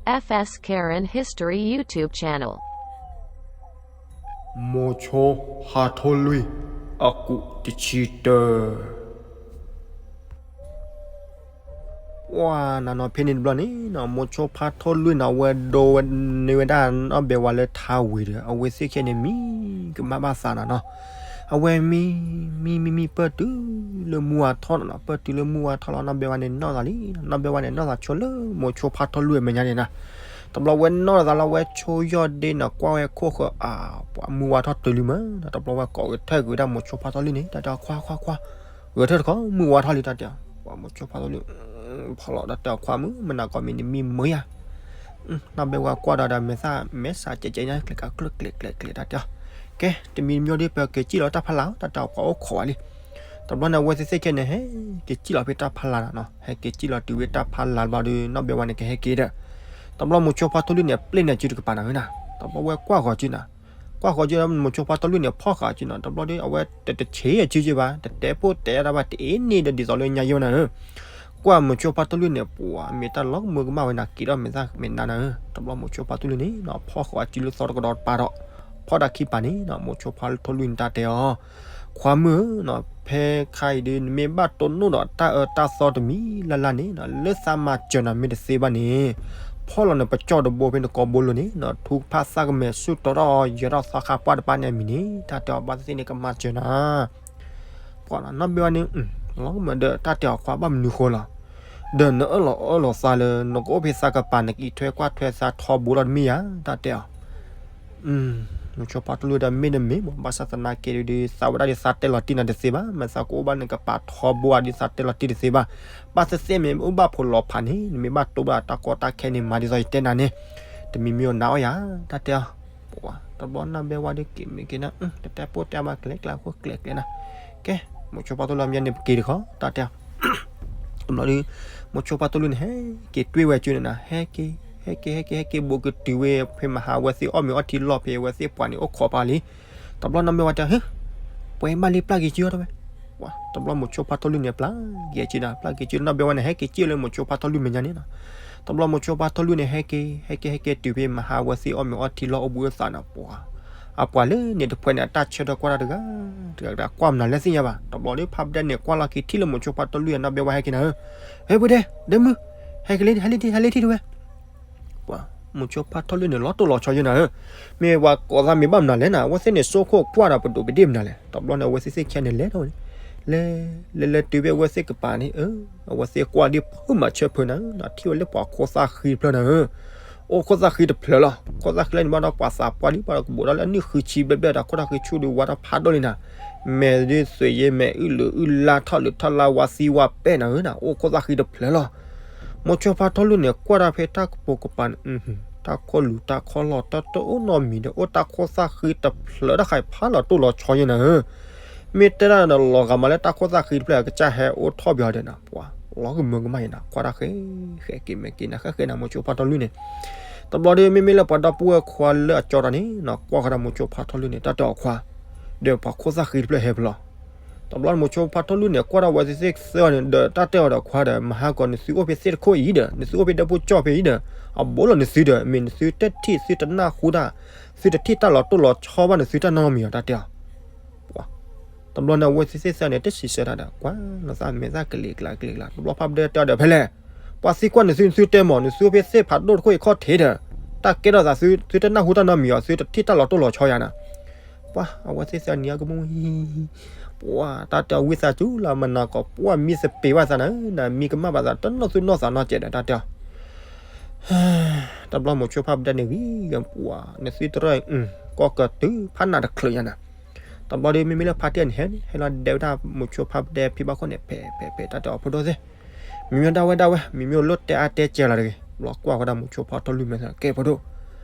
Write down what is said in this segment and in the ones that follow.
F S Karen History YouTube channel. မိၤဆိဖါထီၣ်လွံၢ် အကူးတဆံတၢ. ပှၤနီၤနီၤဖဲန့ၣ်တဘျီန့ၣ်နီၤ မိၤဆိဖါထီၣ်လွံၢ်န့ၣ် အဝဲဒိဝဲန့ၢ်ဝဲဒၣ်နီၢ်ဘဲဝါလၢထါဝံၤဒီး အဝဲသ့ၣ်ခဲန့ၣ် မံကမၣ်ဘၣ်သးနီၤနီၤ. အဝဲမံ မံ မံ မံ ပၢၢ်တုၤလၢမုၢ်ဝါထီၣ်နီၤနီၤ, ပၢၢ်တုၤလၢမုၢ်ဝါထီၣ်လီၤ နီၢ်ဘဲဝါန့ၣ်နီၢ်သးလံ. နီၢ်ဘဲဝါန့ၣ်နီၢ်သးဆိလၢ မိၤဆိဖါထီၣ်လွံၢ်အမဲာ်ညါန့ၣ်နီၤ. တဘျီဝဲနီၢ်သးလီၤ ဝဲဆိယီၢ်ဒ့နီၤ ကွၢ်ဝဲခိၣ်ဃၢၤ အါ ပှၤမုၢ်ဝါထီၣ်တုၤလံမးနီၤ. တဘျီဝဲကိးဂဲၤထၢၣ်ကွံာ်ဝဲဒၣ်မိၤဆိဖါထီၣ်လွံၢ်န့ၣ် တၢ်တဲအီၤ ခွါ ခွါ ခွါ, ဂဲၤထၢၣ်တခီ မုၢ်ဝါထီၣ်လံ တၢ်တဲအီၤ. ပှၤမိၤဆိဖါထီၣ်လွံၢ် ဖီလီၤ တၢ်တဲအီၤ ခွါမုၢ် မနၤကီးမံၤနမံၤမုာ်ယၤ. နီၢ်ဘဲဝါကွၢ်ဒီးဒီးမဲာ်သၣ် မဲာ်ဆှးကဲးကဲးညါ ကျဲးကးကျိၣ်ကျဲးကျဲးကျဲး တၢ်တဲအီၤ. ကဲ တမံၤတမံၤဒီး ပက့ၤစံၣ်လီၤတၢ်ဖီလာ် တၢ်တဲအီၤ ပှၤအိၣ်ခိးဝဲလံ. တဘျီန့ၣ် အဝဲသ့ၣ်သ့ၣ်ခဲန့ၣ် ဟဲက့ၤစံၣ်လီၤဖဲတၢ်ဖီလာ်နီၤနီၤ, ဟဲက့ၤစံၣ်လီၤတုၤဖဲတၢ်ဖီလာ်တဘျီဒီး နီၢ်ဘဲဝါန့ၣ်ကဟဲက့ၤဒီး တဘျီမိၤဆိဖါထီၣ်လွံၢ်န့ၣ် အပျဲၢ်န့ၣ်စုတကပၤနီၤနီၤ, တဘျီဝဲကွၢ်ဃီၤစုနီၤ, ကွၢ်ဃီၤစု မိၤဆိဖါထီၣ်လွံၢ်န့ၣ် ဖီၣ်ဃာ်စုနီၤ, တဘျီဒီး အဝဲတတဆ့အစုက့ဘၣ်, တတဲပိၢ်တဲတၢ်ဘၣ် တအ့န့ၣ်ဒီးဒ်သိးလၢညါယိနၤဧၢ, ကွၢ်မိၤဆိဖါထီၣ်လွံၢ်န့ၣ် ပှၤမ့ၢ်တၢ်လီၤကမၢကမၣ်ဝဲနၤ က့ၤထီၣ်မဲာ်သၣ်မဲာ်နါနၤဧၢ, တဘျီမိၤဆိဖါထီၣ်လွံၢ်န့ၣ်နီၤ ဖီၣ်ဃာ်အစုလၢသီတကဒီးတပၤဒီး, ဖီၣ်တၢ်ခံပၤန့ၣ်နီၤ မိၤဆိဖါထီၣ်လွံၢ်န့ၣ်တၢ်တဲအီၤ ခွါမုၢ်ဧၢနီၤ, ဖဲခါအံၤဒုး နမ့ၢ်ဘၣ်တိၢ်နီၣ်ဒီးတၢ်အၢတၢ်သီတမံၤလၢ်လၢ်န့ၣ်နီၤ လၢသးမၤစၢၤနၤမ့ၢ်တသ့ဘၣ်န့ၣ်, ဖီၣ်လီၤနပကၠီၣ်တဘိဖဲနကိာ်ဘိလိၤန့ၣ်နီၤ ထုကဖၣ်သၣ်ကမဲာ်ဆူၣ်တီထီၣ်အီၤ ယၢၤထီၣ်သီခါပှၢ်တပၢ်န့ၣ်အမံၤန့ၣ် တၢ်တဲအီၤ ဘၣ်သ့ၣ်သ့ၣ်န့ၣ်ကမၤစၢၤနၤ ပှၤနီၤ နီၢ်ဘဲဝါန့ၣ် လီၤကမၢဒီးတၢ်တဲအီၤ ခွါဘၣ်မနုၤဃိလီၤ, ဒီးနအၢၣ်လီၤအၢၣ်လီၤသးလၢ နကအိၣ်ဖဲသးကပၤ နကအံးထွဲကွၢ်ထွဲသးထီဘိလီၤတမ့ၢ်ဧါ တၢ်တဲအီၤ မိၤဆိဖါထီၣ်လွံၢ်ဒီးမ့ၢ်တမ့ၢ်မး ဘၣ်ဆၣ်သနာ်က့ဒုး သးဝဲဒၣ်ဒုးသးတဲလီၤတံၢ်နၤတသ့ဘၣ်, မ့ၢ်သးကအိၣ်ဘၣ်နကပၤထီဘိဧါဒုးသးတဲလီၤတံၢ်တသ့ဘၣ်, ဘၣ်သ့ၣ်သ့ၣ်မ့ၢ်အိၣ်ဘၣ်ဖိလီၤဖးန့ၣ် နမ့ၢ်ဘၣ်တိၢ်ဘၣ်တၢ်ကီတၢ်ခဲန့ၣ် မၤဒ်သိးယတဲနၤန့ၣ်, တမံၤမံၤအီၤနၤအီၣ်ယၤ တၢ်တဲအီၤ, ပှၤတဘျီနီၢ်ဘဲဝါဒုးက့ၤမ့ၢ်က့ၤနၤ တတဲပိၢ်တဲဘၣ်ကျဲကျဲခိၣ်ကျဲကျဲနၤ, ကဲ မိၤဆိဖါထီၣ်လွံၢ်မ့ၢ်န့ၣ် ပက့ၤတခီ တၢ်တဲအီၤ တဘျီဒီး မိၤဆိဖါထီၣ်လွံၢ်န့ၣ် ဟဲက့ၤတွ့ဝဲစုန့ၣ်နီၤ ဟဲက့ၤ ဟဲက့ၤ ဟဲက့ၤ ဟဲက့ၤဘူးကတုၤဝဲ ဖဲမဟါဝဲသ့ၣ်အီၣ်မ့ၤအီထံလီၢ်ဖဲ ဝဲသ့ၣ်ပှၤန့ၣ်အိၣ်ခိးပာ်လံ, တဘျီနီၢ်ဘဲဝါတဲ ဟ့ ပှဲၤမးလံ ပျၢ်က့ၤစုအီၤတဝဲ, တဘျီမိၤဆိဖါထီၣ်လွံၢ်န့ၣ် ပျၢ်က့ၤစုနီၤ ပျၢ်က့ၤစု နီၢ်ဘဲဝါန့ၣ် ဟဲက့ၤစံၣ်လၢမိၤဆိဖါထီၣ်လွံၢ်မဲာ်ညါန့ၣ်နီၤ, တဘျီမိၤဆိဖါထီၣ်လွံၢ်န့ၣ် ဟဲက့ၤ ဟဲက့ၤ ဟဲက့ၤတုၤဖဲမဟါဝဲသ့ၣ်အီၣ်မ့ၤအီထံလီၢ်အိၣ်ဘှံးအိၣ်သါနီၤ ပှၤ အပှၤလၢန့ၣ်တဖှဲန့ၣ် အတၢ်ဆၢထၢၣ်ကွၢ်တၢ်တဂၤ တဂၤတဂၤကွၢ်မနုၤလဲၣ်သ့ၣ်ညါဘၣ်, တဘျီဒီး ဖးပဒဲန့ၣ်ကွၢ်လီၤက့ၤထံၣ်လၢမိၤဆိဖါထီၣ်လွံၢ်အနီၢ်ဘဲဝါဟဲက့ၤနၤဧၢ, ဟဲပှ့ၤဒဲ ဒဲမုၢ်, ဟဲက့ၤလၢ ဟဲလၢထံၣ် ဟဲလၢထံၣ်တဝဲ, ပှၤ မိၤဆိဖါထီၣ်လွံၢ်န့ၣ် လီၤတိၢ်လီၤဆီယဲနၤဧၢ, မ့ၢ်ပှၤကိးသးမ့ၢ်ဘၣ်မနုၤလဲၣ်နၤ အဝဲသ့ၣ်န့ၣ် စိခိၣ်ကွၢ်ဒီးပဒိၣ်ပဒ့ၣ်မနုၤလဲၣ်, တဘျီန့ၣ် အဝဲသ့ၣ်သ့ၣ်ခဲန့ၣ်လဲၤထီၣ်ဝဲန့ၣ်, လဲၤ လဲၤလဲၤတုၤဖဲအဝဲသ့ၣ်ကပၤန့ၣ် အဝဲသ့ၣ်ကွၢ်ဒ်ဖုမၤဆၢဖုနၤဧၢ, ထံၣ်ဝဲလၢပှၤခိၣ်သၣ်ဃံတဖျၢၣ်နၤဧၢ အိၣ်ခိၣ်သၣ်ဃံတဖျၢၣ်လီၤ, ခိၣ်သၣ်ဃံလၢန့ၣ်ဘၣ်ဒီး ပှၤသးပှၢ်လံ ပှၤကဘူးဒီးလၢအနုၢ်ဃုဆံဘျဲၣ်ဘျဲၣ်ဒီး ခိၣ်သၣ်ဃံဆူၣ်ဒုးဝါထီၣ်ဖးဒိၣ်လံနၤ, မဲာ်ဒုးသွဲးယဲ မဲာ်အုၣ်လုာ်အုၣ်လါ ထီၣ်လုာ်ထီၣ်လါ ဝါသံဝါပဲာ်နၤဧၢနၤ အိၣ်ခိၣ်သၣ်ဃံတဖျၢၣ်လီၤ, မိၤဆိဖါထီၣ်လွံၢ်န့ၣ် ကွၢ်တၢ်ဖဲတၢ်ကပိာ်ကပၤန့ၣ် တၢ်ခိၣ်လူၤတၢ်ခိၣ်လီၢ် တၢ်တအိၣ်နီတမံၤဒီး အိၣ်တၢ်ခိၣ်သၣ်ဃံတဖျၢၣ်တၢ်ဃဲးဖးလီၤတိၢ်လီၤဆီယဲနၤဧၢ မ့ၢ်တဲဒၣ်ဒီးလီၤဂာ်မးလၢတၢ်ခိၣ်သၣ်ဃံတဖျၢၣ် ကစၢ်ဟဲအိၣ်ထီၣ်ပယီၤဒီးနၤ ပှၤလီၤကမၢကမၣ်ယဲနၤ ကွၢ်တၢ်ဃဲး ဃဲးက့ၤမဲာ်က့ၤနၤ ဃဲးဃဲးနၤ မိၤဆိဖါထီၣ်လွံၢ်န့ၣ်, တဘျီဒီး မ့မ့ၢ်လၢပှၤဒီပုၢ်ဝဲၢ်ခွါလၢအကၠီတၢ်န့ၣ်နီၤ ကွၢ်ဃီၤဒီးမိၤဆိဖါထီၣ်လွံၢ်န့ၣ် တၢ်တဲအီၤခွါ, ဒီးပှၤခိၣ်သၣ်ဃံတဖျၢၣ်ဟဲဖဲလဲၣ် တဘျီမိၤဆိဖါထီၣ်လွံၢ်န့ၣ် ကွၢ်ဒီးအဝဲသ့ၣ်သ့ၣ်သၢဂၤန့ၣ်ဒီး တၢ်တဲအီၤဒီးခွါဒီး မဟါကီးနသုအိၣ်ဖဲသ့ၣ်တခိၣ်အံၤဒီး နသုအိၣ်ဖဲဒီပုၢ်ကၠီၣ်ဖဲအံၤဒီး အဘူးလီၤနသုဒီး မ့ၢ်နသုတထံၣ်သုတနၢ်ဟူတၢ်, သုတထံၣ်တၢ်လီၤတိၢ်လီၤဆီဘၣ်နသုတၢ်နီတမံၤလီၤ တၢ်တဲအီၤ တဘျီန့ၣ် အဝဲသ့ၣ်သ့ၣ်သၢဂၤန့ၣ် တစံးဆၢတၢ်ဒီး ကွၢ်လီၤသးမဲာ်သၣ်ကလံၤကျါကလံၤကျါ တဘျီဖးပဒဲတဲအီၤဒီးဖဲလဲၣ်, ပှၤသံကွၢ်နသု နသုတဲမး နသုအိၣ်ဖဲသ့ၣ်ဖးဒိၣ်တခိၣ်အံၤခီၣ်ထံးဒီး တၢ်ကဲထီၣ်သးသု သုတနၢ်ဟူတၢ်နီတမံၤအီၤ သုတထံၣ်တၢ်လီၤတိၢ်လီၤဆီယၤနၤ ပှၤအဝဲသ့ၣ်သၢဂၤန့ၣ် အကမူၣ်ဟံၣ်ဟံၣ်ဟံၣ်, ပှၤတၢ်တဲအီၤဝံသးစူၤလၢမနၤကီး ပှၤမံသပ့ၤဘၣ်သးနၤ နမံကမၣ်ဘၣ်သး တနီၣ်သူၣ်နီၣ်သးနီတစဲးဒီး တၢ်တဲအီၤ တဘျီမိၤဆိဖါပဒဲန့ၣ်ဂ့ၤ ပှၤနသုတရၢၢ် ကီၢ်ကတုၤဖးနးတချုးယၤနၤ, တဘျီဒီး မ့မ့ၢ်လၢဖါတံၢ်န့ၣ်ဟဲန့ၣ် ဟဲလီၤဒဲဝဲဒၣ်မိၤဆိဖါပဒဲဖံဘၣ်ခိၣ်န့ၣ် ဖဲးဖဲးဖဲး တၢ်တဲအီၤဖိဒိၣ်သ့ၣ်, မ့မ့ၢ်ဒၣ်ဝဲဒၣ်ဝဲ မ့မ့ၢ်လိၣ်တဲအါတဲကဲလီၤတဂ့ၤ, ဘျီကွၢ်ဝဲဒၣ်မိၤဆိဖါထီၣ်လွံၢ်မဲာ်သး ကဲဖိဒိၣ်,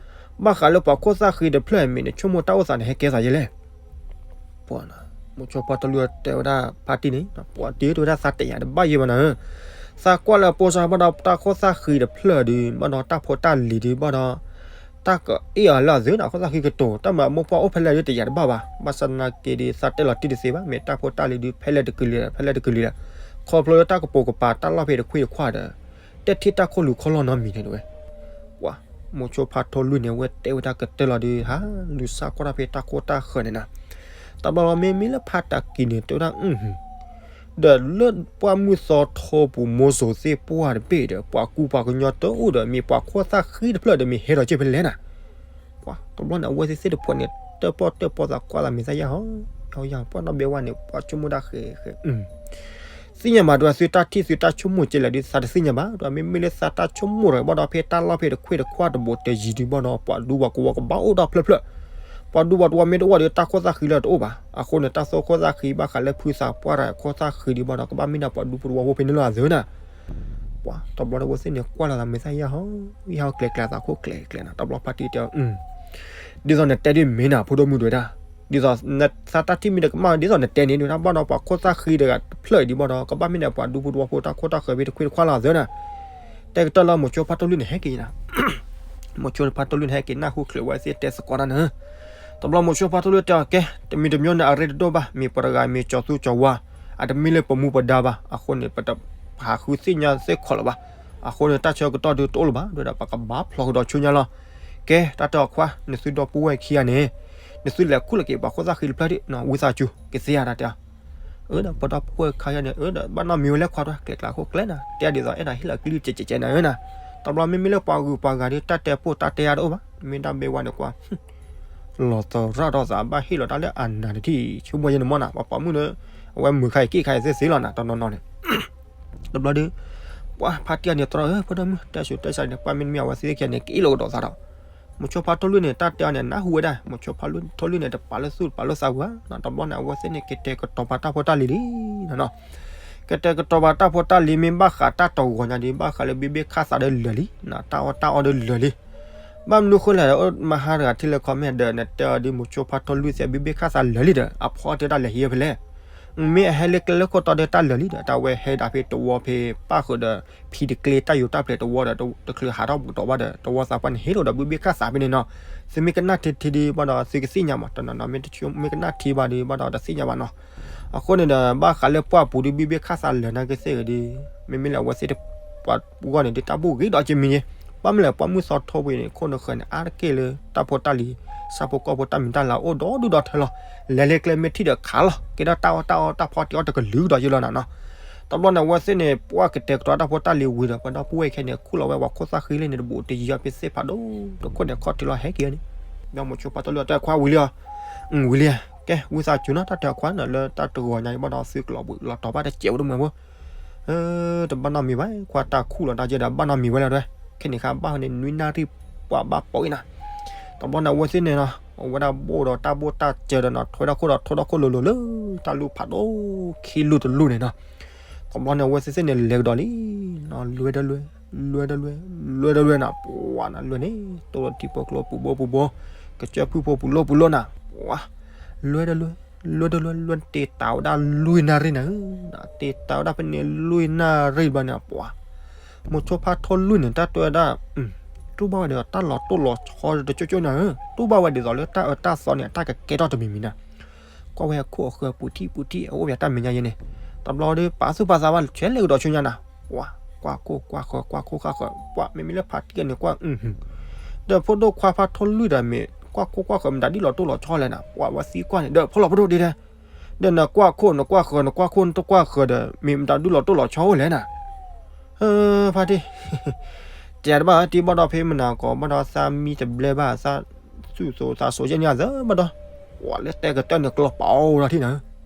ဘၣ်ဃးလၢပှၤခိၣ်သၣ်ဃံတဖျၢၣ်အံၤ မ့ၢ်နဆိကမိၣ်တၢ်အိၣ်သးန့ၣ် ဟဲကဲသးယဲလဲၣ် ပှၤ မိၤဆိဖါထီၣ်လွံၢ်တဲဝဲဒၣ်ဖါတံၢ်န့ၣ် ပှၤတ့တဝဲဒၣ်သးတယာ်တဘၣ်ယဲဘၣ်နၤဧၢ, သးကွၢ်လၢအပိစါဘၣ်ဒီးတၢ်ခိၣ်သၣ်ဃံတဖျၢၣ်ဒုး ဘၣ်ဒီးတၢ်ဖိတၢ်လံၤဒုး ဘၣ်ဒီး တၢ်ကအ့ၣ်အီၤလၢအသုးနၤ ခိၣ်သၣ်ဃံကတိၤ တၢ်မၤမိၢ်ပှၢ်အိၣ်ဖဲလဲၣ်ဒုးတယာ်တဘၣ်ဘၣ်, ဘၣ်ဆၣ်သနာ်က့ဒုး သးတဲလီၤတံၢ်တသ့ဘၣ် မ့ၢ်တၢ်ဖိတၢ်လံၤဒုး ဖဲလဲၣ်တကလုာ် ဖဲလဲၣ်တကလုာ်လၢ ခီဖျိလၢတၢ်ကပိာ်ကပၤတၢ်လီၢ်ဖဲတခွံတခွါဒီး တထံၣ်တၢ်ခိၣ်လူၤခီၣ်လီၢ်နီတမံၤန့ၣ်တဝဲ ပှၤ မိၤဆိဖါထိလွံၢ်န့ၣ် အဝဲတဲဝဲဒၣ်ကတၢၢ်လီၤဒီး ဟးလူၤစၢ်ကွၢ်ထီၣ်ဖဲတၢ်ခိၣ်တၢ်ဃၢၤန့ၣ်နီၤ. တဘျီလီၤ မ့မ့ၢ်လၢဖါတၢ်ကံၤန့ၣ် တဲဝဲဒၣ် ဒီးလၢပှၢ်မုၢ်သီထိပူၤ မိၢ်စိၤသ့ၣ်ပှၢ်တဘ့ၣ်ဒီး ပှၤကူပှၤကညီတအိၣ်ဒီး မ့ၢ်ပှၤခိၣ်သၣ်ဃံတဖျၢၣ်ဒီး မ့ၢ်ဟဲထီၣ်က့ၤဖဲလဲၣ်နီၤ. ပှၤ တဘျီန့ၣ် အဝဲသ့ၣ်သ့ၣ်တဖၣ်န့ၣ် တၢၣ်ပီၣ်တၢၣ်ပီသးကွၢ်သး မ့ၢ်သးယါဟီ ယါဟီ ပှၤနီၢ်ဘဲဝါန့ၣ် ပှၤဆိကမိၣ်ဒၣ်ဃဲဃဲ သ့ၣ်ညါဘၣ်ဒီး သုတၢ်ထံၣ်သုတၢ်ဆိကမိၣ်ကဲလဲၣ်ဒီး သးတသ့ၣ်ညါဘၣ်ဒီး မ့မ့ၢ်လၢသးတၢ်ဆိကမိၣ်ဒီး ဘၣ်ဒီးဖဲတၢ်လီၢ်ဖဲတခွ့တခွါတဘိးတယံၤဒုးဘၣ်ဒီး ပှၤဒူပှၤကဝီၤကဘၣ်အိၣ်ဒီးဖျၢၣ်ဖျၢၣ်, ပှၤဒူပှၤကဝီၤမ့ၢ်တအိၣ်ဒီး တၢ်ခိၣ်သၣ်ဃံလၢတအိၣ်ဘၣ်. အဃိန့ၣ် တၢ်သိၣ်ခိၣ်သၣ်ဃံဘၣ်ဃးလၢဖုသးပှၢ်တၢ်ခိၣ်သၣ်ဃံဒုးဘၣ်ဒီး ကဘၣ်မ့ၢ်ဒၣ်ပှၤဒူဖိတဝီဖိဖဲန့ၣ်လီၤအသးနီၤ. ပှၤ တဘျီဒီးအဝဲသ့ၣ်န့ၣ် ကွၢ်လီၤသးမ့ၢ်သးယါဟီ ယါဟီကျဲၤကျဲၤသးခိၣ်ကျဲၤကျဲၤနီၤ. တဘျီဖါတံၢ်တဲအီၤ ဒ်သိးနတဲဒ်မ့ၢ်နၤ ဖိဒိၣ်မုၣ်ဒွဲဒၣ်, ဒ်သိးနသးတၢ်ထံၣ်မ့ၢ်တကမၣ် ဒ်သိးနတဲန့ၣ်ဒုး တၢ်ဘၣ်ဒီးပှၤခိၣ်သၣ်ဃံတဂၤတဖျၢၣ်အံၤဒုးဘၣ်ဒီး ကဘၣ်မ့ၢ်ဒၣ်ပှၤဒူဖိတဝီဖိတၢ်ခိၣ်တၢ်ဃၢၤဖဲတခွ့တခွါလီၤအသးနီၤ. တဲကတၢၢ်လၢမိၤဆိဖါထိလွံၢ်န့ၣ်ဟဲက့ၤနီၤ. မိၤဆိဖါထိလွံၢ်န့ၣ်ဟဲက့ၤနၢ်ဟူချုးဝဲသ့ၣ်တဲသကိးတၢ်န့ၣ် တဘျီမိၤဆိဖါထိလွံၢ်တဲအီၤ ကဲ တမံၤတမံၤန့ၣ် အရ့တဒိၣ်ဘၣ်, မ့ၢ်ပှၤတဂၤမ့ၢ်ကၠီၤသူကၠီၤဝါ, အတမ့ၢ်လၢပမူပဒါဘၣ်. အဃိန့ၣ် ပတဟးဃုသ့ၣ်ညါသ့ၣ်ခီၣ်လၢၤဘၣ်. အဃိန့ၣ် တၢ်ဆၢကတီၢ်ဒုးတအိၣ်လၢၤဘၣ် ဒ်ဝဲဒၣ် ပကဘၣ်ဖျီကဒီးဆူညါလီၤ. ကဲ တၢ်တဲအီၤခွါ နသုဒီပုၢ်ဝဲၢ်ခံဂၤန့ၣ် နသုလဲၤခူၣ်လီၤက့ၤပှၤခိၣ်သၣ်ဃံတဖျၢၣ်ဒံး ဝံသးစူၤ ကသ့ဧါ တၢ်တဲအီၤ အၢ ဒီးပဒီပုၢ်ဝဲၢ်ခါယါန့ၣ် အၢ ဒီးဘၣ်နီတမံၤဝဲလဲၣ်ခွါ တကျဲၤကျဲၤခိၣ်ကျဲၤနၤ တဲဒ်သိးအဲၣ်ဒိးဟ့ၣ်လီၤကလုၢ်ကဲးကဲးနၤဧၢနၤ. တဘျီမ့မ့ၢ်လၢပှၤဂုၤပှၤဂၤဒီး တၢ်တဲပိၢ်တၢ်တဲယါတအိၣ်ဘၣ်. မ့ၢ်ဒၣ်ဘဲဝါန့ၣ်ကွၢ် လီၤသရၣ်ဒီးသးဘၣ်ဟ့ၣ်လီၤတၢ်လၢအနၤတထံၣ် ဆိကမိၣ်ယဲန့ၣ်မ့ၢ်နၤ ပှၤပိာ်မုၣ်ဒီး အဝဲမုာ်ခါအံၤက့ၣ်ခါအံၤသ့သ့လီၤနၤ တနီၤနီၤန့ၣ် တဘျီဒီး ပှၤဖါတံၢ်အန့ၣ်တြီဧၢ ဖိဒိၣ်မုၣ် တဲဆူးတဲဆါန့ၣ် ပှၤမ့တမ့ၢ်အဝဲသ့ၣ်ခံဂၤန့ၣ် ကအ့ၣ်လိာ်ကဒီးသးဒီး မိၤဆိဖါထိလွံၢ်န့ၣ် တၢ်တဲအီၤန့ၣ် နၢ်ဟူဝဲဒၣ် မိၤဆိဖါထိလွံၢ်န့ၣ် တပာ်လၢသူၣ်တပာ်လၢသးဝဲ တဘျီန့ၣ် အဝဲသ့ၣ်န့ၣ် ကတဲာ်ကတီၤပာ်တၢ်ဖိတၢ်လံၤလံ ကတဲာ်ကတီၤပာ်တၢ်ဖိတၢ်လံၤ မ့ၢ်ဘၣ်ဃးတၢ်တဂီၤညါဒီး ဘၣ်ဃးလၢဘံဘ့ၣ်ခၣ်သးဒီးလၢာ်လံ, တၢ်အီၣ်တၢ်အီဒီးလၢာ်လံ. ဘၣ်မနုၤဃိလဲၣ် အိၣ်မဟါတဂၤထံၣ်လၢ comment ဒီး နတဲအီၤဒ်မိၤဆိဖါထိလွံၢ်သ့ၣ် ဘံဘ့ၣ်ခၣ်သးလၢာ်လံဒီး အဖီအီၣ်တ့ၢ်တၢ်လဲၤဟံးဝဲဖဲလဲၣ်. မ့ၢ်အဟဲလၢကျဲလၢခိၣ်တီဒီးတၢ်လၢာ်လံဒီး တၢ်ဝဲဟဲဒၣ်ဖဲတဝီဖဲပၣ်ဃုာ်ဒီး ဖံတကျ့တၢ်ယိၤတၢ်ဖျဲးတဝီဒီး တချုးဟးထီၣ်ဘူးတီၤဘၣ်ဒီး တဝီသးပှၢ်န့ၣ်ဟ့ၣ်လိာ်ဒီးဘံဘ့ၣ်ခၣ်သးဖဲန့ၣ်နီၤ. သုမ့ၢ်ကနၣ်ထံထံဒီးဘၣ်ဒီး သုကသ့ၣ်ညါမး တနီၤနီၤ မ့ၢ်ကနၣ်ထံဘၣ်ဒီးဘၣ်ဒီးတသ့ၣ်ညါဘၣ်နီၤ. အဃိန့ၣ်ဒီး ဘၣ်ဃးလၢပှၢ်ပူၤဒီးဘံဘ့ၣ်ခၣ်သးလၢာ်နာ်က့သ့ၣ်ဂ့ၤဒီး မ့မ့ၢ်လၢအဝဲသ့ၣ်တပှၤပူၤဂီၢ်န့ၣ်ဒီး တၢ်ဘူၣ်ဂ့ၤဒီးကမံၤန့ၣ် ဘၣ်မနုၤလဲၣ် ပှၢ်မုၢ်သီထိပူၤန့ၣ် ခိၣ်နဃၢၤန့ၣ် အါတက့ၢ်လၢတၢ်ဖိတၢ်လံၤ ဆၣ်ဖိကီၢ်ဖိတၢ်မံၤတၢ်လၤအိၣ်ဒီဒူၣ်ဒီထၢလီၤ. လဲၤလၢကျဲမ့ၢ်ထံၣ်ဒီးခးလီၤ ကဲထီၣ်တၢ်အီၣ်တၢ်အီတၢ်ဖီတ့ၢ်အီၣ်တကလုာ်ဒီးယလီၤနၤနီၤ. တဘျီန့ၣ် အဝဲသ့ၣ်န့ၣ် ပှၢ်ကတဲာ်ကတီၤတၢ်ဖိတၢ်လံၤဝံၤဒီး ပဒီပုၢ်ဝဲၢ်ခဲန့ၣ် ခူၣ်လီၤဝဲပှၤခိၣ်သၣ်ဃံလံန့ၣ် တဘူးတယံၤအီၤဖဲသ့ၣ်ဖးဒိၣ်တခိၣ်န့ၣ် ခီၣ်ထံးလီၤဟဲက့ၤန့ၣ် ဒီးမိၤဆိဖါထိလွံၢ်တဲခွါဝံၤလံဧါ ဝံၤလံဧါ ကဲ ဝံသးစူၤနီၤ တၢ်တဲခွါန့ၣ် လၢတၢ်တဂီၤညါအံၤဘၣ်ဒီး သုကလီၤဘှံးလီၤတီၤဘၣ်တစဲးဝဲတမုာ်ဖိ တဘၣ်နီတမံၤဘၣ် ခွါတၢ်ခူၣ်လီၤတၢ်ယဲဒီး ဘၣ်နီတမံၤဝဲလၢၤဒွဲ ခဲန့ၣ်ခါဘၣ်န့ၣ် နွံနၣ်ရံၣ်ပှၤဘၣ်ပိာ်အံၤနၤ တဘျီန့ၣ် အဝဲသ့ၣ်န့ၣ်နီၤ အဝဲဒၣ်ဘိၣ်ဒီးတၢ်ဘိၣ်တၢ်စၢၤဒီးနီၤ ထွဲထီၣ်ခိၣ်ဒီးထိထီၣ်ခိၣ်လိၤလိၤလၢ တၢ်လူၢ်ဖးဒိၣ်ခံလူၢ်တလူၢ်န့ၣ်နီၤ တဘျီန့ၣ် အဝဲသ့ၣ်သ့ၣ်န့ၣ် လဲၤကဒီးလံနီၤ လွဲတလွဲ လွဲတလွဲ လွဲတလွဲနၤ ပှၤနၤလွဲန့ၣ် တိၢ်လီၤထံဖိကျိပူၤဘိပူၤဘိ ကစၢၢ်ဖုၣ်ဖိပူၤလိၣ်ပူၤလိၣ်နၤ ပှၤ လွဲတလွဲ လွဲတလွဲ လွဲတ့ၢ်တၢ်ဝဲဒၣ်လွံၢ်နၣ်ရံၣ်နၤဧၢ, တ့ၢ်တၢ်ဝဲဒၣ်ဖဲန့ၣ်လွံၢ်နၣ်ရံၣ်ဘျီန့ၣ် ပှၤ မိၤဆိဖါထိလွံၢ်န့ၣ် တၢ်တဲဝဲဒၣ် တူၢ်ဘၣ်ဝဲဒ်သိးတၢ်လီၤတိၢ်လီၤဆီတကၠိၣ်ကၠိၣ်နၤဧၢ, တူၢ်ဘၣ်ဝဲဒ်သိးလၢတၢ်အၢတၢ်သီန့ၣ် တၢ်ကကဲထီၣ်တမံၤမံၤနၤ, ကွၢ်ဝဲအခိၣ်အဃၢၤပူၤထံၣ်ပူၤထံၣ် အအိၣ်ပှၤတၢ်မဲာ်ညါယဲန့ၣ်, တဘျီဒီး ပာ်သူၣ်ပာ်သးဘၣ် ဆဲးလဲၤကဒီးဆူညါနၤ, ပှၤ ကွၢ်ခိၣ်ကွၢ်ဃၢၤ ကွၢ်ခိၣ်ကွၢ်ဃၢၤ ပှၤ မ့မ့ၢ်လၢဖါတံၢ်န့ၣ် ကွၢ် ဒီးဖိဒိၣ်ခွါဖါထိလွံၢ်ဒီး မ့ၢ်ကွၢ်ခိၣ်ကွၢ်ဃၢၤ မတၤဒ်လီၤတိၢ်လီၤဆီလဲၣ်နၤ, ပှၤဝဲသံကွၢ်န့ၣ် ဒီးဖိလီၤဖိဒိၣ်ဒ့ဒီး ဒီးနကွၢ်ခိၣ်နကွၢ်ဃၢၤ နကွၢ်ခိၣ်နတကွၢ်ဃၢၤဒီး မ့ၢ်မတၤဒ်လီၤတိၢ်လီၤဆီအိၣ်လဲၣ်နၤ, ဖါတံၢ် ကဲတဘၣ်တံၢ်ဘၣ်ဒီးဖဲမနၤကီး ဘၣ်ဒီးသးမံတဘျဲဘၣ် သးသူၣ်သိသးစိၤယဲၢ်န့ၣ်အသးဘၣ်ဒီး, ပှၤလၢတဲကတၢၢ်န့ၣ်ကျိပီအိၣ်ဒီးထံၣ်နၤ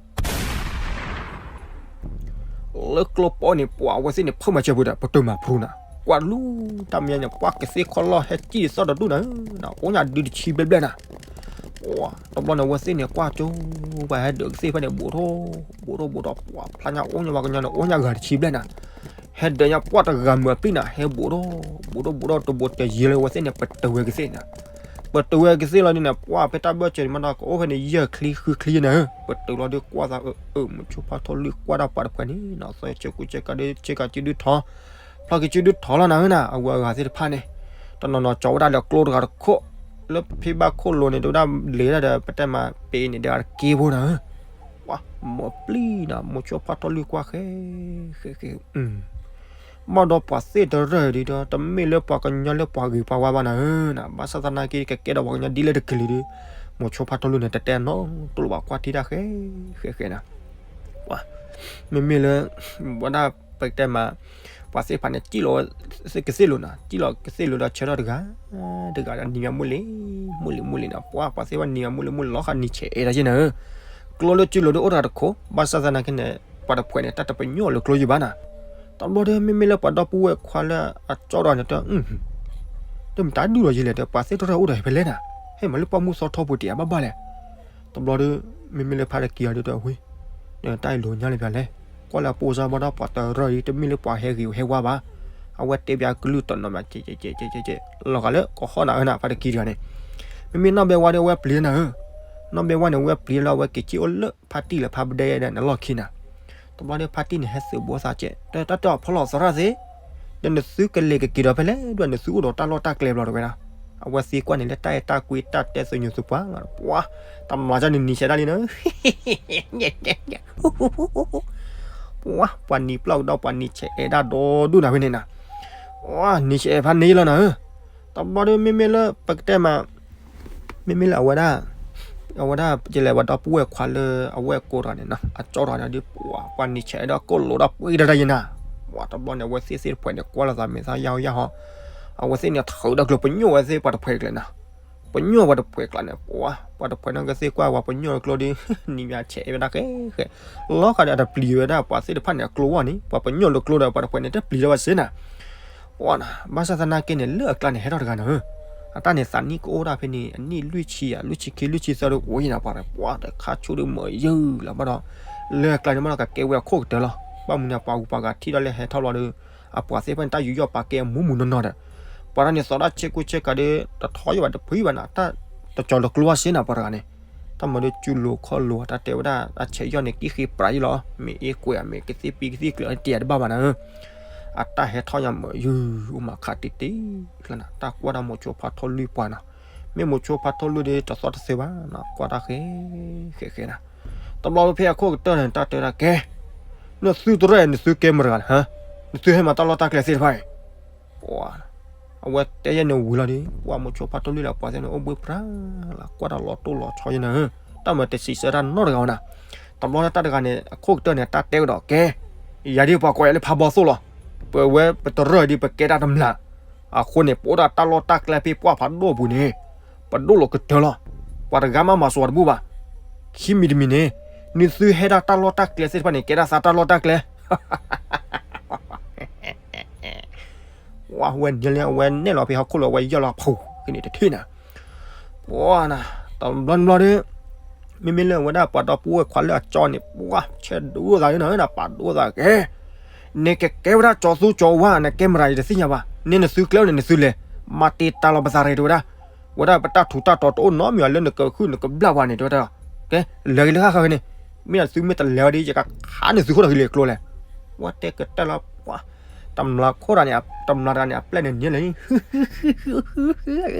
လၢကျိပီန့ၣ် ပှၤအဝဲသ့ၣ်န့ၣ် ဖၢမၤစၢၤပူၤဒီး ပတုာ်မၤဖရူနၤ, ကွၢ်လူၤတၢ်မဲာ်ညါန့ၣ် ပှၤကသ့ခီလီၢ်ဟဲကံၣ်သီၣ်တဒူၣ်နၤ, အိၣ်ညါဒုတဆံဘျဲဘျဲနၤ, ပှၤ တဘျီန့ၣ် အဝဲသ့ၣ်န့ၣ် ကွၢ်ကၠိ ပှၤဟဲဒုးကသ့ၣ်ဖဲန့ၣ် ဘူးထီၣ် ဘူးထီၣ်ဘူးထီၣ် ပှၤဖျါညါအိၣ်ညါပှၤကညီန့ၣ် အိၣ်ညါဂၤတဆံဘျဲနၤ, ဟဲဒုးညါပှၢ်တဂၤမုာ်အပျံၢ်နၤ ဟဲဘူးထီၣ် ဘူးထီၣ်ဘူးထီၣ် တဘိးတယံၤလၢအဝဲသ့ၣ်န့ၣ် ပတုာ်ဝဲကသ့ၣ်နၤ ပတုာ်ဝဲကသ့ၣ်လီၤဒ်န့ၣ် ပှၤဖဲတၢ်ဘၢၣ်စၢၤန့ၣ်မးဒီး ကအိၣ်ဖဲန့ၣ် ယဲၢ်ချံဃုချံနၤဧၢ, ပတုာ်လီၤဒုးကွၢ်သးအၢ အၢ မုဆိဖါထီလွံၢ်ကွၢ်တၢ်ပှၤတဖှဲးန့ၣ်နီၤ သၢဆၢကူဆၢကၤဒုးဆ့ကၤစုဒုးထီ ဖျီက့ၤစုဒုးထီလီၤနၤဧၢနၤ အဝဲအဂၤသ့ၣ်တဖၣ်န့ၣ် တနီၤနီၤကၠီဝဲဒၣ်လၢကျိတဂၤတခိၣ် လၢဖံဘၣ်ခိၣ်လိၤန့ၣ် တဝဲဒၣ်လ့ၤဒၣ်ဒီး ပတဲမးပ့ၤန့ၣ် ဒၣ်တက့ဖိနၤဧၢ, ပှၤ မၤပျံၤနၤ မုဆိဖါထီလွံၢ်ကွၢ်ဃဲ ဃဲ ဃဲ ဃဲ ဘၣ်ဒီးပှၤသ့ၣ်တရၢၢ်ဒ်ဒီး တမ့ၢ်လၢပှၤကညီလၢပှၤဂ့ၤပှၤဝါဘၣ်နၤဧၢနၤ, ဘၣ်ဆၣ်သနာ်က့ ကကဲဒီးပှၤကညီဒ်လဲၣ်တကလုာ်ဒီး မိၤဆိဖါထီလူန့ၣ် တတဲနီတလိၣ်ဘၣ် ကွၢ်ထံတၢ်ဃဲဃဲဃဲနၤ. မ့မ့ၢ်လၢ ဝဲဒၣ်ပကတဲမး ပှၤသ့ၣ်တဖၣ်န့ၣ် စံၣ်လီၤကသ့ၣ်လိၤနၤ, စံၣ်လီၤကသ့ၣ်လိၤဒီးဆၢထၢၣ်တဂၤ တဂၤဒီးနံၤမးမုၢ်လ့ၤ မုၢ်လ့ၤမုၢ်လ့ၤနၤ, ပှၤ ပှၤသ့ၣ်တဖၣ်နံၤမးမုၢ်လ့ၤမုၢ်လ့ၤ လီၤဃာ်နံၤဆဲးအဲၣ်ဒၣ်ယဲနၤဧၢ. ကျိလၢစံၣ်လိၤဒီးအိၣ်တဂၤတခိၣ်, ဘၣ်ဆၣ်သနာ်က့န့ၣ် ပှၤတဖှဲးန့ၣ် တၢ်တပညိၣ်လၢကျိယံၤဘၣ်နၤ. တဘျီဒီး မ့မ့ၢ်လၢပှၤဒီပုၢ်ဝဲၢ်ခွါလၢအကၠီဒီးန့ၣ် တၢ် တမ့ၢ်တၢ်ဒုၣ်လီၤယံၤလဲၣ်, ပှၤသ့ၣ်တရၢၢ်အိၣ်ဒီးဖဲလဲၣ်နၤ, ဟဲမၤလၢပှၢ်မုၢ်သီထီပူၤတ့ၢ်အဘၣ်ဘၣ်လဲၣ်. တဘျီဒီး မ့မ့ၢ်လၢဖါတကံအီၤဒ်တၢ်ဝံၤ တၢ်အံၤလိၤညါလၢပျၢၤလဲၣ်, ကွၢ်လၢအပိၢ်စၢ်ဘၣ်ဒီးပှၤတရၢၢ်အံၤ တမ့ၢ်လၢပှၤဟဲဂ့ၤဟဲဝါဘၣ်, အဝဲတဲပျးကလုၢ်တနီၤမး ကဲကဲကဲကဲကဲ လီၤဂာ်လၢကဟီၣ်နၤဧၢနၤ ဖါတကံတဂၤန့ၣ်. မ့မ့ၢ်နီၢ်ဘဲဝါဒီးအဝဲပျံၤနၤဧၢ, နီၢ်ဘဲဝါန့ၣ် အဝဲပျံၤလၢအဝဲက့ၤက့ၤအိၣ်လၢဖါတံၢ်လၢဖါပဒဲဒၣ်န့ၣ်လီၢ်ခံနၤ. တဘျီဒီးဖါတံၢ်န့ၣ် ဟဲသုးဘိသးကဲး တၢ်တၢ်ဖီလီၤသရၣ်သ့, ဒီးနသုကလဲၤကက့ၤဒီးဖဲလဲၣ် ဒီးနသုအိၣ်ဒီးတၢ်လီၢ်တၢ်ကျဲဘျီတဝဲဒၣ်, အဝဲသံကွၢ်န့ၣ်လၢတၢ်အဲၣ်တၢ်ကွံတၢ်တဲသညူးသပှၢ်, ပှၤ တမျးကၢ်န့ၣ်နံၤဆဲးဒၣ်လံနၤ ပှၤ ပှၤနံၤပျီၢ်ကဒီးပှၤနံၤဆဲးအဲၣ်ဒၣ်ဒီဒူၣ်နၤဖဲန့ၣ်နၤ, ပှၤနံၤဆဲးအဲၣ်ဖးန့ၣ်လီၤနၤဧၢ. တဘျီဒီးမ့မ့ၢ်လၢပကတဲမး မ့မ့ၢ်လၢအဝဲဒၣ် အဝဲဒၣ်ကလဲၤဝဲဒီပုၢ်ဝဲၢ်ခွါလၢအဝဲၢ်ကိးတဂၤန့ၣ်နီၤ အကၠီတဂၤန့ၣ်ဒီး ပှၤ ပှၤနံၤဆဲးအဲၣ်ဒိးကိၣ်လိာ်ဒီးပှ့ၤတၢ်တၢ်ယဲနၤ, ပှၤတဘျီန့ၣ် အဝဲသ့ၣ်သ့ၣ်တဖှဲးန့ၣ် ကွၢ်လိာ်သးမဲာ်သၣ်ယၢ်ဟီၣ်ယၢ်ဟီၣ်, အဝဲသ့ၣ်န့ၣ်ထုးဒီးကျိပညိၣ်ဝဲသ့ၣ်ပှၤတဖှဲးကျဲနၤ, ပညိၣ်ပှၤတဖှဲးကျဲန့ၣ် ပှၤ ပှၤတဖှဲးန့ၣ်ကသ့ၣ်ကွၢ်ဝဲပညိၣ်ကျိဒီး နံၤမးဆဲးအဲၣ်ဝဲဒၣ်ဃဲဃဲ, လီၤဃာ်ဒီးအတပျံၤဝဲဒၣ်ပှၤသ့ၣ်တဖၣ်န့ၣ်အကျိအဂီၢ်န့ၣ် ပှၤပညိၣ်လၢကျိဒီးပှၤတဖှဲးန့ၣ် တပျံၤလၢၤဘၣ်စ့နၤ ပှၤနၤ ဘၣ်ဆၣ်သနာ်က့န့ၣ် လၢအကျါန့ၣ် ဟဲထီၣ်တဂၤနၤဧၢ, အတၢ်န့ၣ်သးနံၣ်ကအိၣ်ဒၣ်ဖဲန့ၣ် အနံၣ်လွံၢ်ဆံယၤ လွံၢ်ဆံခံ လွံၢ်ဆံသၢဒီး အိၣ်ယဲနၤ ပှၤ ပှၤတခါဆိဒီးမၤယုၢ်လီၤဘၣ်ဒီး လၢအကျါန့ၣ်မ့ၢ်ဒီးကကဲဝဲအခိၣ်ကတၢၢ်လီၤ, ဘၣ်မနုၤန့ၣ် ပှၤဂုၤပှၤဂၤထံၣ်ဒီးလၢဟဲထီၣ်ဘျီဒီး အပှၤသ့ၣ်တဖၣ်န့ၣ် တၢ်ယူးယီၣ်ပာ်ကဲအမူးမူးနီၢ်နီၢ်ဒီး ပှၤတဂၤန့ၣ် သီဒၣ်ဆ့ကူဆ့ကၤဒီး တထီယိၣ်ဘၣ်တဖုဘၣ်နၤ တၢ်တကၠီၤလၢကျိဘၣ်စ့နၤ ပှၤတဂၤန့ၣ်, တၢ်မၤဒီး ကၠူလိာ်ခီၣ်လိာ် တၢ်တဲဝဲဒၣ် တၢ်ဆဲးယီၣ်န့ၣ် ကံၣ်ဃ့ပြးယံလီၤ, မ့ၢ်အ့ၣ်ကွဲး မ့ၢ်ကသံၣ်ပံကသံၣ်ကျၢၤ တယၤတဘၣ်ဘၣ်နၤဧၢ, အတၢ်ဟဲထီၣ်ညါမၤယုၢ် အိၣ်မးခးတံၢ်တံၢ်လီၤနၤ, တၢ်ကွၢ်တၢ်မိၤဆိဖါထီလူၢ်ပှၤနီၤ, မ့ၢ်မိၤဆိဖါထီလူၢ်ဒီး တသီတသၢဘၣ်နီၤ, ကွၢ်တၢ်ဃဲဃဲဃဲနၤ, တဘျီဖဲအခိၣ်ကတၢၢ်န့ၣ် တၢ်တဲဒၣ်ကဲ နသုတရၢၢ် နသုကဲမတၤတဂၤလဲၣ်, နသုဟဲမၤတၢ်လီၢ်တၢ်ကျဲသ့ၣ်တဖၣ်အံၤ, ပှၤ အဝဲတဲယဲန့ၣ်ဝံၤလီၤဒီး ပှၤမိၤဆိဖါထီလူၢ်လၢပှၤသ့ၣ်န့ၣ် အိၣ်ဘှ့ၣ်ပြၢလီၤ ကွၢ်တၢ်လီၤတိၢ်လီၤဆီယဲနၤဧၢ, တၢ်မၤတစံးဆၢတၢ်နီတဂၤဝဲနၤ, တဘျီလၢတၢ်တဂၤန့ၣ် အခိၣ်ကတၢၢ်န့ၣ် တၢ်တဲကဒီးကဲ, ယၤဒ်ပှၤကိးယၤလၢဖးဘီသိၣ်လီၤ, ပဝဲပတရၢၢ်ဒ်ပကဲတၢ်တမျၢ်, အဃိန့ၣ် ပအိၣ်ဒၣ်တၢ်လီၢ်တၢ်ကျဲဖဲပှၢ်ဖးဒိၣ်ပူၤန့ၣ်, ပဒိၣ်လီၤကတၢၢ်လီၤ, ပှၤတဂၤမးမၤစှၤတဘူၣ်ဘၣ်, ခံမံၤတမံၤန့ၣ် နသုဟဲဒၣ်တၢ်လီၢ်တၢ်ကျဲသ့ၣ်တဖၣ်န့ၣ် ကဲဒၣ်သးတၢ်လီၢ်တၢ်ကျဲ ဝဲန့ၣ်လၢအဝဲနဲၣ်လီၤဖဲဟီၣ်ခိၣ်လၢအဝဲယီၢ်လီၤဖူးကန့ၣ်တထံၣ်နၤ, ပှၤနၤ, တဘျီတဘျီဒီး မ့မ့ၢ်လၢဝဲဒၣ်ပှၤဒီပုၢ်ဝဲၢ်ခွါလၢအကၠီန့ၣ် ပှၤဆဲးဒိၣ်သးလၢနၤ ပာ်ဒိၣ်သးကဲ, နကကဲဝဲဒၣ်ကၠီသူကၠီဝါ နကဲမတၤယတသ့ၣ်ညါဘၣ်, န့ၣ်နသုကျဲအိၣ်န့ၣ် နသုလဲၤ, မၤတ့ၢ်တၢ်လီၤပသးရ့တဝဲဒၣ်, ဝဲဒၣ်ပတၢ်ထူးတၢ်တီၤတအိၣ်နီတမံၤဘၣ်လၢနကဃုနကဘျၣ်ပှၤန့ၣ် တဲဝဲဒၣ်, ကဲ လဲၤက့ၤလၢဃၣ်ဃၣ်န့ၣ်, မ့ၢ်နသုမ့ၢ်တလဲၤဝဲဒီး ယကခးန့ၣ်သုဃိဒီးဟံးလၢကျိလဲၣ်, ဝဲတဲကတၢၢ်လီၤ ပှၤ တမျးခိၣ်တဂၤန့ၣ် တမျးတဂၤန့ၣ် အပျဲၢ်န့ၣ်န့ၣ်လဲၣ်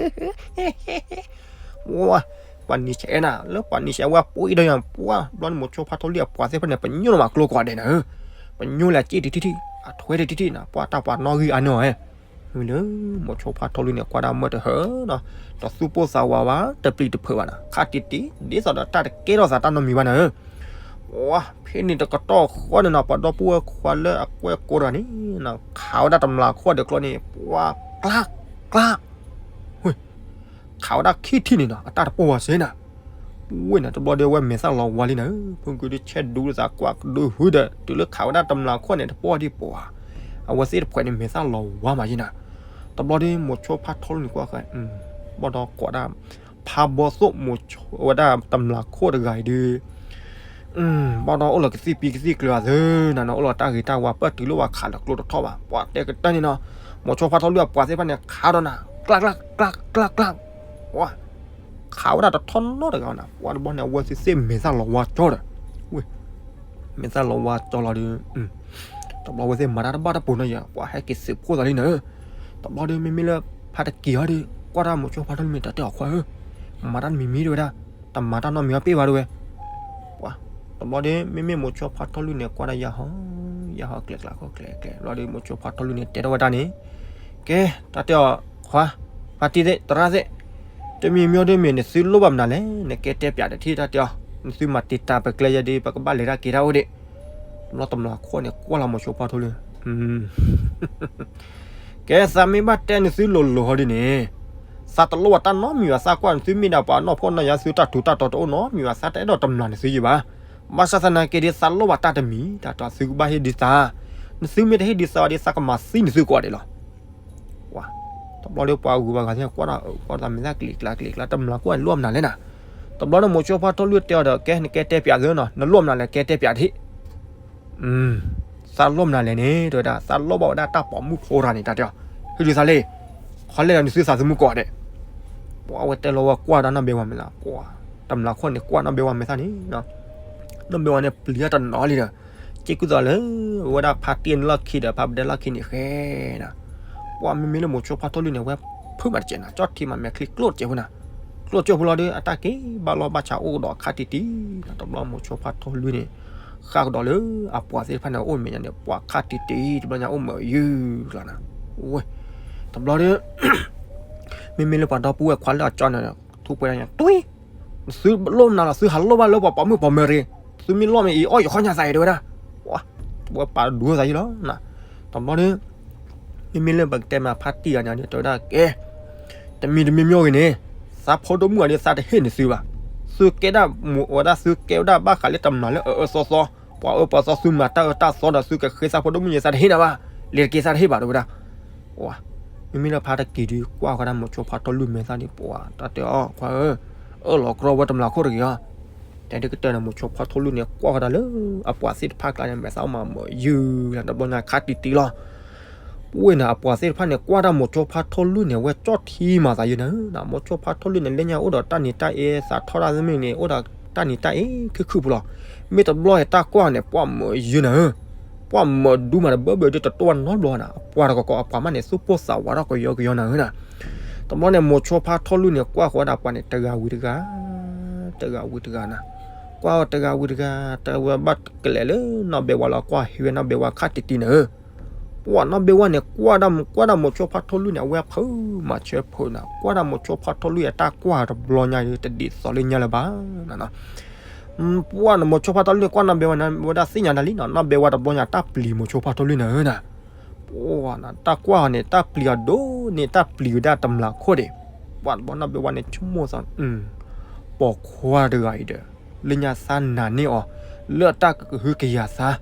ပှၤ ပှၤနံၤဆဲးနၤ လၢပှၤနံၤဆဲးဝဲပှ့ၤဒီးယၤ ပှၤဘျီန့ၣ်မိၤဆိဖါထီလူၢ်အပှၤသ့ၣ်တဖၣ်န့ၣ် ပညိၣ်လီၤမးကျိကိးဂၤဒဲးနၤဧၢ, ပညိၣ်လၢအစ့ၣ်တထံၣ်ထံၣ် အထွဲတထံၣ်ထံၣ်နၤ ပှၤတၢ်ပှၤနီၣ်ဂံၢ်အါန့ၢ်အီၤဧၢ, မ့ၢ်လၢ မိၤဆိဖါထီလူၢ်န့ၣ် ကွၢ်ဒၣ်မၢတဟၢနီၤ, တသူၣ်ပိၢ်သးဝးဘၣ် တပျံၤတဖုးဘၣ်နၤ ခးတံၢ်တံၢ် ဒ်သိးဒီးတၢ်တကဲထီၣ်သးတၢ်နီတမံၤဘၣ်နၤဧၢ, ပှၤ ဖဲန့ၣ်တကတီၢ်ဃီန့ၣ်နီၤ ပှၤဒီပုၢ်ဝဲၢ်ခွါလၢအကွဲၢ်ကိးတဂၤန့ၣ် ခးဝဲဒၣ်တမျးခိၣ်ဒီးကျိန့ၣ် ပှၤ ကျး ကျး ဝ့ၢ် ခးဝဲဒၣ်ခံထံၣ်န့ၣ်နီၤ အတၢ်တပိၢ်ဝဲစ့ၢ်နၤ, ဝ့ၢ်နၤ တဘျီဒီးအဝဲမဲာ်သၣ်လီၤဝါလံနၤဧၢ, ဖုကဒုးဆဲးဒူသးကွၢ်ကဒုဟုဒီး တုၤလၢခးဝဲဒၣ်တမျးခိၣ်န့ၣ် တပိၢ်ဒံးပှၤ, အဝဲသ့ၣ်တဖှဲးန့ၣ် မဲာ်သၣ်လီၤဝါမးယံနၤ, တဘျီဒီးမိၤဆိဖါထီလူၢ်န့ၣ်ကွၢ်ဃီ, ဘၣ်ဒီးကိးဒၣ် ဖးဘီသိၣ်မိၤဆိဝဲဒၣ်တမျးခိၣ်တဂၤအံၤဒုး ဘၣ်ဒီးအိၣ်လီၤကသံၣ်ပံကသံၣ်ကျၢၤအသၢနၤနီၤ အိၣ်လီၤတၢ်ဂ့ၤတၢ်ဝါ ပၢၢ်တုၤလၢဝဲခးလၢကျိတထီၣ်ဘၣ်, ပှၤတဲကတၢၢ်န့ၣ်နီၤ, မိၤဆိဖါထီလူၢ်အပှၤသ့ၣ်တဖၣ်န့ၣ် ခးဒီးနၤ ကျး ကျး ကျး ကျး ကျး ပှၤ ခးဝဲဒၣ်တထီၣ်နီတဂၤနၤ, ပှၤတဘျီန့ၣ် အဝဲသ့ၣ်သ့ၣ်မဲာ်သၣ်လီၤဝါကၠီဒီး, ဝ့ၢ် မဲာ်သၣ်လီၤဝါကၠီလီၤဒီး တဘျီဝဲသ့ၣ်မၤတၢ်တဘၣ်တပူၤနီၤယၤ ပှၤဟဲက့ၤသုးဖိသးလံနၤ, တဘျီဒီးမ့မ့ၢ်လၢ ဖါတက့ၤအီၤဒီး ကွၢ်တၢ်မိၤဆိဖါထီလူၢ်မ့ၢ်တၢ်တဲအီၤခွါဧၢ, မၤတၢ်တမံၤမံၤတဝဲဒၣ်, တမၤတၢ်နီတမံၤအီၤပ့ၢ်ဘၣ်တဝဲ, ပှၤ တဘျီဒီး မ့မ့ၢ်မိၤဆိဖါထီလူၢ်န့ၣ် ကွၢ်ဒၣ်ယၤဟီ ယဟီၣ်ကျဲၤကျါခိၣ်ကျဲၤကျဲၤ ဘျီဒီး မိၤဆိဖါထီလူၢ်န့ၣ် တဲထီၣ်ဝဲဒၣ်န့ၣ်, ကဲ, တၢ်တဲအီၤ, ခွါ, ဖါတံၢ်သ့ၣ် သရၣ်သ့ၣ်, တမံၤမ့ၢ်ဒ်မ့ၢ် နသုလိၣ်ဘၣ်မနုၤလဲၣ်, နကဲတဲပၠးတထံၣ် တၢ်တဲအီၤ, နသုမၤတံာ်တာ်ပကျဲယဲဒ် ပကဘၣ်လဲၤတၢ်က့ၤတၢ်အိၣ်ဒံး, တဘျီတမျးခိၣ်န့ၣ် ကွၢ်လီၤမိၤဆိဖါထီလူၢ် ကဲ သးမ့ၢ်ဘၣ်တဲနသုလိၤလိၤဟီဒ်န့ၣ်, သးတလိၣ်ဘၣ်တၢ်နီတမံၤဘၣ်, သးကွၢ်နသုမ့ၢ်ဒၣ်ပှၤနီၢ်ဖှီၣ်နီၢ်ယာ် သုတၢ်ထူးတၢ်တီၤတအိၣ်နီတမံၤဘၣ်, သးတအဲၣ်ဒိးတမျးနသုယံၤဘၣ်. ဘၣ်ဆၣ်သနာ်က့ဒီး သးလိၣ်ဘၣ်တၢ်တမံၤ တၢ်တဲအီၤသုကဘၣ်ဟ့ၣ်ဒုးသး, နသုမ့ၢ်တဟ့ၣ်ဒုးသးဘၣ်ဒီး သးကမၤသံနသုကိးဂၤဒဲးလီၤ. တဘျီဒီးပှၤဂုၤပှၤဂၤသ့ၣ် ကွၢ်ဒီးမ့ၢ်သးကလံၤကျါကလံၤကျါ တမျးခိၣ်န့ၣ်လိၣ်မနုၤလဲၣ်နၤ, တဘျီဒီးမိၤဆိဖါထီလူၢ်တဲအီၤဒီး ကဲ နကဲတဲပၠးသုနီၤ, နလိၣ်မနုၤလဲၣ် ကဲတဲပၠးတထံၣ် သးလိၣ်မနုၤလဲၣ်န့ၣ် တဲဝဲဒၣ် သးလိၣ်ဘၣ်ဝဲဒၣ်တၢ်ပိာ်မုၣ်ဖိတဂၤန့ၣ် တၢ်တဲအီၤ, ဟ့ၣ်ဒုးသးလံ, ခီလဲၣ်ဒီးနသုသးသမူကိးဂၤဒဲး. ပှၤအဝဲတဲလီၤဝဲကွၢ်ဒီးနီၢ်ဘဲဝါမဲာ်သၣ်, တမျးခိၣ်န့ၣ် ကွၢ်နီၢ်ဘဲဝါမဲာ်သၣ်န့ၣ်, နီၢ်ဘဲဝါန့ၣ်ပျံၤတၢ်တနီၤလံဒီး, စ့ၢ်ကီးသိးလၢ အဝဲဒၣ်ဖါတံၢ်န့ၣ်လီၢ်ခံဒီး ဖါပဒဲလီၢ်ခံန့ၣ်ဃဲနၤ, ပှၤမ့မ့ၢ်လၢမိၤဆိဖါထီလူၢ်န့ၣ် အဝဲဖုးမးတစဲးနၤ, ကၠီၣ်ထံမးမဲာ်ချံကျိၣ်တစဲးဖိနၤ, ကျိၣ်ကၠိၣ်ဖိလီၤဒီး အတၢ်က့ၤဘၣ်လီၢ်ဘၣ်ဆးအိၣ်ကဒီးခါတံၢ်တံၢ်, တဘျီမိၤဆိဖါထီလူၢ်န့ၣ် ဃၣ်ကဒီးလၢအပှၤသ့ၣ်တဖၣ်န့ၣ် အိၣ်မဲာ်ညါန့ၣ် ပှၤခါတံၢ်တံၢ် တဘျီညါအိၣ်မးယုၢ်လီၤနၤ, ဝဲ, တဘျီဒီး မ့မ့ၢ်လၢပှၤဒီပုၢ်ဝဲၢ်ခွါလၢအကၠီန့ၣ် ထူးပှဲၤညါ တွံၢ်, သုလိၣ်မနုၤလီၤ, သုဟးလိၣ်ဘၣ်လၢပှၤပိာ်မုၣ်ပိာ်မၢၤရ့ၣ်, သုမ့ၢ်လိၣ်မ့ၢ်အံၤ အီၣ်ယခီၣ်ညါသးအံၤ တဲဝဲဒၣ်, ဝဲပာ်ဒိသးယုၢ်လီၤ, တဘျီဒီး မ့မ့ၢ်လၢပကတဲမးဖါတံၢ်အီၤန့ၣ် တဲဝဲဒၣ်ကဲ, တမံၤတမံၤမ့ၢ်ဂ့ၤန့ၣ်, သးဖိဒိၣ်မုၣ်အီၤဒီး သးတဟ့ၣ်နသုဘၣ်, သုကဲဒၣ်မူးဝဲဒၣ် သုကဲဝဲဒၣ်ဘၣ်ဃးလၢတမျးလၢအအၢအၢသီသီ, ပှၤအၢပှၤသီ သုမၤတၢ်အၢတၢ်သီဒီး သုကဃ့သးဖိဒိၣ်မုၣ်န့ၣ် သးတဟ့ၣ်နၤဘၣ်, လ့ၤတက့ၤသးတဟ့ၣ်ဘၣ် တဲဝဲဒၣ် မ့မ့ၢ်လၢဖါတံၢ်ဒီး ကွၢ်ဃီဒၣ်မိၤဆိဖါထီလူၢ်မဲာ်သၣ်န့ၣ် ပှၤတၢ်တဲအီၤ ခွါဧၢ, အၢၣ်လီၤကြီဝဲတမျးခိၣ်တဂ့ၤအီၤ, တဲဒ်ကတၢၢ်န့ၣ် မိၤဆိဖါထီလူၢ်န့ၣ် ကွၢ်ဃီဒၣ်လၢ အပှၤသ့ၣ်တဖၣ်ကျါန့ၣ် မဲာ်သၣ်အိၣ်မးမးယုၢ်လီၤ တဘျီညါခါတံၢ်တံၢ်လီၤ. ပှၤန့ၣ် အပှၤသ့ၣ်တဖၣ်န့ၣ် ကွၢ်တၢ်မိၤဆိဖါထီလူၢ်န့ၣ် အဝဲကၠီၣ်ထံမၤသးယုၢ်နၤဧၢ, မိၤဆိဖါထီလူၢ်န့ၣ် လၢညါအိၣ်ဒီးတၢ်နံၤတၢ်အ့ သးထီၣ်တၢ်သ့ၣ်မ့ၢ်န့ၣ် အိၣ်ဒီးတၢ်နံၤတၢ်အ့ခုၣ်ခုၣ်ဖိလီၤ. မ့ၢ်တဘျီအတၢ်ကွၢ်န့ၣ် ပှၤမၢယုၢ်နၤဧၢ, ပှၤမၢဒူမးတဘၢဘၢဒီးတတိၢ်ဘၣ်နီတဘျီနၤ, အပှၤတကီၢ်ကီၢ်အပှၤမးန့ၣ် သူၣ်ပိၢ်သးဝးထီၣ်ကယီကယီနၤဧၢနၤ. တဘျီန့ၣ် မိၤဆိဖါထီလူၢ်န့ၣ် ကွၢ်ဃီဒၣ်ပှၤန့ၣ် တဂၤဝံၤတဂၤ, တဂၤဝံၤတဂၤနၤ, ကွၢ်တဂၤဝံၤတဂၤ, တဝဲဘၣ်ကလဲာ်လၢနီၢ်ဘဲဝါလီၤ ကွၢ်ဟ့ၣ်ဝဲနီၢ်ဘဲဝါခါတံၢ်တံၢ်နၤဧၢ. ပှၤနီၢ်ဘဲဝါန့ၣ် ကွၢ်ဒၣ် ကွၢ်ဒၣ်မိၤဆိဖါထီလူၢ်န့ၣ် အဝဲဖုးမၤဆၢဖုးနၤ, ကွၢ်ဒၣ်မိၤဆိဖါထီလူၢ်အတၢ်ကွၢ်တဘျီညါဒီး တဒ်သိးလၢညါလၢၤဘၣ်နၤ. ပှၤန့ၣ် မိၤဆိဖါထီလူၢ်န့ၣ် ကွၢ်နီၢ်ဘဲဝါန့ၣ် ဝဲဒၣ်သ့ၣ်ညါတၢ်လံနီၤ, နီၢ်ဘဲဝါတဘျီညါတၢ်ပျံၤမိၤဆိဖါထီလူၢ်နၤဧၢနၤ. ပှၤနၤ တၢ်ကွၢ်အီၤန့ၣ် တၢ်ပျံၤအီၤဒိၣ်န့ၢ် တၢ်ပျံၤဝဲဒၣ်တမျးခိၣ်ဒံး, ပှၤတဘျီနီၢ်ဘဲဝါန့ၣ် ဆိကမိၣ်သး ပိာ်ခွါတဂၤအံၤဒီး လၢညါသးနာ်န့ၢ်အီၤ လၢအတၢ်ကဟုကယာ်သး,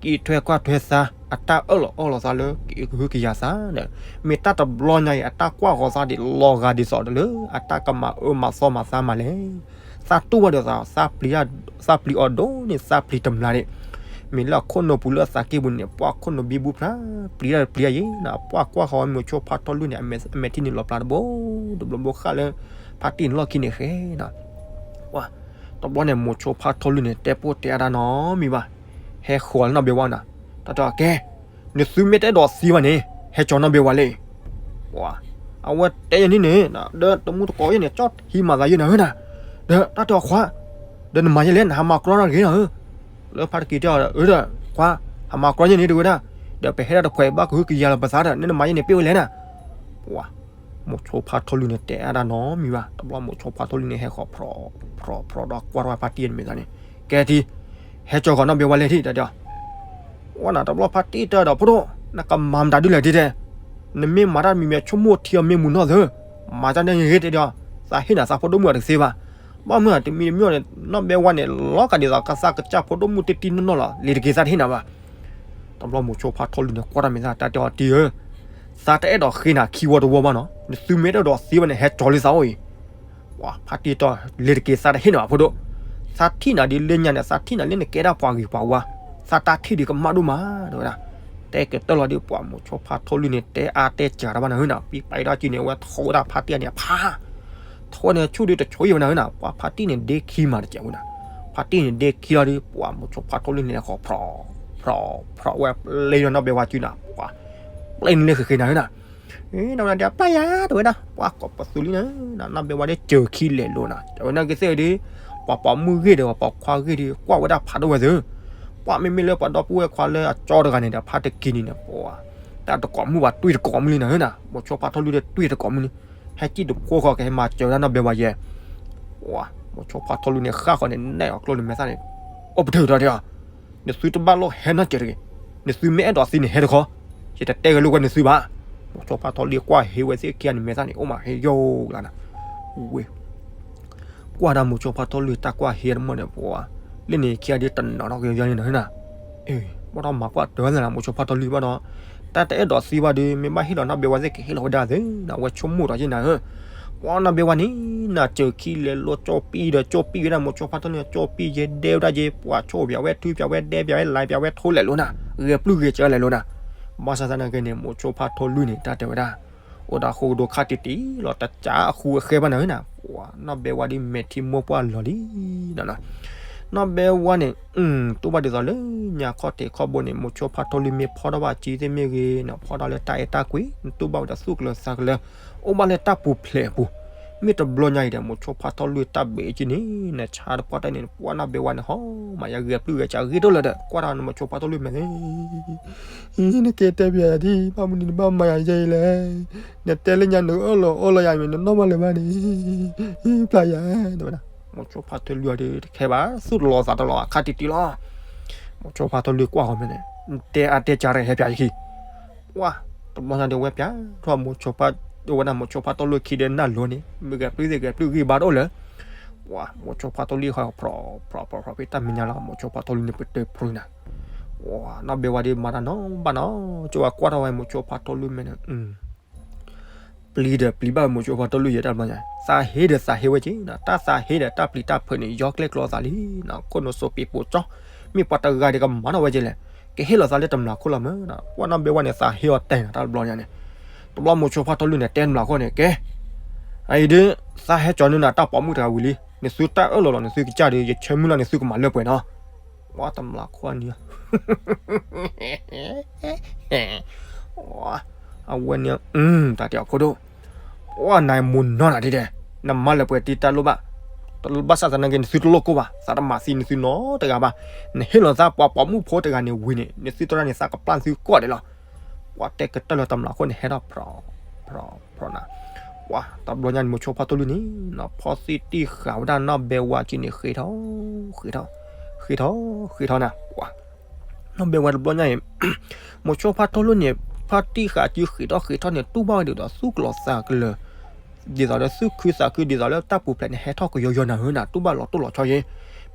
ကအံးထွဲကွၢ်ထွဲသး, အတၢ်အၢၣ်လီၤအီလီၤသးလၢကဟုကယာ်သးန့ၣ်, မ့ၢ်တၢ်တဘျီညါအံၤ အတၢ်ကွၢ်ဃီၤသးဒံးလီၤဂာ်ဒ်သိးဒီးလၢ အတၢ်ကမၤအၢမၤသီမၤသးမးလဲၣ်. သးတူၢ်ဘၣ်ဒီးသး သးပျံၤအီၤဒိၣ်န့ၢ် သးပျံၤတမျးဒံး, မ့ၢ်လၢအခိၣ်နူာ်ပူၤလၢအသးကံၢ်ပူၤန့ၣ် ပှၤခိၣ်နူာ်ဘံဘူဖျါ, ပျံၤတၢ်ပျံၤတၢ်ယံၤနၤ, ပှၤကွၢ်ဃီၤဝဲမိၤဆိဖါထီလူၢ်န့ၣ် အမဲာ်ထံန့ၣ်လီၤပျါတဘိ တဘျီဘိဃၣ်လၢ ဖါတံၢ်န့ၣ်လီၢ်ခံန့ၣ်ဃဲနၤ. တဘျီန့ၣ် မိၤဆိဖါထီလူၢ်န့ၣ် တဲပိၢ်တဲအါတၢ်နီတမံၤဘၣ်, ဟဲဃီၤလၢနီၢ်ဘဲဝါနၤ, တၢ်တဲအီၤကဲ, နသုမ့ၢ်တအဲၣ်ဒိးသံဘၣ်န့ၣ် ဟဲကၠီၤနီၢ်ဘဲဝါလဲၣ်. အဝဲတဲယဲန့ၣ်န့ၣ် ဒီးတမူတကိးယဲန့ၣ် ကၠီၣ်ထံမၤသးယဲနၤဧၢနၤ, ဒီးတၢ်တဲအီၤခွါ, ဒီးနမၤယဲလဲၣ် နဟးမၤကြီတၢ်တဂ့ၤနၤဧၢ. လၢဖါတံၢ်တဲအီၤဒီး အၢ ဒီး ခွါ, ဟးမၤကြီယဲန့ၣ်တဝဲဒၣ်, ဒီးပဟဲဒၣ်တခွဲးဘၣ်ကဟုကယာ်လီၤပသးဒီး နမၤယဲန့ၣ်ပ့ၢ်ဝဲလဲၣ်နၤ. ပှၤ မိၤဆိဖါထီလူၢ်န့ၣ် တဲအါတၢ်နီတမံၤဘၣ်. တဘျီမိၤဆိဖါထီလူၢ်န့ၣ် ဟဲဃီၤဖြီဖြီဒီးကွၢ်ထီၣ်ဖါတံၢ်အမဲာ်သးန့ၣ်, ကဲထံ, ဟဲကၠီၤဃီၤနီၢ်ဘဲဝါလဲၣ်ထံ တၢ်တဲအီၤ. ဝဲနၤ တဘျီဖါတံၢ်တဲဒီး ဖိဒိၣ်, နကမၤမတၤဒ်လဲၣ်ဒ်တဲ, နမ့ၢ်မၤတၢ်တမံၤမံၤ ဆိကမိၣ်ထံအီၤမ့ၢ်မုာ်နီၢ်သၢ, မၤတၢ်န့ၣ်ဂ့ၤတဲဒီး, သးဟ့ၣ်နၤသးဖိဒိၣ်မုၣ်အတသ့ဘၣ်. ဘၣ်မနုၤတမံၤတမံၤန့ၣ် နီၢ်ဘဲဝါန့ၣ် လီၤကးဒ်သိးကသးကစၢ်ဖိဒိၣ်မုၣ်တံၢ်တံၢ်နီၢ်နီၢ်လီၤ, လ့ၤတက့ၤသးတဟ့ၣ်နၤဘၣ်. တဘျီမိၤဆိဖါထီလူၢ်န့ၣ် ကွၢ်တၢ်မဲာ်သး တၢ်တဲအီၤတံၢ်ဧၢ, သးတအဲၣ်ဒိးဃ့နၤခံဝီတဝီဘၣ်နီၤ, နသုမ့ၢ်တအဲၣ်ဒိးသံဘၣ်န့ၣ် ဟဲကၠီၤလၢသးအိၣ်အံၤ. ပှၤဖါတံၢ်တဲအီၤ လ့ၤတက့ၤသးတဟ့ၣ်နၤဘၣ်ဖိဒိၣ်, သးထံၣ်နၤဒ်လၢညါန့ၣ် သးထံၣ်နၤလၢနကဲဒၣ်ပှၤဂ့ၤပှၤဝါ, သးတၢ်ထံၣ်ဒ်ကမၣ်ဒိၣ်မး တဲဝဲဒၣ်. တဲကတၢၢ်လီၤဒီး ပှၤမိၤဆိဖါထီလူၢ်န့ၣ် တဲအါတဲစှၤတၢ်ဘၣ်နၤဧၢနၤ, ပံပာ်အံၤဒီးက့ၤန့ၣ် အဝဲထိဝဲဒၣ်ဖါတံၢ်အန့ၣ်ဖး, ထိန့ၣ်ဆူၣ်ဒီးတဆိအံၤဝဲနၤဧၢနၤ, ပှၤဖါတံၢ်န့ၣ်ဒ့ခံမးတစဲးဝဲနၤ, ဖါတံၢ်န့ၣ်ဒ့ခံလီၤဒီး ပှၤမိၤဆိဖါထီလူၢ်န့ၣ် ဃီၤဖြီဖြီဝဲပျဲလီၤနီၢ်ဘဲဝါစုနၤ, ပှၤပျဲန့ၣ်လၢဃ့ဃ့နၤဧၢနၤ. နဝဲဒၣ်ပျဲယၤ တဲဝဲဒၣ်, ပှၤကိးပသူလံနၤ, နီၢ်ဘဲဝါဒီးစၢၤခံလဲၤလိၤနၤ, တဲဝဲနၤကသ့ၣ်ဒီး, ပှၤပိာ်မုၣ်ဂ့ၢ်ဒီး ပှၤပိာ်ခွါဂ့ၢ်ဒီး ကွၢ်ဝဲဒၣ်ဖးဒိၣ်ဝဲသ့ၣ်, ပှၤမ့မ့ၢ်လၢပှၤဒီပုၢ်ဝဲၢ်ခွါလၢအကၠီတဂၤန့ၣ်ဒီး ဖါတက့ၤန့ၣ်ဒီး ပှၤ တၢ်တကိးမုၣ်ဘၣ် တွံၢ်တကိးမုၣ်လံနၤဧၢနၤ, မိၤဆိဖါထီၣ်လွံၢ်ဒီးတွံၢ်တကိးမုၣ်လံ, ဟဲစံၣ်တဖိဃီ ကဟဲမၤစၢၤဝဲဒၣ်နီၢ်ဘဲဝါယဲ, မိၤဆိဖါထီၣ်လွံၢ်န့ၣ် ဃၣ်ဃီန့ၣ် နဲၣ်အီၤကျိန့ၣ် မဲာ်သၣ်န့ၣ် အိၣ်ပတုာ်ဒီးတဲအီၤ, နသုတဘၣ်လိၣ်ဟဲနီတစဲးတဂ့ၤ, နသုမ့ၢ်အဲၣ်ဒိးသံန့ၣ် ဟဲတခီ, ယတတဲဂဲၤလိာ်ကွဲနသုဘၣ်. မိၤဆိဖါထီၣ်လွံၢ်ကွၢ်ဟ့ဝဲသ့ၣ်ခံဂၤန့ၣ် မဲာ်သၣ်န့ၣ် အိၣ်မးဟ့ယိာ်လၢနၤ, ဝ့ၢ် ကွၢ်ဒၣ်မိၤဆိဖါထီၣ်လွံၢ်တၢ်ကွၢ်ဟ့တမီၢ်ဒီး ပှၤ လၢန့ၣ်ခံဂၤဒ် တနီၤထီၣ်ကယီယီန့ၣ်နၤဧၢနၤ, ဘၣ်ဒီးမၤကွၢ်တၢ်နၤ မိၤဆိဖါထီၣ်လွံၢ်ဘၣ်ဒီး, တၢ်တအဲၣ်ဒိးသံဘၣ်ဒီး မ့ၢ်ဘၣ်ဟ့ၣ်လီၤနီၢ်ဘဲဝါသ့ၣ် ကဟ့ၣ်လီၤဝဲဒၣ်သ့နၤ, အဝဲဆိကမိၣ်ဒီးယဲနၤဧၢ, ပှၤနီၢ်ဘဲဝါန့ၣ် နၤစၢၤခံလဲၤလိကၠီၣ်ပံၣ်ဒီး ကၠီၣ်ပံၣ်ဝဲဒၣ် မိၤဆိဖါထီၣ်လွံၢ် ကၠီၣ်ပံၣ်ယဲဒဲဝဲဒၣ်ယဲ ပှၤဆိၣ်ပၠးဝဲ ထုပၠးဝဲ ဒဲပၠးဝဲ လၤပၠးဝဲ ထိလဲၤလိနၤ, ဂဲၤပျုၢ်ဂဲၤစၢၤလဲၤလိနၤ, ဘၣ်ဆၣ်သနာ်က့န့ၣ် မိၤဆိဖါထီၣ်လွံၢ်န့ၣ် တၢ်တဲဝဲဒၣ် အိၣ်ဒီးဃိကဒိခါတံၢ်တံၢ်လီၤ တကးအဃူအဃဲဘၣ်နၤဧၢနၤ, ပှၤနီၢ်ဘဲဝါဒ်မဲာ်ထံမိၢ်ပှၢ်လီၤလံနၤ, နီၢ်ဘဲဝါန့ၣ် တူၢ်ဘၣ်ဒ်သိးလၢညါခီၣ်ထံးခီၣ်ဘိန့ၣ် မိၤဆိဖါထီၣ်လွံၢ်မ့ၢ်ဖီထီၣ်ဘၣ်အစုသ့ၣ်မ့ၢ်ဂ့ၤနၤ ဖီထီၣ်လၢတၢ်အဲၣ်တၢ်ကွံ နတူၢ်ဘၣ်ဝဲဒီးသူၣ်ကလၢၤသးကလၢၤ အိၣ်ဘၣ်လၢတၢ်ပူၤဖျဲးအပူၤ, မ့ၢ်တဘျီညါအံၤဒီး မိၤဆိဖါထီၣ်လွံၢ်တၢ်ဘ့ၣ်အစုန့ၣ် နဆါတပှၢ်တၢၢ်န့ၣ် ပှၤနီၢ်ဘဲဝါန့ၣ် ဟီမးယၤဂဲၤပျုၢ်ဂဲၤစၢၤဂ့ၤဒိၣ်လၢၤဒီး ကွၢ်တၢ်နမိၤဆိဖါထီၣ်လွံၢ်မဲာ်သ့ၣ် နကဲတဲပၠးယၤဒ် ဘၣ်မနုၤနဘၣ်မၤယၤယဲအံၤလဲၣ်, နတဲလၢညါနအၢၣ်လီၤအီလီၤယၤမ့ၢ်နနီၢ်မးလၢၤဘၣ်န့ၣ်, ပျၢ်ယၤ, တဲဝဲဒၣ်, မိၤဆိဖါထီၣ်လွံၢ်အံၤဒီးတခဲဘၣ် သူၣ်တလီၤသးတလီၤအခါတံၢ်တံၢ်လီၤ, မိၤဆိဖါထီၣ်လွံၢ်ကွၢ်ဃီၤမဲာ်န့ၣ် နတဲအါတဲကၢ်ရဲၣ်ဟဲပၠးယခံ ပှၤ တဘျီညါဒီးဝဲပၠးထီၣ်မိၤဆိဖါ ဝဲဒၣ်မိၤဆိဖါထီၣ်လွံၢ်ခံဒီးနၢ်လိၤန့ၣ် မ့ၢ်ဂဲၤပျုၢ်သ့ၣ်ဂဲၤပျုၢ်ဂံၢ်ဘါတအိၣ်လၢၤ, ပှၤ မိၤဆိဖါထီၣ်လွံၢ်ဃီၤ ဖြီဖြီဖြီဖဲတၢ်မဲာ်ညါလီၤ မိၤဆိဖါထီၣ်လွံၢ်န့ၣ် ပတၢၢ်ဖုနၤ, ပှၤ နီၢ်ဘဲဝါဒီးမၤတၢ်နီတဘၣ်နီၤ, ကၠီဝဲကွၢ်ထီၣ်ဝဲမိၤဆိဖါထီၣ်လွံၢ်မဲာ်န့ၣ် ပျံၤဒီးပျံၤဘၣ်မိၤဆိဖါထီၣ်လွံၢ်ယဲတၢ်တဘျီညါ, သးဟ့ဒီးသးဟ့ဝဲက့ၤနၤ, တၢ်သးဟ့ဒီးတၢ်ပျံၤတၢ်ဖုးန့ၣ် ယီကျဲကျီသးလံနၤ, ခိၣ်နူာ်စိးပံၤပိာ်ကၠီ, မ့ၢ်ပှၤတဂၤဒီးကမၤထီၣ်ဝဲက့ၤလဲၣ်, ကဟ့ၣ်လီၤသးလၢတမျာ်ခိၣ်လီၤမ့ၢ်နၤ, ပှၤနီၢ်ဘဲဝါန့ၣ် သးဟ့အီၤတဲနၤတၢ်တဘျီညါန့ၣ်, တဘျီမိၤဆိဖါထီၣ်လွံၢ်န့ၣ် တဲတမျာ်ခိၣ်န့ၣ် ကဲ အအံၤဒ် သးဟဲကၠီၤနုၤနၤ တၢ်ပိာ်မုၣ်တဂၤဝံၤလံ, နသုတၢ်အၢၣ်လီၤလီၤ နသုကစၢ်ဒီး ယဆၢမုၢ်လၢ်နသုကမၤလၢပှဲၤနီၤ, ပှၤတမျာ်ခိၣ်န့ၣ် အဝဲန့ၣ် တၢ်တဲအီၤဖိဒိၣ်, ပှၤနၤမိၢ်နီၢ်နၤဒ်ဒဲး, နမၤလၢပှဲၤတံၢ်တၢ်လိၣ်ဘၣ်, တလိၣ်ဘၣ်ဆၣ်သနာ်က့ နသုတလိၣ်ကိၢ်ဘၣ်, သးတမၤသံနသုနီတဂၤဘၣ်, နဟ့ၣ်လီၤသးပှၤပိာ်မုၣ်ဖိတဂၤန့ၣ်ဝံၤန့ၣ် နသုတရၢ်န့ၣ် သးကပျၢ်နသုကိးဒဲးလီၤ, ပှၤတဲကတၢၢ်လၢတမျာ်ခိၣ်န့ၣ် ဟဲထီၣ်ဖြီဖြီဖြီနၤ, ပှၤတဘျီညါန့ၣ် မိၤဆိဖါထီၣ်လွံၢ်န့ၣ် ဖီသ့ၣ်တံၢ်ဃာ်ဝဲဒၣ်နီၢ်ဘဲဝါစုန့ၣ် ဃ့ထီၣ် ဃ့ထီၣ် ဃ့ထီၣ် ဃ့ထီၣ်နၤ, ပှၤ နီၢ်ဘဲဝါတဘျီညါအံၤ မိၤဆိဖါထီၣ်လွံၢ်န့ၣ် ဖါတံၢ်ဃာ်စုဃ့ထီၣ်ဃ့ထီၣ်န့ၣ် တူၢ်ဘၣ်ဝဲဒ်သိးသူၣ်ကလီၤသးကလၢၤ, ဒ်သိးလၢသူၣ်ခုသးခု ဒ်သိးလၢတၢ်ပူၤဖျဲးန့ၣ် ဟဲထီၣ်ကယီယီနၤဧၢနၤ, တူၢ်ဘၣ်လီၤတိၢ်လီၤဆီယဲ,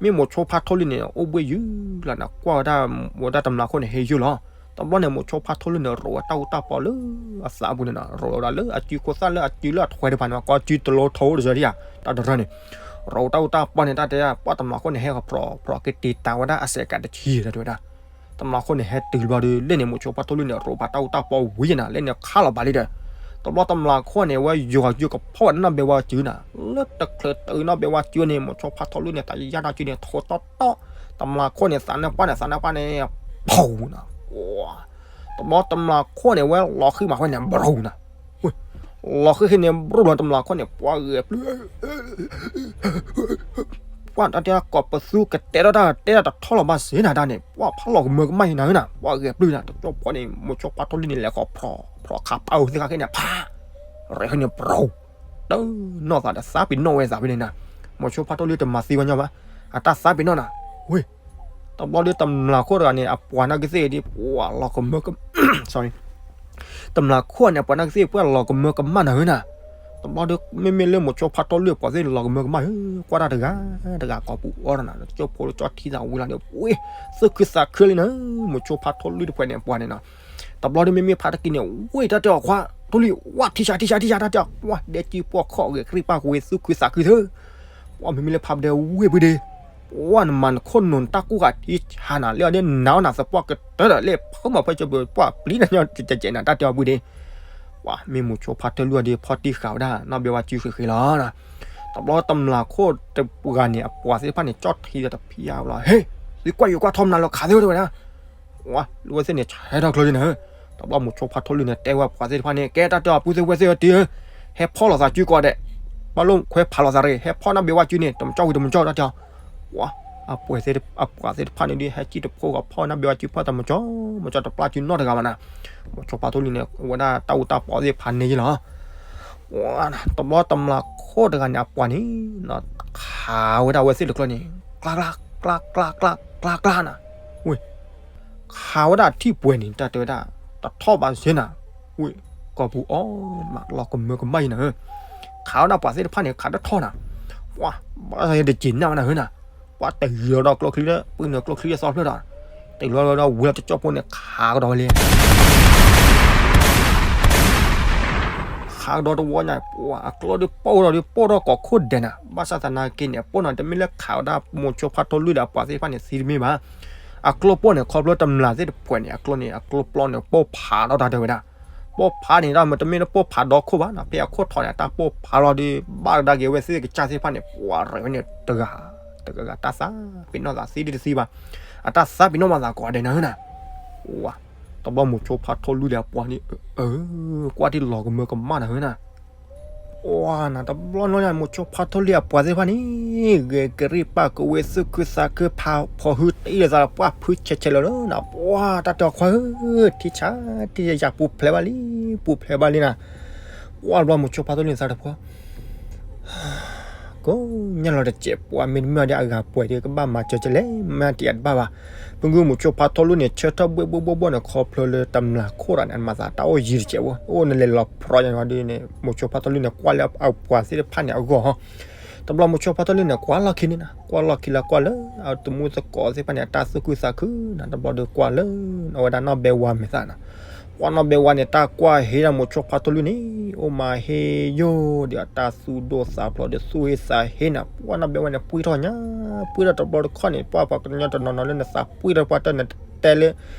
မ့ၢ်မိၤဆိဖါထီၣ်လွံၢ်န့ၣ် အိၣ်ဘှ့ၣ်ယုၢ်လီၤနၤ, ကွၢ်ဝဲဒၣ် ဝဲဒၣ်တမျာ်ခိၣ်န့ၣ် ဟ့ယုၢ်လီၤ, တဘျီန့ၣ် မိၤဆိဖါထီၣ်လွံၢ်န့ၣ် ရိးဝဲတၢ်အူတၢ်ပီလၢအသးပူၤန့ၣ်နၤ, ရိးဝဲဒၣ်လၢအစုခိၣ်သၣ်လၢအစုလၢအထွဲတဖၣ်န့ၣ် ကိးစုတလိထိတစၢတယၤ တၢ်တရၢန့ၣ် ရိးတၢ်အူတၢ်ပီန့ၣ် တၢ်တဲ ပှၤတမျာ်ခိၣ်န့ၣ် ဟဲဃီၤဖြီဖြီက့ၤတ့ၢ်တၢ်ဝဲဒၣ်အစဲးကးတဆံ တၢ်တဲဝဲဒၣ်, တမျာ်ခိၣ်န့ၣ် ဟဲတုၤတဘျီဒီး လၢန့ၣ် မိၤဆိဖါထီၣ်လွံၢ်န့ၣ် ရိးဘၣ်တၢ်အူတၢ်ပီဝံၤယဲနၤ, လၢန့ၣ်ခါလီၤဘၣ်လံဒီး, တဘျီတမျာ်ခိၣ်န့ၣ် ဝဲယိၤဂၤစုကဖီၣ်ဝဲနီၢ်ဘဲဝါစုနၤ, လၢတချုးတုၤနီၢ်ဘဲဝါစုန့ၣ် မိၤဆိဖါထီၣ်လွံၢ်န့ၣ် တၢ်ယါတၢ်စုန့ၣ် ထိးတီတီ, တမျာ်ခိၣ်န့ၣ် သးနၢ်ပှၢ်န့ၣ် သးနၢ်ပှၢ်န့ၣ် ဖီနၤ, တဘျီတမျာ်ခိၣ်န့ၣ် ဝဲလီၤဃံၤမးဃဲန့ၣ် ဘြူၤနၤ လီၤဃံၤဃ့န့ၣ် ဘြူၤလီၤ တမျာ်ခိၣ်န့ၣ် ပှၤဂဲၤပျုၢ် ပှၤတၢ်တဲကိးပသူကတဲထီၣ်တၢ်တဲတၢ်တထီၣ်လီၤဘၣ်စ့ၢ်နၤတၢ်န့ၣ် ပှၤဖးလီၤကမၢကမၣ်ယဲနၤဧၢနၤ ပှၤဂဲၤပျုၢ်နၤ တကၠီဖီန့ၣ် မိၤဆိဖါထီၣ်လွံၢ်န့ၣ် လဲၤဃီၤဖြီ ဖြီခးပာ်အိၣ်သ့ၣ်ခါခဲန့ၣ် ဖး ရဲၣ်ဃ့န့ၣ် ဘြူၤ တနီၣ်သးဒီးသးပ့ၤနီၣ်ဝဲသးဖဲန့ၣ်နၤ မိၤဆိဖါထီၣ်လွံၢ်တမၤသံဝဲညီဘၣ် အတၢ်သးပ့ၤနီၣ်နၤ ဝ့ၢ် တဘျီဒီးတမျာ်ခိၣ်တဂၤန့ၣ် အပှၤနီၢ်ကသ့ၣ်ဒီး ပှၤလီၤကမၢက sorry တမျာ်ခိၣ်န့ၣ် အပှၤနီၢ်ကသ့ၣ် ပှၤလီၤကမၢကမၣ်နၤဧၢနၤ တဘျီဒီး မ့မ့ၢ်လၢမိၤဆိဖါထီၣ်လွံၢ်အပှၤသ့ၣ်န့ၣ် လီၤကမၢကမၣ်ဧၢ ကွၢ်တၢ်တဂၤတဂၤ ကိးပူၤအီၣ်တၢ်နၤ ကၠိဖိကၠီထံသးဝံၤလီၤန့ၣ် ဝ့ၢ် သူၣ်ခုသးခုလံနၤ မိၤဆိဖါထီၣ်လွံၢ်တဖုန့ၣ် အပှၤန့ၣ်နၤ တဘျီဒီး မ့မ့ၢ်ဖါတက့ၢ်န့ၣ် ဝ့ၢ်တၢ်တဲအီၤခွါ ထီၣ်လွံၢ် ဝါထံဆးထံဆးထံဆးတၢ်တဲအီၤ ဝါဒဲကၠံပှီၢ်ခီၣ်ဂဲၤကြံၢ်ပၢ်ကဝ့ၤ သူၣ်ခုသးခုသၢ ပှၤမ့မ့ၢ်လၢဖါပဒဲဝ့ၢ်ပူၤဒီး ပှၤနမၤနခိၣ်နူာ်နတၢ်ကူၣ်ဂၤထံဆးနၤ လၢအဒဲနၤအီၣ်နၤသပှၢ်ကတၢၢ်ဒီး လၢဖုမၤဖဲကၠိပူၤ ပှၤပျံၤနၤညီကဲးကဲးနၤ တၢ်တဲအီၤပူၤဒီး ပှၤမ့ၢ်မိၤဆိဖါထီၣ်လွံၢ်အီၤဒီး ဖီၣ်တံၢ်ဃာ်ဝဲဒၣ် နီၢ်ဘဲဝါစုဃ့ဃ့လီၤ. တဘျီတမျာ်ခိၣ်တဂၤန့ၣ် အပှၤသ့ၣ်တဖၣ်န့ၣ် ကၠီၣ်ထံဒီးတဖံးအါဝဲလီၤ ဟ့ၣ် သုကွၢ်ယိၤကွၢ်ထီမနုၤလီၤခးသ့ဝဲတဝဲဒၣ် ဝါ လၢဝဲသ့ၣ်န့ၣ် ဆဲးထီၣ်ကျၢၤလံနၤဧၢ, တဘျီမိၤဆိဖါထီၣ်လွံၢ်န့ၣ်တဲဝဲပှၤသ့ၣ်တဖၣ်န့ၣ် ကဲတၢ်တဲအီၤပုၢ်သ့ၣ်ဝဲၢ်သ့ၣ်ဧၢတံၤဧၢ, ဟဲဖီၣ်လိာ်သးစုကိးဂၤဒဲး, ဘၣ်လိာ်ခွဲးဖးလိာ်သးတဂ့ၤ, ဟဲဖီၣ်နီၢ်ဘဲဝါစုန့ၣ် တမကၠီၣ်ဝံၤတမကၠီၣ်တၢ်တဲအီၤ, ဝါ အပှဲၤသ့ၣ်တ- အပှၤသ့ၣ်တဖၣ်န့ၣ်ဒုး ဟဲစံၣ်တဖိဃီဖီၣ်န့ၢ်ဘဲဝဲစုဖီၣ်တၢ်မီၤကၠီ, မီၤကၠီတပျၢ်စုနီတဂၤဘၣ်နၤ. မိၤဆိဖါထီၣ်လွံၢ်န့ၣ် အဝဲဒၣ်တၢ်အူတၢ်ပီသ့ၣ်ဖးန့ၢ်ယလီၤ. တဘျီတမျးခိၣ်တဂၤန့ၣ် အပှၤန့ၣ် ခးဝဲဒၣ်အဝဲသ့ၣ်တကျီန့ၣ် ကျါကျါ ကျါကျါ ကျါကျါ ကျါကျါနၤ. ဝ့ၢ် ခးဝဲဒၣ်ထံၣ်ပှဲၤန့ၣ် တၢ်တဲဝဲဒၣ် တထီၣ်ဘၣ်စ့နၤ. ဝ့ၢ် ကိာ်ပူၤအီၣ်မးလီၤကမၢကမၣ်အံၤနၤဧၢ, ခးဝဲဒၣ်ပှၤသ့ၣ်တဖၣ်န့ၣ် ခးတထီၣ်နၤ. ပှၤ ဘၣ်ဆၣ်ယတက့ၤနၢ်ဝဲနၤဧၢနၤ, ပှၤတယီၤဒီးကျိချံလၢ ပုၢ်နုာ်ကျိချံအသီဖျၢၣ်ဒီး တလီၤလီၤဒီးဝံၤလီၤတကၠီၣ်ဖိန့ၣ် ခးကဒီးဝဲလံ ခးကဒီးတဝီညါ ပှၤအကျိဒုးပိၢ်ထီၣ်ဒုးပိၢ်ထီၣ်ကိးခိၣ်ဒဲးနၤ, ဘၣ်ဆၣ်သနာ်က့န့ၣ် အပိၢ်နီၤ တမ့ၢ်လၢခးဝဲဒၣ်မိၤဆိဖါထီၣ်လွံၢ်ဒီးအပှၤသ့ၣ်တဖၣ်န့ၣ်သံတမ့ၢ်ဘၣ်. အကျိပိၢ်န့ၣ် ခီဖျိတမျးသ့ၣ်တဖၣ်န့ၣ် အကျိန့ၣ် အကျိပျီန့ၣ် ပိၢ်ဖးထီၣ်တၢ်တဲဝဲဒၣ်, ပိၢ်ဖးန့ၣ် တၢ်မ့ၢ်တမ့ၢ်လၢပိၢ်ဖးဒီခိၣ်ဘၣ်နၤ, ဖဲအခိၣ်ထီၣ်န့ၣ် အတၢ်ပိၢ်ဖးလီၤဒီး ဘၣ်ကဒါက့ၤဝဲသ့ၣ်ကစၢ်သ့ၣ်တဖၣ်န့ၣ် ပှၤရဲၣ်ဝဲန့ၣ်တဂၤ တဂၤဂၤတၢ်သးပ့ၤနီၣ်သးသံဒ်တသံဘၣ်, အတၢ်သးပ့ၤနီၣ်မၤသးကိးဂၤဒဲးနၤဧၢနၤ. တဘျီမိၤဆိဖါထီၣ်လွံၢ်ဒီးအပှၤန့ၣ် အၢ ကွၢ်ထံၣ်လီၤကမၢကမၣ်နၤဧၢနၤ. ပှၤနၤ တဘျီနီၢ်ညါ မိၤဆိဖါထီၣ်လွံၢ်အပှၤသ့ၣ်တဖၣ်န့ၣ် ဂဲၤကရံၣ်ပာ်ကဝဲသူၣ်ခုသးခု ဖးဖီၣ်ဟုတအံၣ်လၢသးလီၤ ပှၢ်ဖုဆဲးဆဲးလီၤလၢနၤ, ပှၤတၢ်တဲအီၤခွါဧၢ, ထံဆးထံယၤပူၤဖျဲးဘၣ်လံ ပူၤဖျဲးဘၣ်လံနၤ. ပှၤတဘျီမိၤဆိဖါထီၣ်လွံၢ်န့ၣ်သးတဖျီ ကိးညါလီၤတစဲး ပှၤမ့တမ့ၢ်အီၤဒီးအဂၤပှဲၤဒီးကဘၣ်မၤစၢၤကလဲၣ် မ့ၢ်တယၤတဘၣ်ဘၣ်. ပဂုၢ်မိၤဆိဖါထီၣ်လွံၢ်န့ၣ် ဆၢထၢၣ်ဘှ့ၣ်ဘှိၣ်ဘှိၣ်ဘှိၣ်န့ၣ် ခီဖျိလၢတမျးခိၣ်ဒီးန့ၣ် အမၤသးတၢ်အိၣ်ယံၤတစဲးဖိ အိၣ်နလဲၤလီၤဖြီညါန့ၣ်ဒ်န့ၣ် မိၤဆိဖါထီၣ်လွံၢ်န့ၣ် ကွၢ်လၢအပှၤသ့ၣ်တဖၣ်န့ၣ်အဂီၢ် တဘျီမိၤဆိဖါထီၣ်လွံၢ်န့ၣ် ကွၢ်လီၢ်ခံန့ၣ်နၤ ကွၢ်လီၢ်ခံလၢကွၢ်လၢ အသမူသကိးသ့ၣ်တဖၣ်န့ၣ် အတၢ်သူၣ်ခုသးခုနၤ တဘျီဒီးကွၢ်လၢ အဝဲဒၣ်နီၢ်ဘဲဝါမဲာ်သၣ်နၤ. ပှၤနီၢ်ဘဲဝါန့ၣ် တၢ်ကွၢ်ဟ့ဒၣ်မိၤဆိဖါထီၣ်လွံၢ်န့ၣ် အိၣ်မးဟ့ယိၣ်ဒီးအတၢ်သူၣ်ဒိၣ်သးဖျိးဒီးသူၣ်ဟ့သးဟ့နၤ ပှၤနီၢ်ဘဲဝါန့ၣ် ပှံၢ်ထီၣ်ညါ ပှံၢ်ထီၣ်တဘျီတခီၣ်န့ၣ် ပှၤပှၤကညီတနီၤနီၤလၢနသးပှံၢ်ထီၣ်ပှၤတၢ်နတဲလၢ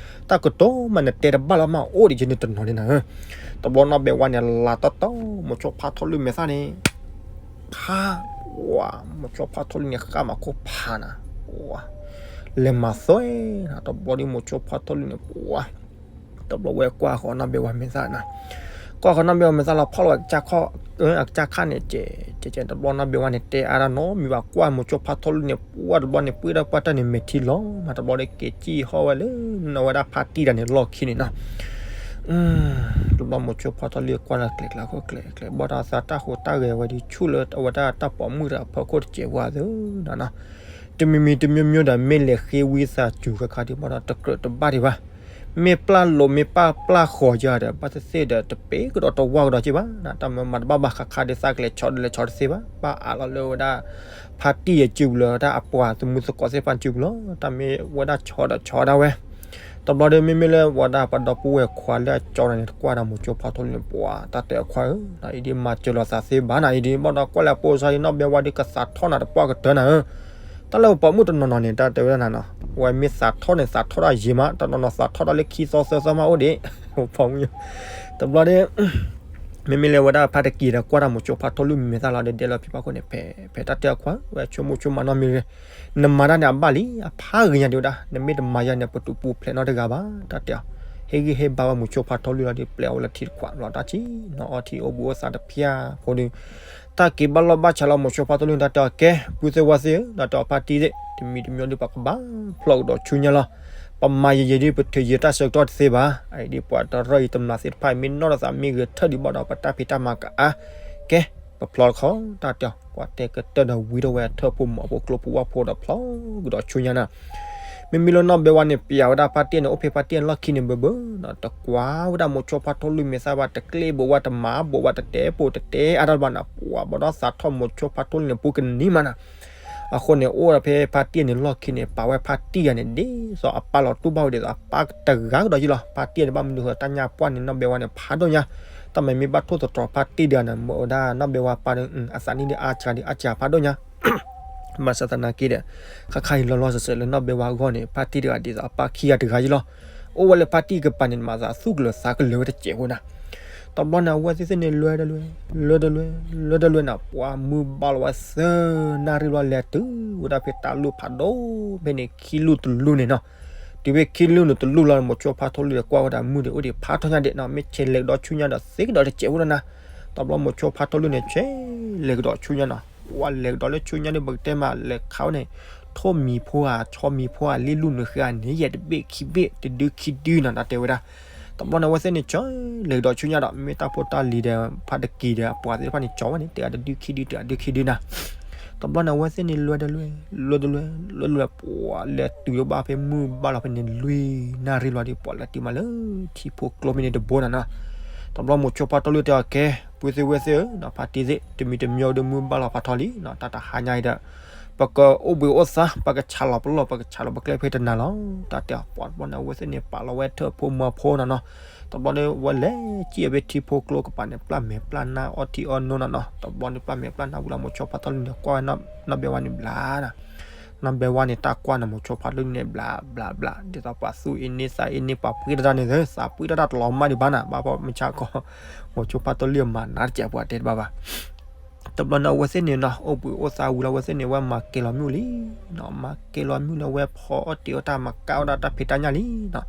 တၢ်ကတိၤမးနတဲတဘၣ်လီၤမးအိၣ်ဒံးယန့ၣ်တနီၤန့ၣ်နၤဧၢ. တဘျီနီၢ်ဘဲဝါန့ၣ် လၤတီတီ မိၤဆိဖါထီၣ်လွံၢ်မဲာ်သၣ်န့ၣ် ခါ ပှၤ မိၤဆိဖါထီၣ်လွံၢ်န့ၣ် ဃၣ်မၤခိၣ်ဖးနၤ ပှၤ လဲၤမၤသွဲနၤ တဘျီဒီးမိၤဆိဖါထီၣ်လွံၢ်န့ၣ် ပှၤ တဘျီဝဲကွၢ်ဃီၤနီၢ်ဘဲဝါမဲာ်သၣ်နၤ ကွၢ်ဃီၤနီၢ်ဘဲဝါမဲာ်သၣ်လီၤ ဖီၣ်လီၤဝဲ အကစၢ်ခါန့ၣ် ကဲ ကဲ တဘျီနီၢ်ဘဲဝါန့ၣ် တဲအါတၢ်နီတမံၤဘၣ် ကွၢ်မိၤဆိဖါထီၣ်လွံၢ်န့ၣ် ပှၤတဘျီန့ၣ် ပှံၢ်ထီၣ်ပှၤတၢ်န့ၣ် မဲာ်ထံလီၤမး တဘျီဒီးက့ၤစံၣ်ဟီၣ်ဝဲလၢ နီၢ်ဝဲဒၣ်ဖါတံၢ်တၢ်န့ၣ်လီၢ်ခံန့ၣ်နၤ တဘျီမိၤဆိဖါထီၣ်လွံၢ်ကွၢ်လၢကျဲကျဲခိၣ်ကျဲကျဲ ဘၣ်ဒီးသးတၢ်ဟူးတၢ်ဂဲၤဝဲဒ်ဆူၣ်လၢအဝဲဒၣ်တၢ်ပိာ်မုၣ်တၢ်အဖီခိၣ်တစဲးဝဲသ့ၣ်နၤ တမံၤမံၤတမံၤမံၤဒီး မ့ၢ်လဲၤဃ့ဝံသးစူၤခါခါဒံးဘၣ်ဒီး တကြၢးတဘၣ်ဒံးဘၣ်. မ့ၢ်ပျၢ်လိာ်မ့ၢ်ပၢ်ပျၢ်ဃီၤယၤဒီး ဘၣ်သ့ၣ်သ့ၣ်ဒီး တပ့ၤကဒီးတဝၢ်ကဒီးက့ဘၣ်နၤ တၢ်မၤတဘၣ်ဘၣ်ခါခါဒံး သးကလဲၤဆီဒီးလဲၤဆီတသ့ဘၣ် ဘၣ်အးလီၤလၢဝဲဒၣ် ဖါတံၢ်အစုပူၤလၢတၢ်အပှၤသမူသကိးသ့ၣ်တဖၣ်စုပူၤလီၤ တၢ်မ့ၢ်ဝဲဒၣ်ဆီဒီးဆီဒၣ်ဝဲ တဘျီဒီးမ့မ့ၢ်လၢဝဲဒၣ်ပှၤဒီပုၢ်ဝဲၢ်ခွါလၢအကၠီန့ၣ် တကွၢ်ဒီးမိၤဆိဖါထီၣ်လွံၢ်န့ၣ် ပှၤတၢ်တဲအခွါဧၢ, အံၤဒ်မၤစၢၤလီၤသးသ့ဘၣ်နၤ အံၤဒ်ဘၣ်ဒီးကွၢ်လၢအပိာ်စါဒ်နီၢ်ဘဲဝါဒ်ကသးထီၣ်နၤတပှၢ်ကတၢၢ်နၤဧၢ, တၢ်လၢပပိာ်မုၣ်တနီၤနီၤန့ၣ် တၢ်တဲဝဲဒၣ်နၤနီၤ ဝဲမ့ၢ်သးထီၣ်န့ၣ် သးထီၣ်တၢ်ယံာ်မး တနီၤနီၤသးထီၣ်တၢ်လၢခံသီသၢသီမးအိၣ်ဒံး, ပိာ်မုၣ် တဘျီဒီး မ့မ့ၢ်လၢဝဲဒၣ်ဖါတံၢ်ဒီးကွၢ်တၢ်မိၤဆိဖါထီၣ်လွံၢ်မံၤမံၤသၣ်လီၤဒီး ဒဲလီၤဖံးဖးခိၣ်န့ၣ် ဖဲ ဖဲတၢ်တဲအခွါ ဝဲဆိကမိၣ်ဆိကမးနီတမံၤ, နမၤတၢ်န့ၣ်အဘၣ်လံ အဖးဂ့ၤညါဒံးဝဲဒၣ် နမ့ၢ်တမၤယၤန့ၣ် ပတူၢ်ပူၤဖျဲးနီတဂၤဘၣ် တၢ်တဲအီၤ, ဟ့ၣ်ဂံၢ်ဟ့ၣ်ဘါဝဲမိၤဆိဖါထီၣ်လွံၢ်လီၤဒီး ပျဲအီၤဝဲလၢထံတခွးလီၤတၢ်ထံၣ် နီၢ်အီထံအိၣ်ဘှံးအိၣ်သါတဖၠၣ်ဖိဒီး တၢ်က့ၤဘၣ်လီၢ်ဘၣ်ဆၣ်လီၤ မိၤဆိဖါထီၣ်လွံၢ်တၢ်တဲအီၤကဲ ပုၢ်သ့ၣ်ဝၢ်သ့ၣ်ဧၢ တၢ်တဲအီၤဖါတံၢ်သ့ၣ် တမံၤတမံၤဒီးပကဘၣ်ဖျီၣ်ကဒီးဆူညါလီၤ, ပမၤယံာ်ယံာ်ဒီး ပထုးယံာ်တၢ်ဆၢကတီၢ်တသ့ဘၣ်, အအံၤဒ်ပှၤတရၢၣ်အံၤတမျၢ်သ့ၣ်တဖၣ်အံၤ မ့ၢ်နီၢ်ဒီးသးမ့ၢ်ဂဲၤထၢၣ်ဒံးဘၣ်ဒီး ပတၢ်ဖံးတၢ်မၤကအါ, ကဲ ပဖျီတခီ တၢ်တဲအီၤ ကွၢ်တဲကတၢၢ်ဒီးဝံၤထီၣ်ဝဲထၢၣ်ဖိမီၤဖိကျိဖိဝၣ်ဖိဒီးဖျီ ကဒီးဆူညါနၤ မ့မ့ၢ်လၢနီၢ်ဘဲဝါန့ၣ် ပျဲဝဲဒၣ်ဖါတံၢ်န့ၣ် အိၣ်ဖဲဖါတံၢ်အလီၢ်ခံန့ၣ်ဘၢဘၢနီၤ တကွၢ်ဝဲဒၣ်မိၤဆိဖါထီၣ်လွံၢ်မံၤသၣ်ဘၣ် တကျ့ၣ်ဘိးဝဲ တမၤဘိးဝဲ တတဲပိာ်တတဲအါတၢ်ဘၣ်နၤ ပှၤဘၣ်ဒီးသးထီၣ်မိၤဆိဖါထီၣ်လွံၢ်န့ၣ် ပူၤကနံၤမးနၤ အဃိန့ၣ် အိၣ်ဒီးဖဲဖါတံၢ်န့ၣ်လီၢ်ခံန့ၣ် ပာ်ဝဲဖါတံၢ်ယၤန့ၣ် ဒ်သိးအပၢ်လီၤတူၢ်ဘၣ်ဝဲဒ်သိးအပၢ်တဂၤကဒီးယံလီၤ ဖါတံၢ်န့ၣ် ဘၣ်မနုၤဃိတၢ်ညၣ်ပှၢ်န့ၣ် နီၢ်ဘဲဝါန့ၣ် ဖးဒိၣ်ညါ တၢ်မၤမ့ၢ်ဘၣ်ထိၣ်သတြီၤဖါတံၢ်ဒီးန့ၣ် မ့ၢ်ဝဲဒၣ်နီၢ်ဘဲဝါပၢ်ဒီး အသးနံၣ်ဒ်အါစှၤဒ်အါစှၤဖးဒိၣ်ညါ ဘၣ်ဆၣ်သနာ်က့ဒီး ခါခါအံၤလီၤလီၤစဲးစဲးလၢနီၢ်ဘဲဝါအဂီၢ်န့ၣ် ဖါတံၢ်တဂၤဒ်သိးအပၢ်ခံဂၤတဂၤယံလီၤ အိၣ်ဝဲလၢဖါတံၢ်ကပၤန့ၣ် မၤသးသူၣ်ကလၢၤသးကလၢၤဝဲတစဲးဖိနၤ တဘျီန့ၣ် အဝဲသ့ၣ်သ့ၣ်န့ၣ် လဲၤတလဲၤ လဲၤတလဲၤ လဲၤတလဲၤနၤ ပှၤမုၢ်ဘၣ်လီၤဝဲသၢနၣ်ရံၣ်ဘျီ လဲၤတုၤဝဲဒၣ်ဖဲတၢ်လူၢ်ဖးဒိၣ်ဖဲန့ၣ် ခံလူၢ်တလူၢ်န့ၣ်နီၤ တုၤဖဲခံလူၢ်န့ၣ်တလူၢ်လီၤ မိၤဆိဖါထီၣ်လွံၢ်ဒီးကွၢ်ဝဲဒၣ်မုၢ်ဒီးအိၣ်ဒံးဖးထီညါဒဲးနီၤ မ့ၢ်ဆဲးလဲၤကဒီးဆူညါဒီးသ့ကဒီးတစဲးဖိလီၤနၤ တဘျီမိၤဆိဖါထီၣ်လွံၢ်န့ၣ် ဆဲးလဲၤကဒီးဆူညါနီၤ ပှၤလဲၤကဒီးလၢဆူညါဒီး ပကတဲမးလဲၤခးဝဲန့ၣ် ထိၣ်မံၤဖိဧါ ဆီမံၤဖိဧါ လ့ၣ်လူၢ်နုာ်ဃ့ဧါန့ၣ် ယဲၢ်တဘ့ၣ်ခံဘ့ၣ် တဒုခံဒုနီၤ တၢ်တဲဝဲဒၣ်. တဘျီန့ၣ် အဝဲသ့ၣ်န့ၣ် ကၢလၢၤဒီးဆူညါဒီး မ့ၢ်တၢ်ဖိတၢ်လံၤဒီး ဖါတကံၤဒီး အပှၤသ့ၣ်တဖၣ်န့ၣ် ကၢဝဲန့ၣ် တဲအတဒုခံဒု တဒုခံဒုနီၤ. တဘျီန့ၣ် အဝဲသ့ၣ်န့ၣ် လဲၤတလဲၤ လဲၤတလဲၤ လဲၤတလဲၤ ပှၤလဲၤတုၤလၢဘၣ်ဖဲမုၢ်ဘၣ်လီၤဖဲန့ၣ် လွံၢ်နၣ်ရံၣ်လီၤဒီး ပှၤလဲၤတုၤမးလၢထံဖိကျိဖဲန့ၣ်တဘိနီၤနီၤ. တဘျီမိၤဆိဖါထီၣ်လွံၢ်တဲအီၤ ကဲ ပုၢ်သ့ၣ်ဝဲၢ်သ့ၣ်ဧၢနီၤ ဖါတံၢ်သ့ၣ် တမံၤတမံၤဒီးမုၢ်ဘၣ်လီၤဖးထီလံနီၤ တၢ်တဟါညါအံၤဒီး ပကအိၣ်ဘှံးအိၣ်သါ ပကဆးလီၤပလီၢ် ပကဆးလီၤပကျဲဖဲတနၤလီၤ တၢ်တဲအီၤ ပှၤတဘျီန့ၣ် အဝဲသ့ၣ်န့ၣ် ပာ်လီၤဝဲထၢၣ်ဖိမၤဖိနီၤနီၤ. တဘျီန့ၣ် ဝဲလဲၤစံၣ်အဝဲထံဖိကျိကပၤန့ၣ် ပျၢ်မဲာ်ပျၢ်နါအီထံအီနိနီၤနီၤ. တဘျီန့ၣ် ပျၢ်မဲာ်ပျၢ်နါဝံၤလီၤ မိၤဆိဖါထီၣ်လွံၢ်န့ၣ် ကွၢ်ဝဲနီၢ်ဘဲဝါန့ၣ်ဘျါနီၤ နီၢ်ဘဲဝါန့ၣ် တၢ်ကွၢ်န့ၣ် မိၤဆိဖါထီၣ်လွံၢ်န့ၣ် ဘျါဘျါဘျါ ဒ်သိးပှၤသူၣ်အ့န့သးအ့န့ ပှၤပှ့ၤတၢ်တၢ်န့ၣ် သးပှ့ၤတၢ်တၢ်တလီၤမၢ်ဒံးဘၣ်နၤ ဘၣ်ဖဲမုၢ်ဆါခီ မိၤဆိဖါထီၣ်လွံၢ်အမၤနးတစဲးပှၤတဲတဘၣ်ဘၣ်. တဘျီန့ၣ် အဝဲသ့ၣ်န့ၣ်နီၤ အိၣ်ဘှံးအိၣ်သါဝံၤလီၤ အဝဲသ့ၣ်န့ၣ် ဝဲမၤကဲလီၤမုၢ်လံ မၤကဲလီၤမုၢ်လၢဝဲဖီအီၣ်တ့ၤအီၣ်တၢ် မၤကၣ်ဝဲဒၣ်တၢ်ဖံးတၢ်ညၣ်လံနီၤ.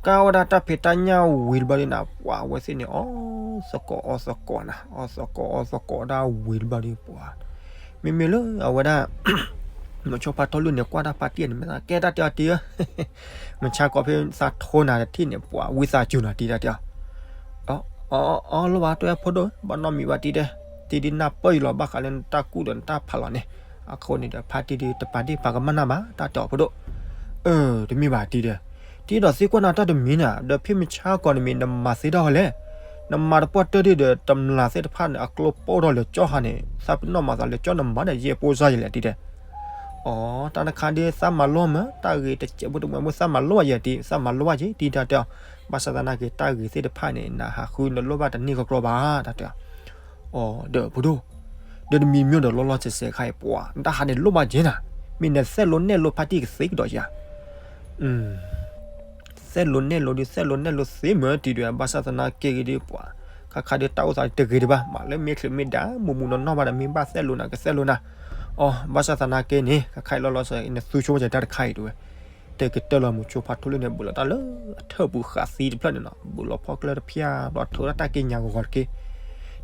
ကၣ်ဝဲဒၣ်တၢ်ဖံးတၢ်ညၣ်ဝံၤတဘျီဒ်န့ၣ် ပှၤအဝဲသ့ၣ်န့ၣ် အီၣ်သကိးအီသကိးနၤ အီၣ်သကိးအီသကိးဒၣ်ဝံၤတဘျီဒ်ပှၤ မ့မ့ၢ်လၢအဝဲဒၣ် မိၤဆိဖါထီၣ်လွံၢ်န့ၣ် ကွၢ်တၢ်ဖါတံၢ်န့ၣ် မ့ၢ်သးကဲတၢ်တဲအီၤတံၢ်ဧၢ မုၢ်ဆါခီဖဲသးထိနၤတထံၣ်န့ၣ် ပှၤဝံသးစူၤနီၤတံၢ်တၢ်တဲအီၤ အီ အီ လီၤဘၣ်တဲဖိဒိၣ် ဘၣ်နီတမံၤဘၣ်တံၢ်တဲ တံၢ်ဒ်နၢ်ပၢၢ်ယလီၤ ဘၣ်ဃးလၢနတၢ်ကူၣ်ဒီးနတၢ်ဖးလီၤန့ၣ် အဃိန့ၣ်ဒီး ဖါတံၢ်ဒ်တပာ်ဒ့ၣ်ပာ်ကမၣ်နၢ်ဘၣ် တၢ်တဲအီၤဖိဒိၣ် အၢ တမ့ၢ်ဘၣ်တံၢ်တဲ တံၢ်ဒီးသံကွၢ်နၤတၢ်တမံၤနၤ ဒီးဖဲမုၢ်ဆါခီန့ၣ်မ့ၢ်နမၤသ့တၢ်အီၤလဲၣ် နမၤတပှၢ်တၢၢ်ဒံးဒီး တမျးသ့ၣ်တဖၣ်န့ၣ် အကျိပိၢ်ထီၣ်လၢာ်ကၠီၣ်ဟါန့ၣ် သးပနီၣ်မၤသးလၢာ်ကၠီၣ်နမၤဒီးယဲၢ်ပိၢ်စၢ်ယဲၢ်လဲၣ်တံၢ်တဲ အီ တၢ်တခါဒ်သးမၤလိမ့ၢ် တၢ်ဂ့ၤတစဲးဖိတမှဲးဖိသးမၤလိဘၣ်ယဲၢ်တံၢ် သးမၤလိဘၣ်ယဲၢ်တံၢ်တၢ်တဲအီၤ ဘၣ်ဆၣ်သနာ်က့ တၢ်ဂ့ၤသ့ၣ်တဖၣ်န့ၣ် နဟးဃုနလိၣ်ဘၣ်တန့ၢ်ကကျီဘၣ် တၢ်တဲအီၤ အီ ဒီးဖိဒိၣ် ဒီးတမံၤမ့ၢ်ဒီးလီၤလီၤဆဲးဆဲးခါအံၤပှၤ နတၢ်ဟးန့ၣ်လိၣ်ဘၣ်က့ၤနၤ မ့ၢ်နသဲလိနဲၣ်လိဖါတံၢ်ကသ့ကဒီးဧါ သဲလိနဲၣ်လိဒ် သဲလိနဲၣ်လိသ့မ့ၢ်တံၢ်ဒီး ဘၣ်ဆၣ်သနာ်က့ဂ့ၤဒ်ပှၤ ခါခါဒ်တၢ်အိၣ်သးတဂ့ၤဒံးဘၣ် မၤလၢမ့ၢ်ချ့မ့ၢ်ဒၣ် မူးမူးနီၢ်နီၢ်ဘၣ်ဒီး မ့ၢ်ဘၣ်သဲလိနၤကသဲလိနၤ အီ ဘၣ်ဆၣ်သနာ်က့န့ၣ် ခါခါအံၤလီၤလီၤဆဲး နသူဆိဝဲကတၢၢ်တခါအံၤတဝဲ တဲကတၢၢ်လီၤ မိၤဆိဖါထီၣ်လွံၢ်န့ၣ် ဘူးလီၤတၢ်လၢအထၢၣ်ပူၤ ဃးသံတဖျၢၣ်န့ၣ်နီၤ ဘူးလီၤဖီၣ်ကျၢၢ်တဖျၢၣ် ဘျီထုးဝဲဒၣ်တၢ်ကံးညာ်ဂီၤဂီၤတက့ၢ်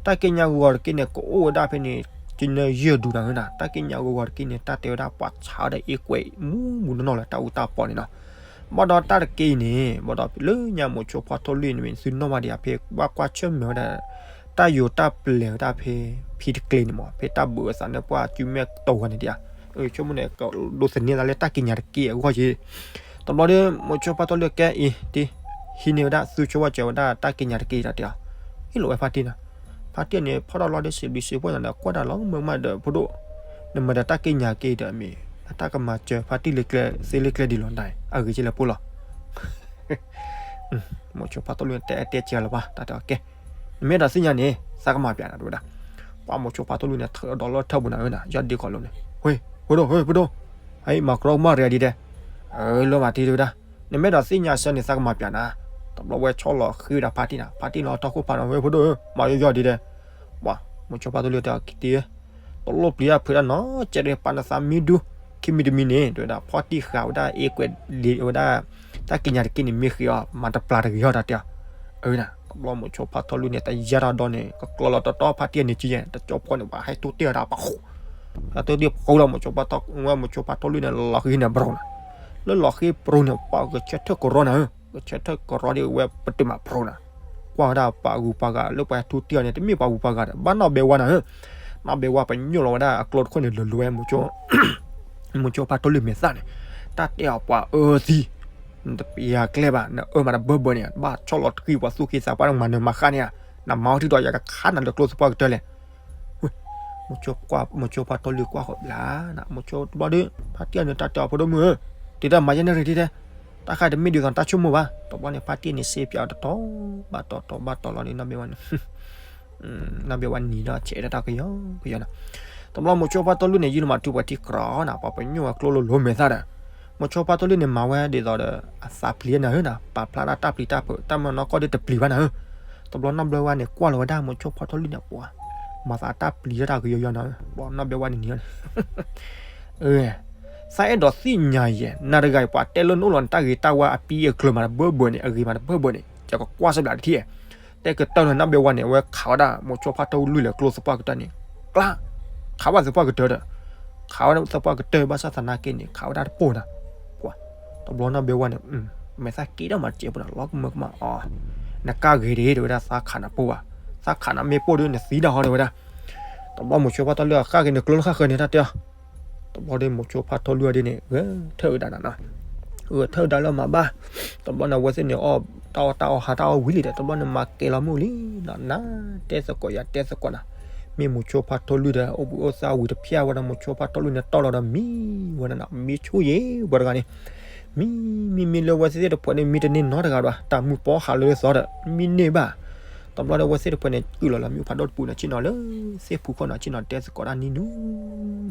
တၢ်ကံးညာ်ဂီၤဂီၤတက့ၢ်န့ၣ် ကအိၣ်ဝဲဒၣ်ဖဲန့ၣ် ကနၢယဲၢ်ဒူၣ်နၤဧၢနၤ တၢ်ကံးညာ်ဂီၤဂီၤတက့ၢ်န့ၣ် တၢ်တဲဝဲဒၣ်ပှၤဆါဝဲဒၣ်အ့ကွဲးမူးမူးနီၢ်နီၢ်လၢတၢ်အူတၢ်ပီန့ၣ်နီၤ ဘၣ်ဒီးတၢ်တက့ၢ်အံၤန့ၣ် ဘၣ်ဒီးလၢညါမိၤဆိဖါထီၣ်လွံၢ်န့ၣ် မ့ၢ်သုနီၣ်ဘၣ်ဒံးဧါ ဖဲဘၣ်ကွၢ်ဆၢၣ်မဲာ်ဝဲဒၣ် တၢ်ယိၤတၢ်ပျဲၤဝဲဒၣ်ဖဲ ဖံတကျ့ၤန့ၣ်မး ဖဲတၢ်ဘုးအသးန့ၣ် ပှၤစုမဲာ်တဝီၤန့ၣ်ဒံးဧါ ဆိကမိၣ်န့ၣ် ကဒိးသန့ၤသးလၢတၢ်ကံးညာ်တက့ၢ်အဂီၢ်ယ့ၣ် တဘျီဒီး မိၤဆိဖါထီၣ်လွံၢ်ကဲအံၤ တံၢ် ဟံးန့ၢ်ဝဲဒၣ် သူဆိဝဲစၢၤဝဲဒၣ်တၢ်ကံးညာ်တက့ၢ်တၢ်တဲအီၤ ဟ့ၣ်လီၤဝဲဖါတံၢ်နီၤ ဖါတံၢ်န့ၣ် ဖီၣ်ထီၣ်လီၤဒီးစံးဘျုးစံးဖှိၣ်န့ၣ်ဒီး ကွၢ်တၢ်လီၤမုာ်မးဒီးဖိဒိၣ် နမၤဒီးတၢ်ကံးညာ်က့ၤဒီးမ့ၢ် အတၢ်ကမၤစၢၤဖါတံၢ်လၢကျဲသ့လၢကျဲဒ်လီၤနၤ အဂ့ၤက့ၤလၢပှၤလီၤ မိၤဆိဖါထီၣ်လွံၢ်တဲတဲကဲလီၤဘၣ် တၢ်တဲအီၤကဲ နမ့ၢ်ဒီးသ့ၣ်ညါန့ၣ် သးကမၤပျးနၤတဝဲဒၣ် ပှၤမိၤဆိဖါထီၣ်လွံၢ်န့ၣ် ထုးဒီးလီၤထၢၣ်ပူၤနၤဧၢနၤ ယီၢ်ဒ့ကီးလိၤန့ၣ် ဟ့ၣ် ဖိဒိၣ် ဟ့ၣ် ဖိဒိၣ် ဟဲမၤကြီမၤရံဒ်တဲ အၢ လီၤဘၣ်တံၢ်တဝဲဒၣ် နမ့ၢ်ဒီးသ့ၣ်ညါဆၢန့ၣ် သးကမၤပျးနၤ တဘျီဝဲဆီၣ်လီၤဃ့ဝဲဒၣ်ဖါတံၢ်နၤ ဖါတံၢ်လီၤထီၣ်ခိၣ်ဖးဒီး ဟ့ၣ် ဖိဒိၣ်ဧၢ မၤယီၢ်ယီၢ်ဒ်တဲ ပှၤမိၤဆိဖါထီၣ်လွံၢ်တဲအီၤက့ၤတံၢ်ဧၢ တလိၣ်ပျံၤတၢ်ဖုးတၢ်နီတစဲးဒီး ပာ်နသးမံဒူ ခံမံၤတမံၤန့ၣ် တဝဲဒၣ် ဖီၣ်တံၢ်ဃာ်ဝဲဒၣ်အ့ကွဲးလံဝဲဒၣ် တၢ်ကံးညာ်တက့ၢ်န့ၣ် မ့ၢ်ဃ့အီၤ မၤတပျၢ်တဂ့ၤအီၤတၢ်တဲအီၤ အၢနၤ တဘျီမိၤဆိဖါထီၣ်လွံၢ်န့ၣ် တယါထီၣ်ဒီးန့ၣ် ကကျီလီၤတီတီဖါတံၢ်အန့ၣ်ကံယဲၢ် တကၠီဖီန့ၣ် ပှၤဟဲထူတ့ၢ်အီၤတၢ်ပှၤဃိ ဟဲထူတ့ၢ်ပှၤဃိလီၤ မိၤဆိဖါထီၣ် ဝဲမိၤဆိဖါထီၣ်လွံၢ်န့ၣ် လီၤဃ့န့ၣ် ဘြူၤနၤ လၢလီၤဃ့ဘြူၤန့ၣ် ပှၤကဆၢထၢၣ်ကရီနၤဧၢ ကဆၢထၢၣ်ကရီဒ်ဝဲပတုာ်မးဘြူၤနၤ ကွၢ်ဝဲဒၣ်ပှၤဂုၤပှၤဂၤလၢပှၤဟဲထူတ့ၢ်အီၤန့ၣ် တမ့ၢ်ပှၤဂုၤပှၤဂၤဒီး ဘၣ်နီၢ်ဘဲဝါနၤဧၢ နီၢ်ဘဲဝါပညိၣ်လီၤဝဲဒၣ်အကျိတခိၣ်န့ၣ် လိၤလိၤဝဲ မိၤဆိဖါထီၣ်လွံၢ်မဲာ်သၣ်န့ၣ် တၢ်တဲအီၤပှၤအၢသံ နတပျံၤကျဲဘၣ် နအၢမၤတဘၢဘၢန့ၣ် ဘၣ်ဆီၣ်လီၤတဃံပှၤသူၣ်က့သးပှၢ် နမၤနၢၤမၤဃၣ်န့ၣ်ဧါ နမၤအီၤထံဒီး ယကခးနၤလၢကျိသပှၢ်ကတၢၢ်လဲၣ် မိၤဆိဖါထီၣ်လွံၢ်ကွၢ်ဃီၤဘျါနၤ မိၤဆိတဘျီဒီး ဖါတံၢ်အန့ၣ် တၢ်တဲအီၤဖိဒိၣ်မုၣ်ဧၢ တံၤတၢ်မၤယဲၢ်န့ၣ်ရံၣ်တံၢ်တဲ တၢ်ဃါတမ့ၢ်ဒ်သိးတၢ်ဆိကမိၣ်ဘၣ် တဘျီန့ၣ် ဖါတံၢ်န့ၣ် စ့ပၠးအီၤတတီၤ ဘၣ်တီၤတီၤဘၣ်တီၤလီၤဒီး နီၢ်ဘဲဝါန့ၣ် နီၢ်ဘဲဝါနံၤဒီးဆဲးဒၣ်တၢ်ကယီကယီနၤ တဘျီမိၤဆိဖါထီၣ်လွံၢ်န့ၣ် ယံာ်လီၤမးတုၤပှၤထံကြၢးနၤ ပှၤပညိၣ်အကျိလိၤလိၤမဲာ်သၣ်ဒီး မိၤဆိဖါထီၣ်လွံၢ်န့ၣ် မၤဝဲဒ်သိးဒီး အသးပျံၤနၤဧၢနၤ ပာ်ဖျါဒၣ်တၢ်ပျံၤတၢ်ဖုး တၢ်မၤနီၢ်ကီၢ်ဒ်တပျံၤဘၣ်နၤဧၢ တဘျီနီၢ်ဘဲဝါန့ၣ် ကွၢ်လီၤဝဲဒၣ်မိၤဆိဖါထီၣ်လွံၢ်န့ၣ် ပှၤ မၤသးတၢ်ပျံၤတၢ်တၢ်ကယီကယီနၤဧၢ ဘျီနီၢ်ဘဲဝါန့ၣ်နံၤ သးအဲၣ်ဒိးသ့ၣ်ညါယဲၢ် နၤတဂၤအံၤ ပှၤတဲလၢနအိၣ်လီၤနတၢ်ဂ့ၤတၢ်ဝါအပံအကျၢၤမးတဘၢဘၢန့ၣ် အဂ့ၤမးတဘၢဘၢန့ၣ် ယကကွၢ်စ့ၢ်ဘျးတထံၣ် တဲကတၢၢ်လၢနီၢ်ဘဲဝါန့ၣ် အဝဲခးဝဲဒၣ် မိၤဆိဖါထီၣ်လွံၢ်လၢကျိသပှၢ်ကတၢၢ်န့ၣ် ကျါ ခးဘၣ်သပှၢ်ကတၢၢ်ဒီး ခးဝဲဒၣ်သပှၢ်ကတၢၢ်ဘၣ်ဆၣ်သနာ်က့န့ၣ် ခးဝဲဒၣ်တပိၢ်နၤ. ပှၤ တဘျီနီၢ်ဘဲဝါန့ၣ် မဲာ်သၣ်က့ၤဒီးမၤတစဲးဖိနၤ လီၤကမၢကမၣ်အီၤ, နကၢ်ဂ့ၤတဂ့ၤ တဲဝဲဒၣ် သးခးနပိၢ်ဘၣ်, သးခးနမ့ၢ်ပိၢ်ဒီးနသံဒၣ်ဟီ တဲဝဲဒၣ်. တဘျီမိၤဆိဖါထီၣ်လွံၢ်အဃၣ်က့ၤန့ၣ် ကျိလၢဃၣ်ဃၢၤန့ၣ်တၢ်တဲအီၤ. တဘျီဒီးမိၤဆိဖါထီၣ်လွံၢ်အီၤဒ်န့ၣ် ဂဲၤထၢၣ်ဝဲဒၣ်နၤနီၤ, ဂဲၤထၢၣ်ဝဲဒၣ်လၢမၤဘၣ်. တဘျီန့ၣ် အဝဲသ့ၣ်န့ၣ် အီၣ်တၢ်အီၣ်တၢ်အီဟးတၢ်အီၣ်ဝံၤလံဒီး တဘျီန့ၣ်မၤကဲၤလီၤမုၢ်လံနီၤ, နၤတဲသကိးယၤတဲသကိးနၤ, မ့ၢ်မိၤဆိဖါထီၣ်လွံၢ်ဒီး အိၣ်ဘှံးအိၣ်သါဝံၤတဖျၢၣ်ဝဲဒီး မိၤဆိဖါထီၣ်လွံၢ်န့ၣ်တီၢ်လီၤဒီးမံဝဲဒၣ်နီၤ, မံဆူၣ်ယံၤဝဲတဂၤန့ၣ် မံ မံမံလၢအဝဲသ့ၣ်တဖၣ်န့ၣ် မံတန့ၢ်နီတဂၤဒီး တၢ်မုၢ်ပီဟးလၢသီဒီး မံန့ၢ်ဘၣ်. တဘျီဒီးအဝဲသ့ၣ်တဖၣ်န့ၣ် ကုၢ်လီၤလၢမ့ၣ်အူဖးဒိၣ်တပူၤန့ၣ် ဆ့ၣ်နီၤလၢသ့ၣ်ဖူခိၣ်နီၤ, ဆ့ၣ်နီၤတဲသကိးတၢ်နံၤနုၤ,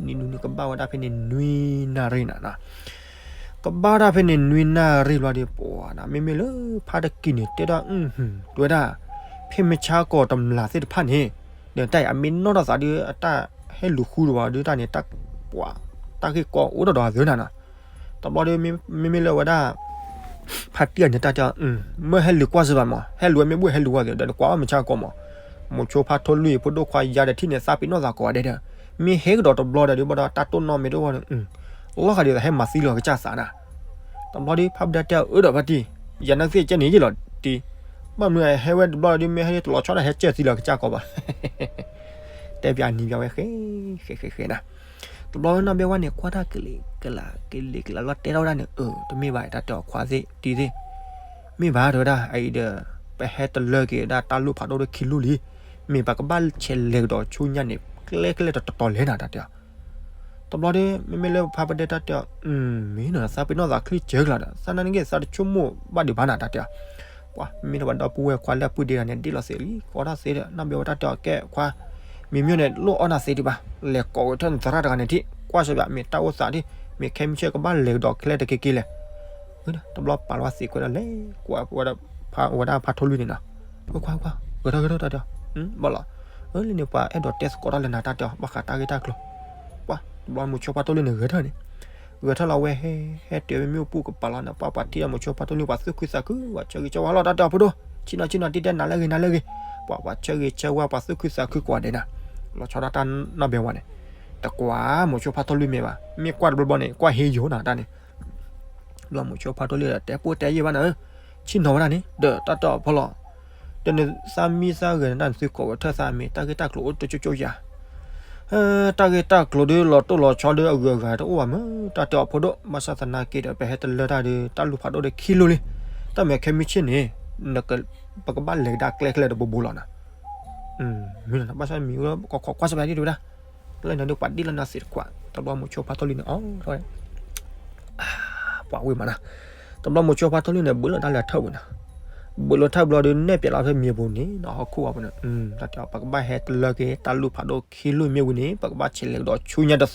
နံၤနုၤန့ၣ် ကဘၣ်ဝဲဒၣ်ဖဲန့ၣ်နွံနၣ်ရံၣ်နၤနီၤ. ကဘၣ်တၢ်ဖဲန့ၣ်နွံနၣ်ရံၣ်ဘျီဒီး ပှၤနီၤ မ့မ့ၢ်လၢဖါတကံၢ်န့ၣ် တဲဒၣ် တဲဝဲဒၣ် ဖဲမုၢ်ဆါကီၢ်တမျၢ်သ့ၣ်တဖၣ်န့ၣ် ဒီးတၢ်အံၤအမ့ၢ်နီၢ်ထီၣ်သးဒုး အတၢ်ဟဲလူၤဃုတဘၣ်ဒုးတၢ်န့ၣ် တၢ်ပှၤ တၢ်ဂ့ၢ်ကီအိၣ်ထီၣ်ဒီးအသုနၤနီၤ. တဘျီဒီး မ့မ့ၢ်လၢဝဲဒၣ် ဖါတံၢ်အန့ၣ် တၢ်တဲအီၤ မ့ၢ်ဟဲလူၤကွၢ်စ့ၢ်ဘၣ်မး, ဟဲလူၤဝဲမ့ၢ်ဘူၣ်ဟဲလူၤဝဲသ့ၣ် ဒီးနကွၢ်အီၣ်မုၢ်ဆါကီၢ်မး, မိၤဆိဖါထီၣ်လွံၢ်အဖိဒိၣ်ခွါယါဒီးထံၣ်န့ၣ် သးပ့ၤနီၣ်သးကိးဂၤဒဲးဒီး မ့ၢ်ဟဲကဒီးတဘျီဒီး ဒုးဘၣ်ဒီးတၢ်တိၢ်နီၣ်မ့ၢ်တအိၣ်ဘၣ်ဒီး လီၤဂာ်ဒ်သိးဟဲမၤသံလီၤကစၢ်သးနၤ. တဘျီဒီး ဖါပဒၢတဲအီၤ အၢဒီးဖါတံၢ်, ယၤနသ့ၣ်ကဲန့ၣ်ယ့ၢ်လီၤတံၢ်, ဘၣ်မနုၤဟဲဝဲတဘျီဒီး မ့ၢ်ဟဲတလီၤဆီဒၣ်ဟဲကၢၢ်သံလီၤကစၢ်ကီးဘၣ်. တဲပၠးနံၤပၠးဝဲဃဲ ဃဲဃဲဃဲနၤ. တဘျီနီၢ်ဘဲဝါန့ၣ် ကွၢ်တၢ်ကလံၤကလး ကလံၤကလးလီၤတဲထီၣ်ဝဲဒၣ်န့ၣ် အၢ တမ့ၢ်ဘၣ် တၢ်တဲအီၤခွါသ့ၣ်တံၢ်သ့ၣ်, မ့ၢ်ဘၣ်တဲဝဲဒၣ် အအံၤဒီး ပဟဲတလၢက့ၤဒၣ်တၢ်လိၣ်ဖးဒိၣ်ဒီးခံလိၣ်လံ, မ့ၢ်ပကဘၣ်ဆဲးလဲၤကဒီးဆူညါန့ၣ် ကျဲကလဲာ်တတီၤလဲၣ်နၤ တၢ်တဲအီၤ. တဘျီဒီး မ့မ့ၢ်လၢဖါပဒၢတၢ်တဲအီၤ မ့ၢ်နီၤ သးပ့ၤနီၣ်သးချံကၢၤကလာ်ဒီး သးနာ်က့ၤသးတဆိကမိၣ်ဘၣ်ဒံးဘၣ်နၤ တၢ်တဲအီၤ. ပှၤ မ့မ့ၢ်လၢပှၤဒီပုၢ်ဝဲၢ်ခွါလၢအပုၢ်ဒ့တဂၤန့ၣ် ဒ့ၣ်လီၤသ့လံ ကိးထီၣ်သ့ဒီး နီၢ်ဘဲဝါတၢ်တဲအီၤ ကဲခွါ, မ့မ့ၢ်န့ၣ် လိၣ်အီၣ်နၤသ့ဒံးဘၣ်, လဲၤကိးဝဲထၢၣ်နသရၣ်တဂၤန့ၣ်ထံၣ် ကွၢ်စ့ၢ်ဘၣ် မ့ၢ်တၢ်အိၣ်သးဒ် မ့ၢ်ခဲမုၢ်ဆ့ၣ်ကဘၣ်လဲၤကဒီးကျဲတက့ၢ်က့ၢ်လဲၣ်. တဘျီပာ်လီၤသံကွဲးဒီးလဲၤကွၢ်ဝဲဒၣ်ဖါထီၣ်လွံၢ်န့ၣ်နီၤ. ကွၢ်ကွၢ်ကွၢ် ဂဲၤထီၣ်ဂဲၤထီၣ်တၢ်တဲအီၤ, ဘၣ်လီၤ, အၢ လၢန့ၣ်ပှၤအဲၣ်ဒိးတဲသကိးတၢ်လၢနၤတၢ်တဲအီၤ ဘၣ်ဃးတၢ်ဂ့ၢ်တၢ်ကျိၤ. ပှၤ တဘျီမိၤဆိဖါထီၣ်လွံၢ်န့ၣ်ဂဲၤထၢၣ်န့ၣ်, ဂဲၤထၢၣ်လီၤဝဲဟဲ ဟဲတုၤဝဲမ့ၣ်အူပူၤကပၤလီၤန့ၣ် ပှၤ ပှၤထံၣ်ဒီးမိၤဆိဖါထီၣ်လွံၢ် ပှၤသူၣ်ခုသးခု ပှၤဆၢဂ့ၤဆၢဝါလီၤ တၢ်တဲအီၤဖိဒိၣ်, ဆ့ၣ်နီၤဆ့ၣ်နီၤ တံၢ်တဲနၤလၢဂ့ၤနၤလၢဂ့ၤ, ပှၤ ပှၤဆၢဂ့ၤဆၢဝါ ပှၤသူၣ်ခုသးခုကိးဂၤဒဲးနၤ. လီၤဆီဒၣ်တၢ်နီၢ်ဘဲဝါန့ၣ် တကွၢ်မိၤဆိဖါထီၣ်လွံၢ်မ့ၢ်ဘၣ်, မ့ၢ်ကွၢ်တဘျီဘျီန့ၣ် ကွၢ်ဟ့ယိာ်နၤတၢ်န့ၣ် ဘျီမိၤဆိဖါထီၣ်လွံၢ်ဒီး တဲပိၢ်တဲယဲၢ်ဘၣ်နၤဧၢ, ဆ့ၣ်နီၤဝဲဒၣ်န့ၣ် ဒီးတၢ်တဲအီၤဖီလီၤ, တနသးမံသးဂဲၤနတၢ်နသုကိးဝဲထၢၣ်သးမ့ၢ် တၢ်ဂ့ၢ်တၢ်ကျိၤအိၣ်တကၠိကၠိယၤ, တၢ်ဂ့ၢ်တၢ်ကျိၤဒုးလီၤတိၢ်လီၤဆီဒုးအဂုၤအဂၤတအိၣ်ဘၣ်မး, တၢ်တဲအီၤဖိဒိၣ်, ဘၣ်ဆၣ်သနာ်က့ဒီး ပဟဲတလၢတၢ်ဒုး တၢ်လိၣ်ဖးဒိၣ်ဒီးခံလိၣ်လံ, တၢ်မ့ၢ်ခဲမုၢ်ဆ့ၣ်န့ၣ် ပကဘၣ်လဲၤကဒါကျဲခဲလၢာ်တဘိဘိလီၤနၤ. မ့ၢ်ဘၣ်ဆၣ်မံၤဝဲ ကီးခီကွၢ်စၢ်ဘၣ်ဒံးတဲဝဲဒၣ် လၢန့ၣ်ဒုးပှၤဒ်လီၤနၤသ့ၣ်တကွၢ်, တဘျီမိၤဆိဖါထီၣ်လွံၢ်န့ၣ် အိၣ်ထီၣ်ဝဲ ပှၤဝံၤမးနၤ, တဘျီမိၤဆိဖါထီၣ်လွံၢ်န့ၣ် ဘုးလီၤတၢ်လၢထၢၣ်ပူၤနၤ, ဘုးလီၤထၢၣ်ဘျီဒီး နဲၣ်ပၠးလီၤဖဲမံၤပူၤန့ၣ်နီၤ, ဟီၣ်ခိၣ်ဝဲပူၤန့ၣ်, တၢ်တဲအီၤ ပကဘၣ်ဟဲတလၢက့ၤ တၢ်လိၣ်ဖးဒိၣ်ခံလိၣ်မ့ၢ်ဝံၤန့ၣ် ပကဘၣ်ဆဲးလဲၤကဒီးဆူညါတသီ,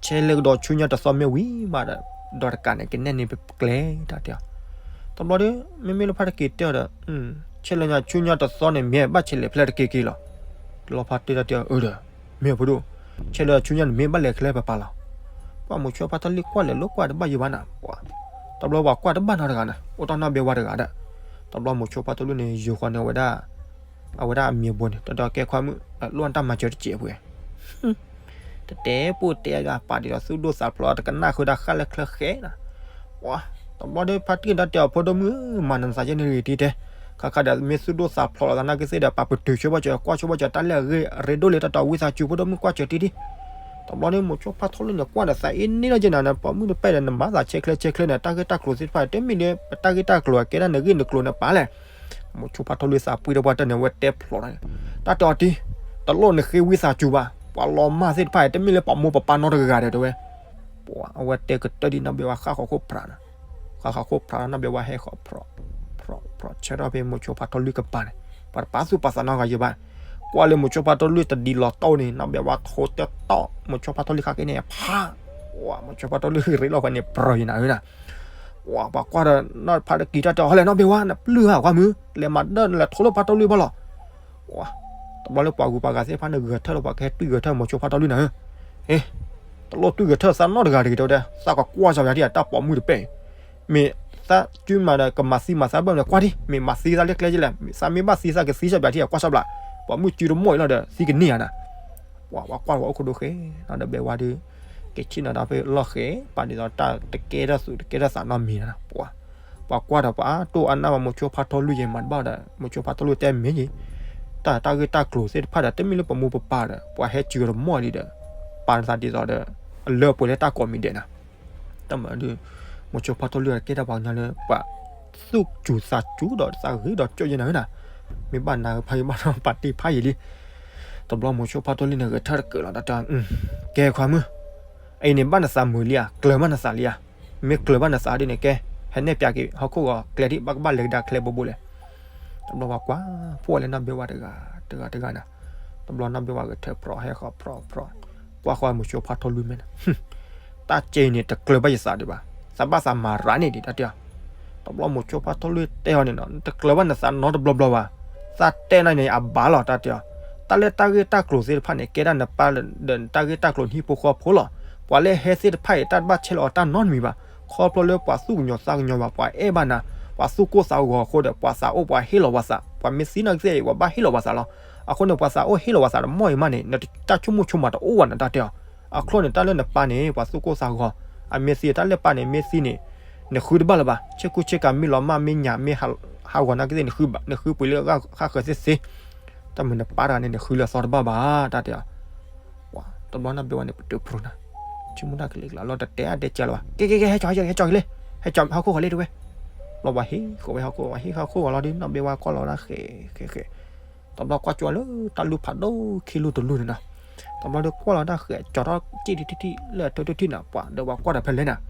ဆဲးလဲၤကဒီးဆူညါတသီမ့ၢ်ဝံၤမးဒီး ဒီးတကးန့ၣ် ကနဲၣ်န့ၢ်ပကျဲ တၢ်တဲအီၤ, တဘျီဒီး မ့မ့ၢ်လၢဖါတက့ၢ်တဲအီၤဒီး ဆဲးလဲၤညါဆူညါတသီန့ၣ် မ့ၢ်ဘၣ်ဆဲးလဲၤဖဲလဲၣ်တက့ၢ်က့ၢ်လီၤ. လီၤဖါတံၢ်တၢ်တဲအီၤ အၢဒီး မ့ၢ်အဖိဒိၣ်, ဆဲးလဲၤဆူညါန့ၣ် မ့ၢ်ဘၣ်လဲၤခဲလၢာ်ပပာ်လီၤ. ပှၤမိၤဆိဖါထီၣ်လွံၢ်ကွၢ်လဲၤလိာ်ကွၢ်တဘၣ်ယံၤဘၣ်နၤ, ပှၤ တဘျီပှၤကွၢ်တဘၣ်နီတဂၤနၤ, အိၣ်တၢ်နီၢ်ဘဲဝါတဂၤဒီး တဘျီမိၤဆိဖါထီၣ်လွံၢ်န့ၣ် ယိၤဃီန့ၣ်ဝဲဒၣ် အဝဲဒၣ်အမံၤဘိန့ၣ် တဒီးကဲခွါမုၣ် လိၣ်တၢ်မၤစၢၤတစဲးပှဲၤ တတဲပိၢ်တဲအဂၤပာ်ဒံးဒီးသူၣ်ဒိၣ်သးဖျိးတကနၣ်ဃုာ်ဒီးဃၣ်လၢချၢဃဲနၤ, ပှၤ တဘျီဒီးဖါတံၢ်တၢ်တဲအီၤဖိဒိၣ်မုၣ်ဧၢ မၤနသးယဲၢ်န့ၣ်ဂ့ၤတံၢ်တဲ, ခါခါဒီးမ့ၢ်သူၣ်ဒိၣ်သးဖျိးလီၤသနာ်က့သ့ၣ်ဒီး ပာ်ပတုာ်ဆိဘၣ်စၢၤ ကွၢ်ဆိဘၣ်စၢၤ တၢ်လၢအဂ့ၢ်ရ့ဒိၣ်လံ တၢ်တဲအီၤဝံသးစူၤဖိဒိၣ်မုၣ်ကွၢ်စၢၤတံၢ်တံၢ်, တဘျီဒီးမိၤဆိဖါထီၣ်လွံၢ်န့ၣ် ကွၢ်ဒီးသးအ့န့ၢ်ဒီးက့နၤန့ၣ် ပိာ်မုၣ်တပဲၢ်ဒီးနမၤသးဆဲးချဲဆဲးချဲန့ၣ် တၢ်ဂ့ၢ်တၢ်ကျိၤသ့ၣ်တဖၣ် တမ့ၢ်လၢပတၢ်ဂ့ၢ်တၢ်ကျိၤအကဲဒၣ်နဂ့ၢ်နကျိၤန့ၣ်ပာ်လဲၣ် မိၤဆိဖါထီၣ်လွံၢ်သးပှံတပှၢ်တၢၢ်န့ၣ် အဝဲတဲဖျိးန့ၣ်, တၢ်တဲအီၤတံၢ်, တလိၣ်နဃ့ဝံသးစူၤဘၣ်, ပှၤလီၤမၢ်သ့ၣ်တဖၣ်အံၤ တမ့ၢ်လၢပှၤမိၢ်ပပၢ်နီတဂၤဒီးတဲဝဲ, ပှၤအဝဲတဲကတၢၢ်ဒ်နီၢ်ဘဲဝါဃၣ်ဃီၤခိၣ်ဖြးနၤ, ဃၣ်ဃီၤခိၣ်ဖြးနီၢ်ဘဲဝါဟဲဃီၤဖြီး, ဖြီး ဖြီးဆၢထီၣ်ဖဲမိၤဆိဖါထီၣ်လွံၢ်ကပၤန့ၣ်, ပှၤတပာ်သူၣ်ပာ်သးနီတဂၤယံၤဘၣ်, ကွၢ်လၢမိၤဆိဖါထီၣ်လွံၢ်တဒ်လီၤတီၢ်န့ၣ် နီၢ်ဘဲဝါထိတဲတီၢ် မိၤဆိဖါထီၣ်လွံၢ်ဃၣ်က့န့ၣ် ဖး, ပှၤမိၤဆိဖါထီၣ်လွံၢ်ရ့လိာ်ဃီန့ၣ် ပြၢၤယံၤနၤဧၢနၤ ပှၤ ပှၤကွၢ်ဒီးနီၢ်ဖါတက့ၢ်တၢ်တဲအီၤ ဟဲလဲၣ်နီၢ်ဘဲဝါ နပျုၢ်ဧါ ကွၢ်မုၢ် လဲၤမၤဒၢၣ်နလဲၤထိလိၣ်ဖါထီၣ်လွံၢ်ဘၣ်လီၤ. ပှၤ တဘျီလၢပှၤဂုၤပှၤဂၤသ့ၣ်တဖၣ်န့ၣ် ဂဲၤထၢၣ်လီၤ ပှၤကဟဲတွံၢ်ဂဲၤထၢၣ်မိၤဆိဖါထီၣ်လွံၢ်နၤဧၢ, အ့ တလိၣ်တွံၢ်ဂဲၤထၢၣ်သးနီတဂၤတဂ့ၤတဲဝဲဒၣ် သးကကွၢ်စၢၤပၠးထံၣ်အတၢ်ပိာ်မုၣ်တပဲၢ်အံၤ, မ့ၢ်သးစုမၤဒီးကမၤသံမၤသးဘၣ်မနုၤကွၢ်ထံၣ် မ့ၢ်မၤသံသးလၢကျဲကလဲၣ် သးမ့ၢ်ဘၣ်သံသးကသံစၢၤပၠးထံၣ်အကွၢ်စၢၤဘျး, ပိာ်မုၣ်စုတမိၢ်အံၤလီၤဒီး သံကန့ၢ်ဧါနၤ ပှၤ ပှၤကွၢ်ဝဲအိၣ်ခိၣ်ဒိၣ်ဃဲ နီၢ်ဒီးဘဲဝါဒီး က့ၤဆ့ၣ်နီၤတၢ်ဖဲလီၢ်ဃဲၤ ပာ်ဒ်သိးတၢ်တကဲထီၣ်သူးတကဲထီၣ်သးနီတမံၤနီၤ. ပှၤကွၢ်ဒီးပှၤတိၢ်အါနၢ်ဘၣ် မိၤဆိဖါထီၣ်လွံၢ်ယဲမၤတဘၣ်ဒီး မိၤဆိဖါထီၣ်လွံၢ်တဲမ့ၢ်ယံၤ တၢ်တၢ်ဂ့ၢ်တၢ်ကျိၤသ့ၣ်တဖၣ်ဒီး တမ့ၢ်လၢပမိၢ်ပပၢ်ဒီး ပှၤဟဲစၢၤဒီးမီၢ်လံဒီး ပာ်သးဒ်သိးဒီး အလၢအပှဲၤလၢတၢ်ကိးမံၤဒဲးနီၤ. တၢ်မၤဒီး မိၤဆိဖါထီၣ်လွံၢ်ကဲထီၣ်ပှၤကညီလၢ ပှၤသူၣ်စူၤသးစူၤဒီးသးဂ့ၤဒီးကၠိယဲနၤဧၢနီၤ. မ့ၢ်ဘၣ်နၤဖးယံၤဘၣ်ဒီးပာ်တ့ၢ်ဖးယံၤလံ. တဘျီမိၤဆိဖါထီၣ်လွံၢ်န့ၣ် ဂဲၤထၢၣ်တကၢးလီၤ တၢ်တဲအီၤ, ကဲခွါမုၣ်, အအံၤန့ၣ်ဘၣ်နသးမုာ်လံဧါ, ကျၢၤဘၣ်နသးလံဧါ. မ့ၢ်ကျၢၤဘၣ်နသးဒ်န့ၣ် ကဲ ဟဲနဲၣ်ပၠးက့ၤဟီၣ်ခိၣ်ဂီၤကျဲဒ် ဘၣ်ကဘၣ်လဲၤကဒါကျဲဘိဘိလဲၣ်. တဘျီပှၤကွၢ်ဖှိၣ်ဝဲလၢနီၢ်ဘ့ဝါတဂၤ တဂၤတဂၤနီၤ. တဘျီနီၢ်ဘ့ဝါဂဲၤထၢၣ်ဖြီး ဟဲဃီၤဖြီးဖြီး ကွၢ်ဃီၤမိၤဆိဖါထီၣ်လွံၢ်မဲာ်န့ၣ် တၢ်ကဲအံၤန့ၣ် တကျၢၤဘၣ်ယသးဒံးဘၣ်, သးဘၣ်သးမၤရၤန့ၣ်ဒံး တၢ်တဲအီၤ. တဘျီမိၤဆိဖါထီၣ်လွံၢ်တဲအီၤန့ၣ်နီၤ နတကျၢၤဘၣ်နသးနီတဘျီဘျီဘၣ်, သးတဲနၤန့ၣ် အဘၣ်လီၤ တၢ်တဲအီၤ. တၢ်လၢတၢ်ဂ့ၢ်တၢ်ကျိၤသ့ၣ်တဖၣ်န့ၣ် ကဲဒၣ်နပၢ်ဒီး နတၢ်ဂ့ၢ်တၢ်ကျိၤနဟံၣ်ဖိဃီဖိလီၤ. ပှၤလၢဟဲသ့ၣ်တဖၣ်အံၤ တၢ်တဘၣ်ဆဲးလီၤအီၤတၢ်နီတမံၤဘၣ်, ခီဖျိလၢပှၤသူၣ်ကညီၤသးကညီၤဘၣ်, ပှၤအဲၣ်ဘၣ်နၤ, ပှၤသူၣ်ကိၢ်သးဂီၤအဃိဒီး ပှၤသးအိၣ်ပှၤဟ့ၣ်လီၤပှၤသး, ပှၤမ့ၢ်သံနာ်က့သ့ၣ်အံၤ ပှၤဘၣ်ဟ့ၣ်လီၤပှၤသးလီၤ. အဃိန့ၣ် ပှၤသးအိၣ်ဟ့ၣ်လီၤပှၤသးဒီး မီၢ်အံၤမးန့ၣ် နတၢ်ဆိကမိၣ်ဆိကမးတအိၣ်ဘၣ်နီၤ တၢ်တဲအီၤ. အချိၣ်န့ၣ် တၢ်လၢနပၢ်န့ၣ် ပှၤသူၣ်ကိၢ်သးဂီၤ, အမ့ၢ်သံ တၢ်လၢပၢ်န့ၣ် မ့ၢ်သံန့ၣ် နဃုတဘၣ်လၢၤဘၣ်, ဆ့ကူဆ့ကၤ မ့ၢ်လီၤမၢ် မ့ၢ်ညၣ် မ့ၢ်ဟးဂီၤနာ်က့သ့ၣ် နဃုဘၣ်, နဃုပှ့ၤလၢဃၣ်ဃၢၤသ့သ့, တၢ်မုာ်နပၢ်တဂၤန့ၣ် နဃုလၢအသီတဘၣ်ဘၣ် တၢ်တဲအီၤ. တဘျီနီၢ်ဘ့ဝါန့ၣ် ပတုာ်ဖျိးနၤ, ဆိကမိၣ်တၢ်ကလံၤကျါလီၤ တတဲအါတဲကၢလၢၤဘၣ်, ကဲကဲကဲ ဟဲကၠီၤ ဟဲကၠီၤက့ၤလံ, ဟဲကၠီၤဟီၣ်ခိၣ်ဃီလံတဝဲ. ဘျီပှၤဟံးဃီၤဝဲဟီၣ်ခိၣ်, ပှၤဟံးဟီၣ်ခိၣ်ဃီလီၤဒီး နီၢ်ဘ့ဝါကွၢ်လီၤဝဲဒၣ်ဃဲးဃဲးဃဲး, တဘျီကွၢ်ကၠီလၢတၢ်လူၢ်ဖးဒိၣ်ခံလူၢ်တလူၢ်န့ၣ်နီၤ. တဘျီဒီးကွၢ်လီၤတၢ်ဃဲး ကၠီၤထီၣ်ကံၣ်ထံထံထံလၢအထၢထံထံနီၤ, ပှၤဒီးပှၤကွၢ်ဒီးဖဲလဲၣ်နီၤ.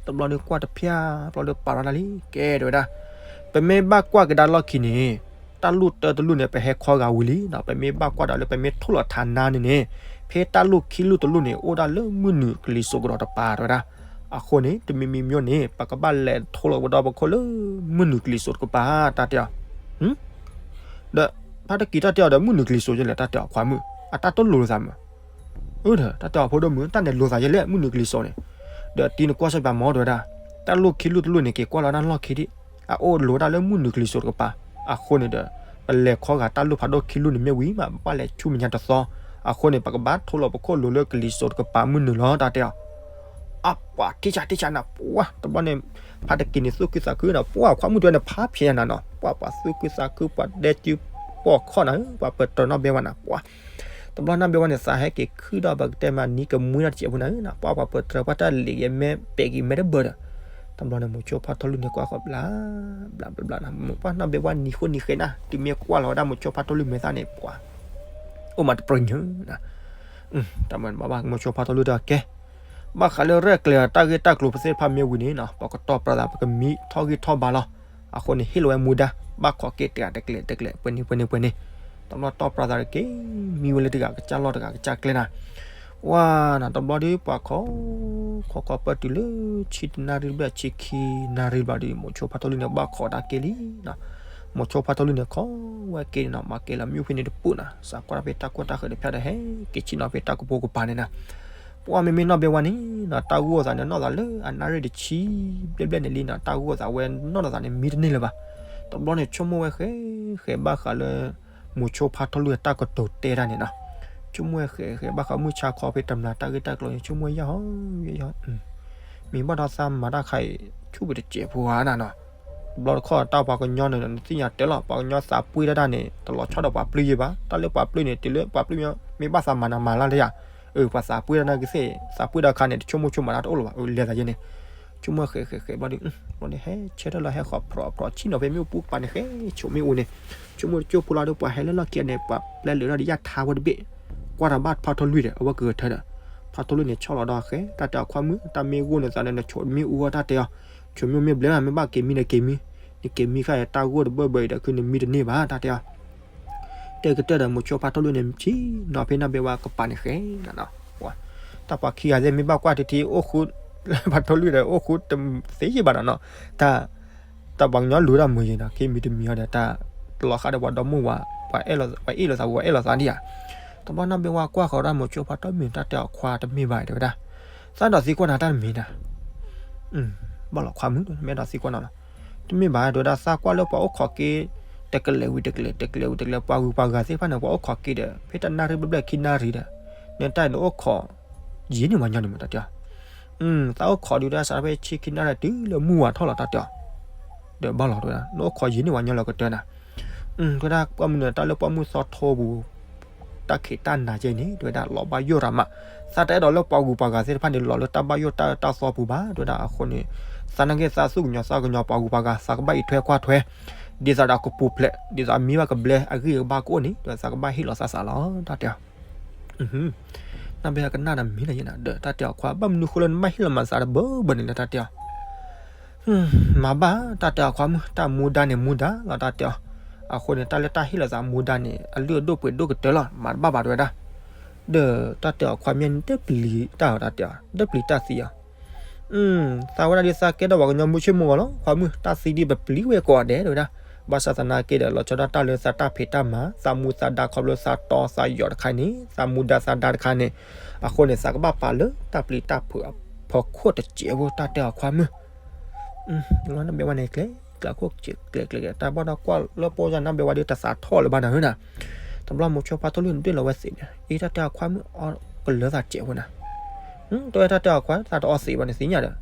တဘျီဒီးကွၢ်တဖျၢၣ် ဘျီဒီးပာ်လီၤတၢ်လံ ကဲတဲဝဲဒၣ်, ပမ့ၢ်ဘၣ်ကွၢ်ကဒါလီၢ်ခံန့ၣ် တၢ်လူၢ်တၢတလူၢ်န့ၣ် ပဟဲခီဂာ်ဝံၤလံနီၤ. ပမ့ၢ်ဘၣ်ကွၢ်ဒီးလၢပမ့ၢ်ထိၣ်လီၤထးနါန့ၣ်န့ၣ် ဖဲတၢ်လူၢ်ခံလူၢ်တလူၢ်န့ၣ် အိၣ်ဒၣ်လၢမုၢ်နုာ်ကလံၤစိးကဒီးတပၤတဲဝဲဒၣ်. အဃိန့ၣ် တမံၤမံၤမ့ၢ်န့ၣ် ပကဘၣ်လဲၤထိၣ်လီၤပဒီပခိၣ်လၢမုၢ်နုာ်ကလံၤစိးတကပၤ တၢ်တဲအီၤ. ဒီး ဖါတကံၤတၢ်တဲအီၤဒီး မုၢ်နုာ်ကလံၤစိးယဲလဲၣ် တၢ်တဲအီၤ ခွါမုၣ်, အတၢ်တလိၤလိာ်သးမး. အၢ တၢ်တဲအီၤ ဖိဒိၣ်မုၣ် တၢ်န့ၣ်လိၤသးယဲလဲၣ် မုၢ်နုာ်ကလံၤစိးန့ၣ်. ဒီးတံၤနကွၢ်စၢၤပၠးမီၤတဲဝဲဒၣ်, တၢ်လူၢ်ခံလူၢ်တလူၢ်န့ၣ် က့ၤကွၢ်လီၤတၢ်လီၢ်ခံဒံး, အအိၣ်လိၤဒၣ်လၢမုၢ်နုာ်ကလံၤစိးတကပၤ. အဃိန့ၣ်ဒီး ပလဲၤခီဂာ်တၢ်လူၢ်ဖးဒိၣ်ခံလူၢ်န့ၣ်မ့ၢ်ဝံၤမး ပဘၣ်လဲၤဆူမဲာ်ညါတသီ. အဃိန့ၣ် ပကဘၣ်ထိၣ်လီၤပခိၣ်လိၤလၢကလံၤစိးတကပၤမုၢ်နုာ်လီၤ တၢ်တဲအီၤ. အပှၤထံၣ်ဆးထံၣ်ဆးနၤ ပှၤ တဘျီန့ၣ် ဖါတကံၤန့ၣ် သူၣ်ခုသးခုနီၤ ပှၤ ခွါမုၣ်တဲန့ၣ် ဖးဖျဲးနၤနီၤ ပှၤ ပှၤသူၣ်ခုသးခု ပှၤဒဲစုပှီၢ်ခီၣ်နၤဧၢ ပှၤပၢၤတၢၤနီၢ်ဘဲဝါနၤ ပှၤ တဘျီနီၢ်ဘဲဝါန့ၣ် သးဟဲက့ၤခုၣ်ဒီး ပကတဲမး နံၤကမှံတၢ်တစဲးဖိနၤဧၢနီၤ ပှၤ ပှၤပၢၤတၢၤပှၤတၢ်လံၤယဲ မဲာ်ပဲာ်က့ၤမဲာ်တဘၢဒီး တဘျီန့ၣ် မိၤဆိဖါထီၣ်လွံၢ်န့ၣ် ကွၢ်ဃီၤဘျး ဘျးဘျးဘျးနၤ ပှၤနီၢ်ဘဲဝါနံၤဃိနံၤဃဲၤနၤ တုၤမ့ၢ်ကွၢ်လီၤဝဲဒၣ်မိၤဆိဖါထီၣ်လွံၢ်မဲာ်သၣ်န့ၣ် ပှၤ အိၣ်မးတပြၢၤညါနၤ တၢ်မၤဘၣ်ဘၣ် မိၤဆိဖါထီၣ်လွံၢ်တဲကဲ ဘၣ်ဃးလၢရဲၣ်ကျဲၤတၢ်ဂ့ၢ်တၢ်ကျိၤသ့ၣ်တဖၣ်မ့ၢ်ဝံၤန့ၣ်နီၤ ပကတီၢ်ပြးသး ပကမံထီၣ်ဂံၢ်ထီၣ်ဘါလီၤ. အဃိန့ၣ် ဟ့ၣ်လီၤဝဲမူဒါ ဘၣ်ခိးက့ၤတဂၤတကျဲးတကျဲး ပှဲၤန့ၣ်ပှဲၤန့ၣ်ပှဲၤန့ၣ် တဘျီတီၢ်ပြးသးတက့ၢ် မံဝဲလၢတဂၤကစၢ်လီၢ်တဂၤကစၢ်ကျဲနၤ ဝါနၤ တဘျီဒီး ပှၤခိး ခိးခိးပၢၢ်တုၤလၢ ဆံတနၣ်ရံၣ်တဘျဲၣ် ဆံခံနၣ်ရံၣ်တဘျီဒီး မိၤဆိဖါထီၣ်လွံၢ်န့ၣ် ဘၣ်ခိးတၢ်က့ၤလံနီၤ မိၤဆိဖါထီၣ်လွံၢ်န့ၣ် ခိးဝဲက့ၤန့ၣ်နီၤ မၤက့ၤလီၤမ့ၣ်အူဖဲန့ၣ်တပူၤနီၤ စးကွၢ်တၢ်ဖဲတၢ်ကွၢ်တၢ်ဃၢၤတဖၣ်ဒီး ဟဲက့ၤဆ့ၣ်နီၤဖဲတၢ်ကပိာ်ကပၤန့ၣ်နီၤ ပှၤမ့မ့ၢ်နီၢ်ဘဲဝါန့ၣ်နီၤ တၢ်ဂိၢ်သးန့ၣ် နီၢ်သးလၢအနၣ်ရံၣ်တဆံဘျဲၣ်ဘျဲၣ်န့ၣ်လံနီၤ တၢ်ဂိၢ်သးဝဲနီၢ်သးန့ၣ် မံတန့ၢ်လၢၤဘၣ်. တဘျီန့ၣ် ဆိကမိၣ်ဝဲဃဲ ဃဲဘၣ်ဃးလၢ မိၤဆိဖါထီၣ်လွံၢ်တၢ်ကတိၤတဲတၢ်န့ၣ်နီၤ ဆိကမိၣ်ဝဲဃဲ ဃဲဘၣ်ဃးမုၢ်ဆါခီဖဲတမျၢ်တၢ်ဂ့ၢ်တၢ်ကျိၤန့ၣ် ဆိကမိၣ်ယၢ်ဟီ ယၢ်ဟီ မ့ၢ်ဘၣ်ဒီးသးမၤတၢ်ခါအံၤ ဆူၣ်ပတစဲးဖိဧါနၤနီၤ တဘျီတခီၣ်တၢ်ပှၤကညီန့ၣ် နသ့ၣ်ညါတဲလီၤ ပှၤကညီသးပှ့ၤတၢ်တၢ်န့ၣ် တလီၤဆီဒီးပှၤပျုၢ်ယဲဘၣ် တၢ်လၢပှၤပျုၢ်န့ၣ် တုၤလၢပှၤပျုၢ်မ့ၢ်ဘၣ်သးမၤနၤမၤလၢ်လၢယၤ အၢ ပှၤသးပှ့ၤတၢ်နာ်က့သ့ၣ် သးပှ့ၤတၢ်ခါန့ၣ် တဆိကမိၣ်ဆိကမးတၢ်တအိၣ်လၢၤဘၣ် အၢ လဲၤသးယဲန့ၣ် ဆိကမိၣ်ဃဲဃဲဃဲဘျီဒီး ဘျီန့ၣ် ဟဲဆၢထၢၣ်လီၤ ဟဲဃီၤဖြီးဖြီး ဆ့ၣ်နီၤဖဲမ့ၣ်အူပူၤကပၤန့ၣ် ဃဲဆိးမ့ၣ်အူန့ၣ် ဆိကမိၣ်တကၠိဖိလီၤဒီး ပှၤဟဲလၢလီၢ်ခံန့ၣ် ပှၤပျဲလၢာ်ဒီးယၢ်ထါဝဲတဘ့ၣ် ကွၢ်တၢ်ဘၣ်ဖါထီၣ်လွံၢ်ဒီး အဝဲကဂဲၤထၢဒီး ဖါထီၣ်လွံၢ်န့ၣ် ဆီၣ်လီၤဒီးဃဲ တၢ်တဲအီၤခွါမုၣ် တၢ်မ့ၢ်ဂိၢ်န့ၣ်သးန့ၣ် နဆိးမ့ၣ်အူအီၣ်တၢ်တဲအီၤ ဆိးမ့ၣ်အူမ့ၢ်ဘျဲၣ် မ့ၢ်ဘၣ်က့ၤမံဒီးက့ၤမံ နက့ၤမံခါအံၤ တၢ်ဂိၢ်တဘၢၣ်ဘၢၣ်အံၤဒီး ခုနမံတန့ၢ်ဘၣ် တၢ်တဲအီၤ တဲကတၢၢ်ဒီး မိၤဆိဖါထီၣ်လွံၢ်န့ၣ် ဆ့ၣ်နီၤဖဲနီၢ်ဘဲဝါကပၤန့ၣ်ဃဲနၤနီၤ တၢ်ပှၤခံဂၤသ့ၣ် မ့ၢ်ဘၣ်ကွၢ်ထံထံ အိၣ်ဃူ ဖါထီၣ်လွံၢ်ဒီး အိၣ်ဃူတသ့ယံာ်ဘၣ်နီၤနီၤ တၢ် တၢ်ပှၤကညီလူၤတၢ်မုာ်ယံၤနီၤ က့ၤမံတမံၤအီၤဒီး တၢ်တလီၤဃးဒီးပှၤဒီမိၢ်ဝၤ ပှၤအဲၣ်လိာ်သး ပှၤအဲၣ်လိာ်သး ပှၤအဲၣ်လိာ်သးဒံးဧါ တဘျီနီၢ်ဘဲဝါကွၢ်ဃီၤဒၣ်မိၤဆိဖါထီၣ်မုၢ် တၢ်တဲအီၤခွါတမ့ၢ်ဘၣ်တဲဝဲဒၣ် သးဒီးသံကွၢ်နၤတၢ်တမံၤနၤ ဘၣ်လီၤခွါမုၣ် မ့ၢ်ဒီးသံကွၢ်နီၤလီၤ တမ့ၢ်ဘၣ်တဲဝဲဒၣ် သးကွၢ်လၢပှၤအိၣ်ခိးက့ၤ တကလဲာ်ဝံၤတကလဲာ် တကလဲာ်ဝံၤတကလဲာ် ပှၤဂုၤပှၤဂၤသ့ၣ်တဖၣ်န့ၣ် ပှၤအိၣ်ခိးက့ၤဒီး ဖဲတနၣ်ရံၣ်ဘျဲၣ်ဘျဲၣ်ခံနၣ်ရံၣ်ဒီး နတၢ်အံၤနအိၣ်ခိး ယံာ်န့ၢ်ဝဲညီန့ၣ်မ့ၢ်တၢ်တဲအီၤ, သးအိၣ်ခိးဒုးတၢ်စးဖဲဆံခံနၣ်ရံၣ်တုၤလၢမုၢ်ဝါထီၣ်လီၤတၢ်တဲအီၤ, ဒီးဘၣ်လီၤတဲဝဲဒၣ် နအိၣ်ခိးယံာ်န့ၢ်ဝဲညီလၢကတၢၢ်နၤ, တဲဝဲဒၣ်ကွၢ်မနုၤတၢ်လၢပှၢ်မုၢ်သီထိပူၤ တၢ်ခံးတၢ်နၤကဲန့ၣ် တဲဝဲဒၣ်လီၤဘၣ်ယိၣ်တၢ်မး, သးတအဲၣ်ဒိးလၢပှၤဂုၤပှၤဂၤသ့ၣ်တဖၣ်န့ၣ် လီၤလၢတၢ်ဘၣ်ယိၣ်တၢ်အၢတၢ်သီပူၤဘၣ် တဲဝဲဒၣ်အဃိန့ၣ်, သးနာ်က့သးသူၣ်ကညီၤသးကညီၤပှၤဂုၤပှၤဂၤ သးကဘၣ်အံးထွဲကွၢ်ထွဲ, ဒ်သိးဒီးကပူၤဖျဲး ဒ်သိးအမံဘၣ်ကဘျဲအဂံၢ်အဘါကအိၣ်န့ၣ် ဒီးသးကဘၣ်ဟ့ၣ်လီၤသးစးလီၤ တၢ်တဲအီၤ နီၢ်ဘဲကနၣ်ဒီးမံလီၤယဲနၤ ဒီးတၢ်တဲအီၤခွါ ဘၣ်မနုၤဃိလၢနဘၣ်ဟ့ၣ်လီၤမၤသးတဘၢဘၢန့ၣ်လၢတၢ်တဲအီၤ, မၤဘၣ်တၢ်တဲအီၤခွါမုၣ် တၢ်မူဒါန့ၣ်မူဒါလီၤတၢ်တဲအီၤ, အဃိန့ၣ် တၢ်လၢတၢ်ဟ့ၣ်လီၤသးမူဒါန့ၣ် အလုၢ်အဒိၣ်ပှ့ၤဒိၣ်ကတၢၢ်လီၤ မၤတဘၣ်ဘၣ်တဲဝဲဒၣ်, ဒီးတၢ်တဲအီၤခွါမ့ၢ်န့ၣ် တပျံၤတၢ်အီၤတၢ်တဲအီၤ တပျံၤတၢ်သံအီၤ သးဝဲဒၣ်ဒ်သးကဲထီၣ်ပှၤကညီမုၢ်ဆ့ၣ်မုၢ်ဂီၤလီၤ ခွါမုၣ် တၢ်သံဒ်ပပျံၤဝဲကိးဂၤဒဲးတဲဝဲဒၣ်, ဘၣ်ဆၣ်သနာ်က့ဒီး လီၤဆီဒၣ်တၢ်လၢသးတၢ်ဖံးတၢ်မၤ သးမူသးဒါခီဖျိသးတီသးယိာ်တခါန့ၣ် သးမူဒါသးဒါတခါန့ၣ်, အဃိန့ၣ် သးကဘၣ်ပာ်လၢတၢ်ပျံၤတၢ်ဖုးအဖီခိၣ်တစဲးဖိ တၢ်တဲအီၤခွါမုၣ် နီၢ်ဘဲဝါန့ၣ် ကျဲၤကျဲၤခိၣ်ကျဲၤကျဲၤကျဲၤ တၢ်ဘၣ်ဒီးကွၢ်လၢပီၢ်ယၢ်နီၢ်ဘဲဝါဒီး တသးထီၣ်လၢၤဘၣ်နၤဧၢနၤ, တဘျီမိၤဆိဖါထီၣ်လွံၢ်န့ၣ်ဒွဲၣ်လီၤဝဲသ့ၣ်န့ၣ် အ့ တၢ်တဲအီၤခွါမုၣ်အီကလၢၤသးစဲးဖိနၤ တဲဝဲတၢ်တဲအီၤခွါ သးတအီသံးဘၣ်န့ၣ်သ့ၣ်ညါဒီး,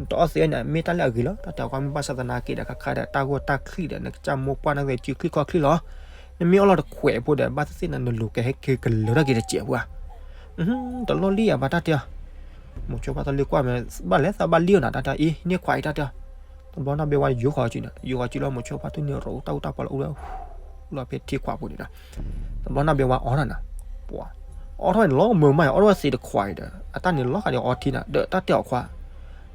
တအီသံးန့ၣ် မ့ၢ်တၢ်လၢအဂ့ၤလီၤ တၢ်တဲအီၤခွါမုၣ် ဘၣ်ဆၣ်သနာ်က့ဒီး ခါခါဒီး တၢ်ဂိၢ်တၢ်ချံၣ်ဒီး နကစၢ်မိၢ်ပှၢ်နဂ့ၤစုချံၣ်ခီၣ်ချံၣ်လီၤ, နမ့ၢ်အီၣ်လီၤတခွဲးဖိဒီး ဘၣ်သ့ၣ်သ့ၣ်န့ၣ် နလိၤကဟဲက့ၤကလၢၤထီၣ်က့ၤတစဲးဖိဧါ, တလီၢ်လံဧါဘၣ်တၢ်တဲအီၤ, မိၤဆိဖါထီၣ်လွံၢ်ကွၢ်မဲာ် ဘၣ်လဲၤသးဘၣ်လံအီၤနၤ တၢ်တဲအီၤ အ့ န့ၢ်ခွါအံၤတၢ်တဲအီၤ, တဘျီနီၢ်ဘဲဝါန့ၣ် ယိၤဃီၤစုန့ၣ် ယိၤဃီၤစုလီၤ မိၤဆိဖါထီၣ်လွံၢ်န့ၣ် ရိးတၢ်အူတၢ်ပီလၢအူလၢ လီၤဖဲထံခွးပူၤန့ၣ်ဒီး, တဘျီနီၢ်ဘဲဝါအီထီၣ်နၤ, ပှၤ, အီထီၣ်န့ၣ်လီၤမုာ်မး အီထီၣ်ဝဲသံးတခွးအံၤဒီး အတၢ်န့ၣ်လီၤဃာ်ဒီးအီထံနၤ ဒီးတၢ်တဲအီၤခွါ,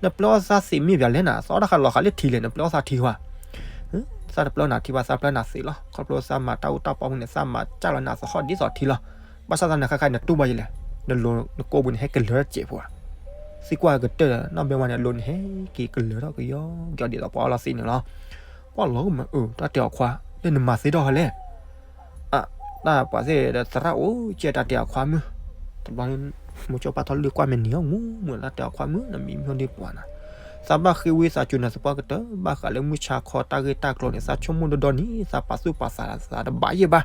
နပျဲအီၣ်သးသံးမ့ၢ်ဘၣ်လဲၣ်နၤ သးအီၣ်တၢ်ဃာ်လီၤဃာ်လၢထံလဲၣ် နပျဲအီၣ်သးထံခွါ, သးတပျဲနၤထံဘၣ် သးပျဲနၤသံးလီၤ ခီဖျိသးမၤတၢ်အူတၢ်ပီပူၤန့ၣ် သးမၤကၢ်လီၤနၤသဟီၣ်ဒ်သိးထံလီၤ, ဘၣ်ဆၣ်သးန့ၣ် ခါခါန့ၣ် တူၢ်ဘၣ်ယလဲၣ်, နလိၤနကိးပူၤန့ၣ် ဟဲကလၢၤထီၣ်စဲးဖိဧါ, သံကွၢ်ကတၢၢ်ဒီး နီၢ်ဘဲဝါန့ၣ် အလိၤန့ၣ် ဟဲက့ၤကလၢၤထီၣ်ကယီကယီဒ်သိးပှၤအီၣ်လီၤသံးန့ၣ်လီၤ, ပှၤလီၤမုာ် တၢ်တဲအီၤခွါ လၢနမၤသ့ထီၣ်ဟီလဲၣ် အတၢ်ပှၤသ့ၣ်ဒီးသရၣ်အိၣ်ကဲတၢ်တဲအီၤခွါမုၣ်, တဘျီ မိၤဆိဖါထီၣ်လွံၢ်ကွၢ်မဲာ်နံၤအီၤမူမူ တၢ်တဲအီၤခွါမုၣ် နမံမီၢ်ဒ့ပှၤနၤ, သးဘၣ်ဃ့ဝံသးစူၤနၤသပှၢ်ကတၢၢ် ဘၣ်ဃးလၢမုၢ်ဆါခီတၢ်ဂ့ၢ်တၢ်ကျိၤန့ၣ် သးဆိကမိၣ်ဒိၣ်ဒိၣ်န့ၣ် သးပာ်သူၣ်ပာ်သးသးတဘၣ်ယဲၢ်ဘၣ်,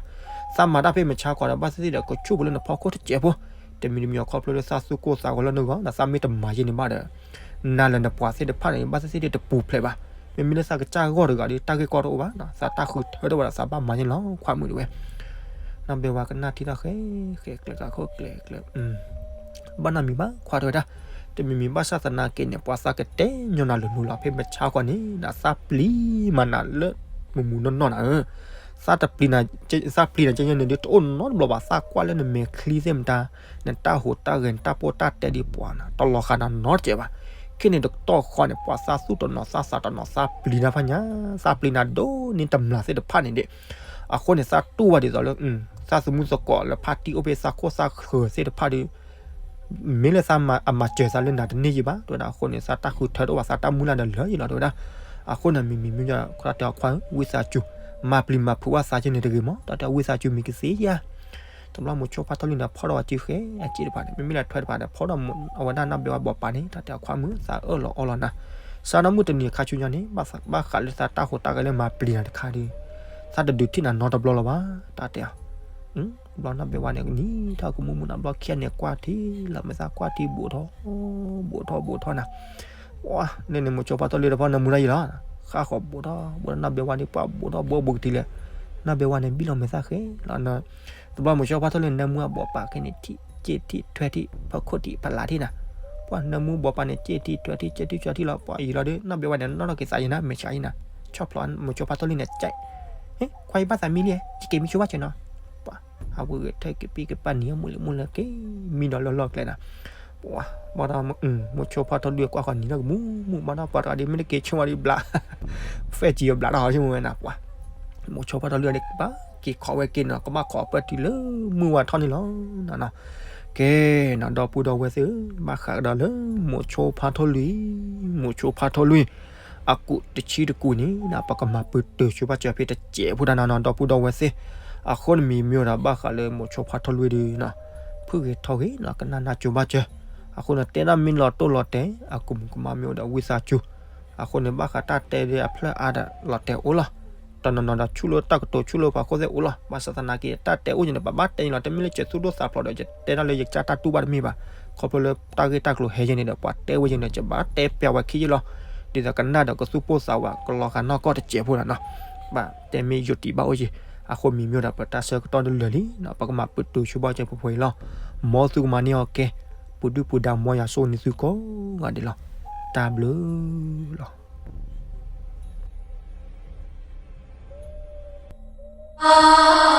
သးမၤတၢ်ဖဲမုၢ်ဆါခီဒီး ဘၣ်သ့ၣ်သ့ၣ်ဒီးကဆူၣ်ပူၤလၢနဖီခိၣ်တစဲးဖိ, တမံၤတမံၤအီၤခီဖျိလၢသးသူၣ်ကိၢ်သးဂီၤလၢနဂီၢ် ဒီးသးမ့ၢ်တမၤယဲၢ်န့ၣ်ဘၣ်ဒီး နၤလၢနပှၤသ့ၣ်တဖၣ်န့ၣ် ဘၣ်သ့ၣ်သ့ၣ်တပူၤဖျဲးဘၣ်, မ့မ့ၢ်လၢသးကစၢ်ဂီၢ်တဂၤဒီး တၢ်ဂ့ၢ်ကီတအိၣ်ဘၣ်, သးတၢ်ဃုထၢထီၣ်ဝဲဒီး သးဘၣ်မၤန့ၣ်လီၤ ခွါမုၣ်တဝဲ, နီၢ်ဘဲဝါကနၣ်ထံၣ်ထီၣ်ဃဲ ဃဲကျဲၤကျဲၤခိၣ်ကျဲၤကျဲၤ ဘၣ်နီတမံၤဘၣ် ခွါတဝဲဒၣ်, တမံၤမံၤဘၣ်ဆၣ်သနာ်က့န့ၣ် ပှၤသးကတဲညီနၤလိၤလိၤလီၤ ဖဲမုၢ်ဆါခီန့ၣ် နသးပျံၤမးနၤလၢ မုၢ်မုၢ်နီၢ်နီၢ်နၤဧၢ, သးတပျံၤနၤ, သးပျံၤနၤကဲညီန့ၣ်ဒီး တအိၣ်နီတဘျီဘၣ် သးကွၢ်လၢနမဲာ်ချံသ့ၣ်မတၤ, နတၢ်ဟူးတၢ်ဂဲၤ နတၢ်ပိၢ်တၢ်တဲဒ်ပှၤနၤ တလီၤဃာ်နၤနီတစဲးဘၣ်, ခဲန့ၣ်တကတီၢ်ဃီန့ၣ် ပှၤသးသူၣ်တနီၤ သးသးတနီၤ သးပျံၤနၤဖးညါ, သးပျံၤနၤဒိၣ်န့ၢ်တမျၢ်သ့ၣ်တဖၣ်န့ၣ်ဒီး အဃိန့ၣ် သးတူၢ်ဘၣ်ဒ်သိးလၢ သးသမူသကိးလၢဖါတံၢ်အိၣ်ဖဲသးခိၣ်သးဃၢၤသ့ၣ်တဖၣ်ဒီး မ့ၢ်လၢသးမၤအမၤစၢၤသးလၢနၤတန့ၢ်ယံၤဘၣ် တဲဝဲဒၣ်အဃိန့ၣ် သးတၢ်ဃုထၢတအိၣ်ဘၣ်သးတၢ်မုၢ်လၢ်ဒီးလၢယံၤလီၤ တဲဝဲဒၣ်, အဃိန့ၣ် မံၤမံၤမံၤ တၢ်တဲအီၤခွါဧၢ ဝံသးစူၤ မၤပျံၤမၤဖုးဘၣ်သးကန့ၣ်တဂ့ၤမး တၢ်တဲဝံသးစူၤမံၤကသ့ဧါ, တဘျီမိၤဆိဖါထီၣ်လွံၢ်န့ၣ် ဖီၣ်ထီၣ်ဝဲစုဃဲအစ့တဖၣ်န့ၣ် မ့မ့ၢ်လၢထွဲတဖၣ်ဒီး ဖီၣ်ထီၣ်အဝဲဒၣ်နီၢ်ဘဲဝါဘိးပၤန့ၣ် တၢ်တဲအီၤခွါမုၣ် သးအၢၣ်လီၤအီလီၤနၤ, စးထီၣ်မုၢ်တနံၤခါဆူညါန့ၣ် ဘၣ်ဃးလၢသးတၢ်ဟူးတၢ်ဂဲၤလၢမၤပျံၤနၤတခါဒီး သးတဒုးထံၣ်နၤနီတဘျီလၢၤဘၣ် တၢ်တဲအီၤ ဘျီနီၢ်ဘဲဝါန့ၣ် နံၤထီၣ်ကမူမူနီၤ ဘျီခံဂၤန့ၣ်ကွၢ်ထံလီၤ မ့ၢ်သးကွၢ်ထံဘူးထီၣ် ဘူးထီၣ်ဘူးထီၣ်နၤ, ပှၤ လၢန့ၣ်မိၤဆိဖါထီၣ်လွံၢ်တဖီနၢမူထီၣ်ယံၤလီၤ, ဃၣ်ဃီၤဘူးထီၣ်ဘူးထီၣ်နီၢ်ဘဲဝါန့ၣ် ပှၤဘူးထီၣ်ဘူးဘူးကထံလဲၣ်, နီၢ်ဘဲဝါန့ၣ် ဘံၣ်လီၤမ့ၢ်သးဃဲလီၤ, တဘျီမိၤဆိဖါထီၣ်လွံၢ်န့ၣ် နၢမူအဘိးပၤခဲန့ၣ် ထံၣ်စ့ၣ်ထံၣ်ထွဲထံၣ် ဖီခိၣ်ထံၣ်ဖလးထံၣ်နၤ, ပှၤနၢမူဘိးပၤန့ၣ် စ့ၣ်ထံၣ်ထွဲထံၣ် စ့ၣ်ထံၣ်ထွဲထံၣ်လီၤ ပှၤယံၤလီၤဒီး နီၢ်ဘဲဝါန့ၣ် နီၣ်ထီၣ်က့ၤသးယံၤနၤ မဲာ်ဆှးယံၤနၤ, ဆီၣ်ဖျိမိၤဆိဖါထီၣ်လွံၢ်န့ၣ် ကဲ ဟ့ ခွါအံၤဘၣ်သးမံလံ, ယက့ၤမံဆိဝဲစၢၤနီၤ, ပှၤ အဝဲဂဲၤထၢၣ်က့ၤပံက့ၤပာ်နံၤအမူလၢမူလၢက့ၤ မံဒီးလီၢ်လီၢ်ကျဲနၤ, ပှၤ ဘၣ်ဒီး မိၤဆိဖါထီၣ်လွံၢ်ကွၢ်ဃီၤနံၤထီၣ်ကမူမူ ဘၣ်ဒီးပှၤတဂၤဒ် မ့ၢ်တက့ၤဆိဝဲဒ်ဘျး ဖဲၣ်စံၤအဘျးတၢ်ဟီဆိမိၣ်ဝဲနၤ ပှၤ မိၤဆိဖါထီၣ်လွံၢ်န့ၣ် ကဘၣ်က့ၤခိးဝဲက့ၤနီၤ ကဘၣ်ခိးပၢၢ်တုၤလၢမုၢ်ဝါထီၣ်န့ၣ်လီၤနၤနီၤ, ကဲနီၤ ဒီပုၢ်ဒီဝဲၢ်သ့ၣ်ဧၢ, ဘၣ်ဃးကဒီးလၢ မိၤဆိဖါထီၣ်လွံၢ်, မိၤဆိဖါထီၣ်လွံၢ် အကူးတဆံတကူးန့ၣ် ပကမၤပတုာ်ဆိဘၣ်စၢၤဖဲတစဲးဖိတၢ်နီၤနီၤ ဒီပုၢ်ဒီဝဲၢ်သ့ၣ်, အဃိန့ၣ်မံၤမ့ၢ်အိၣ်ဒီးဘၣ်ဃးလၢမိၤဆိဖါထီၣ်လွံၢ်ဒီးနီၤ, ဖုၣ်ဂဲၤထီၣ်ဂ့ၤနီၤ ကနၣ်နၢ်ဆိဘၣ်စၢၤ, အဃိန့ၣ်တဲဒၣ်မ့ၢ်လီၤတိၢ်လီၤတဲာ် အကူးမုၣ်ကမၣ်မ့ၢ်အိၣ်ဒီးဝံသးစူၤ, အဃိန့ၣ်ဘၣ်ဃးတၢ်တဲဒ်အဖျၢၣ်အါဒီးလီၤတဲာ်အိၣ်လီၤ တနီၤနီၤဒီးဆူၣ်လၢတၢ်ကတိၤ ဆူၣ်လၢပှၤခိၣ်သ့ၣ်အိၣ်လီၤ. ဘၣ်ဆၣ်သနာ်က့ တၢ်တဲအိၣ်ယဲန့ၣ် ပဘၣ်တဲန့ၣ်လီၤ. တမ့ၢ်လၢယသူၣ်ဒိၣ်သးဖျိးဒီး ယတဲတၢ်လၢယကစၢ်တၢ်တူၢ်ဘၣ်တမ့ၢ်ဘၣ်. ခီဖျိလၢတၢ်ဂ့ၢ်တၢ်ကျိၤဟဲယဲန့ၣ်ဒီး ပှၤတဲဝဲယဲန့ၣ်ဒီး ယဘၣ်တဲပျးဝဲခံယုၢ်လီၤ. ဒ်သိးကနၣ်ဒီးကသူၣ်ပိၢ်သးဝး ကလီၤဂာ်နီၢ်ကီၢ်တစဲးဖိလီၤနီၤ. ဘၣ်တဲမ့ၢ်ယိၤတံၢ်ဘၣ်အိၣ်ယဲ, အဃိမံၤမ့ၢ်ဒီး ပတၢ်ဆၢကတီၢ်တလၢာ်လံနီၤ, ပကမၤပတုာ်ဆိဘၣ်က့ၤပှဲၤပှဲၤအံၤလီၤ. မ်သုကမၤန့ၢ်အီၤကဲ, ပူၤဒုၣ်ပူၤဒါ မ်ယွၤဆိၣ်ဂ့ၤန့ၢ်သုကိးဂၤဒဲးလီၤ. တၢ်ဘျုးလီၤ.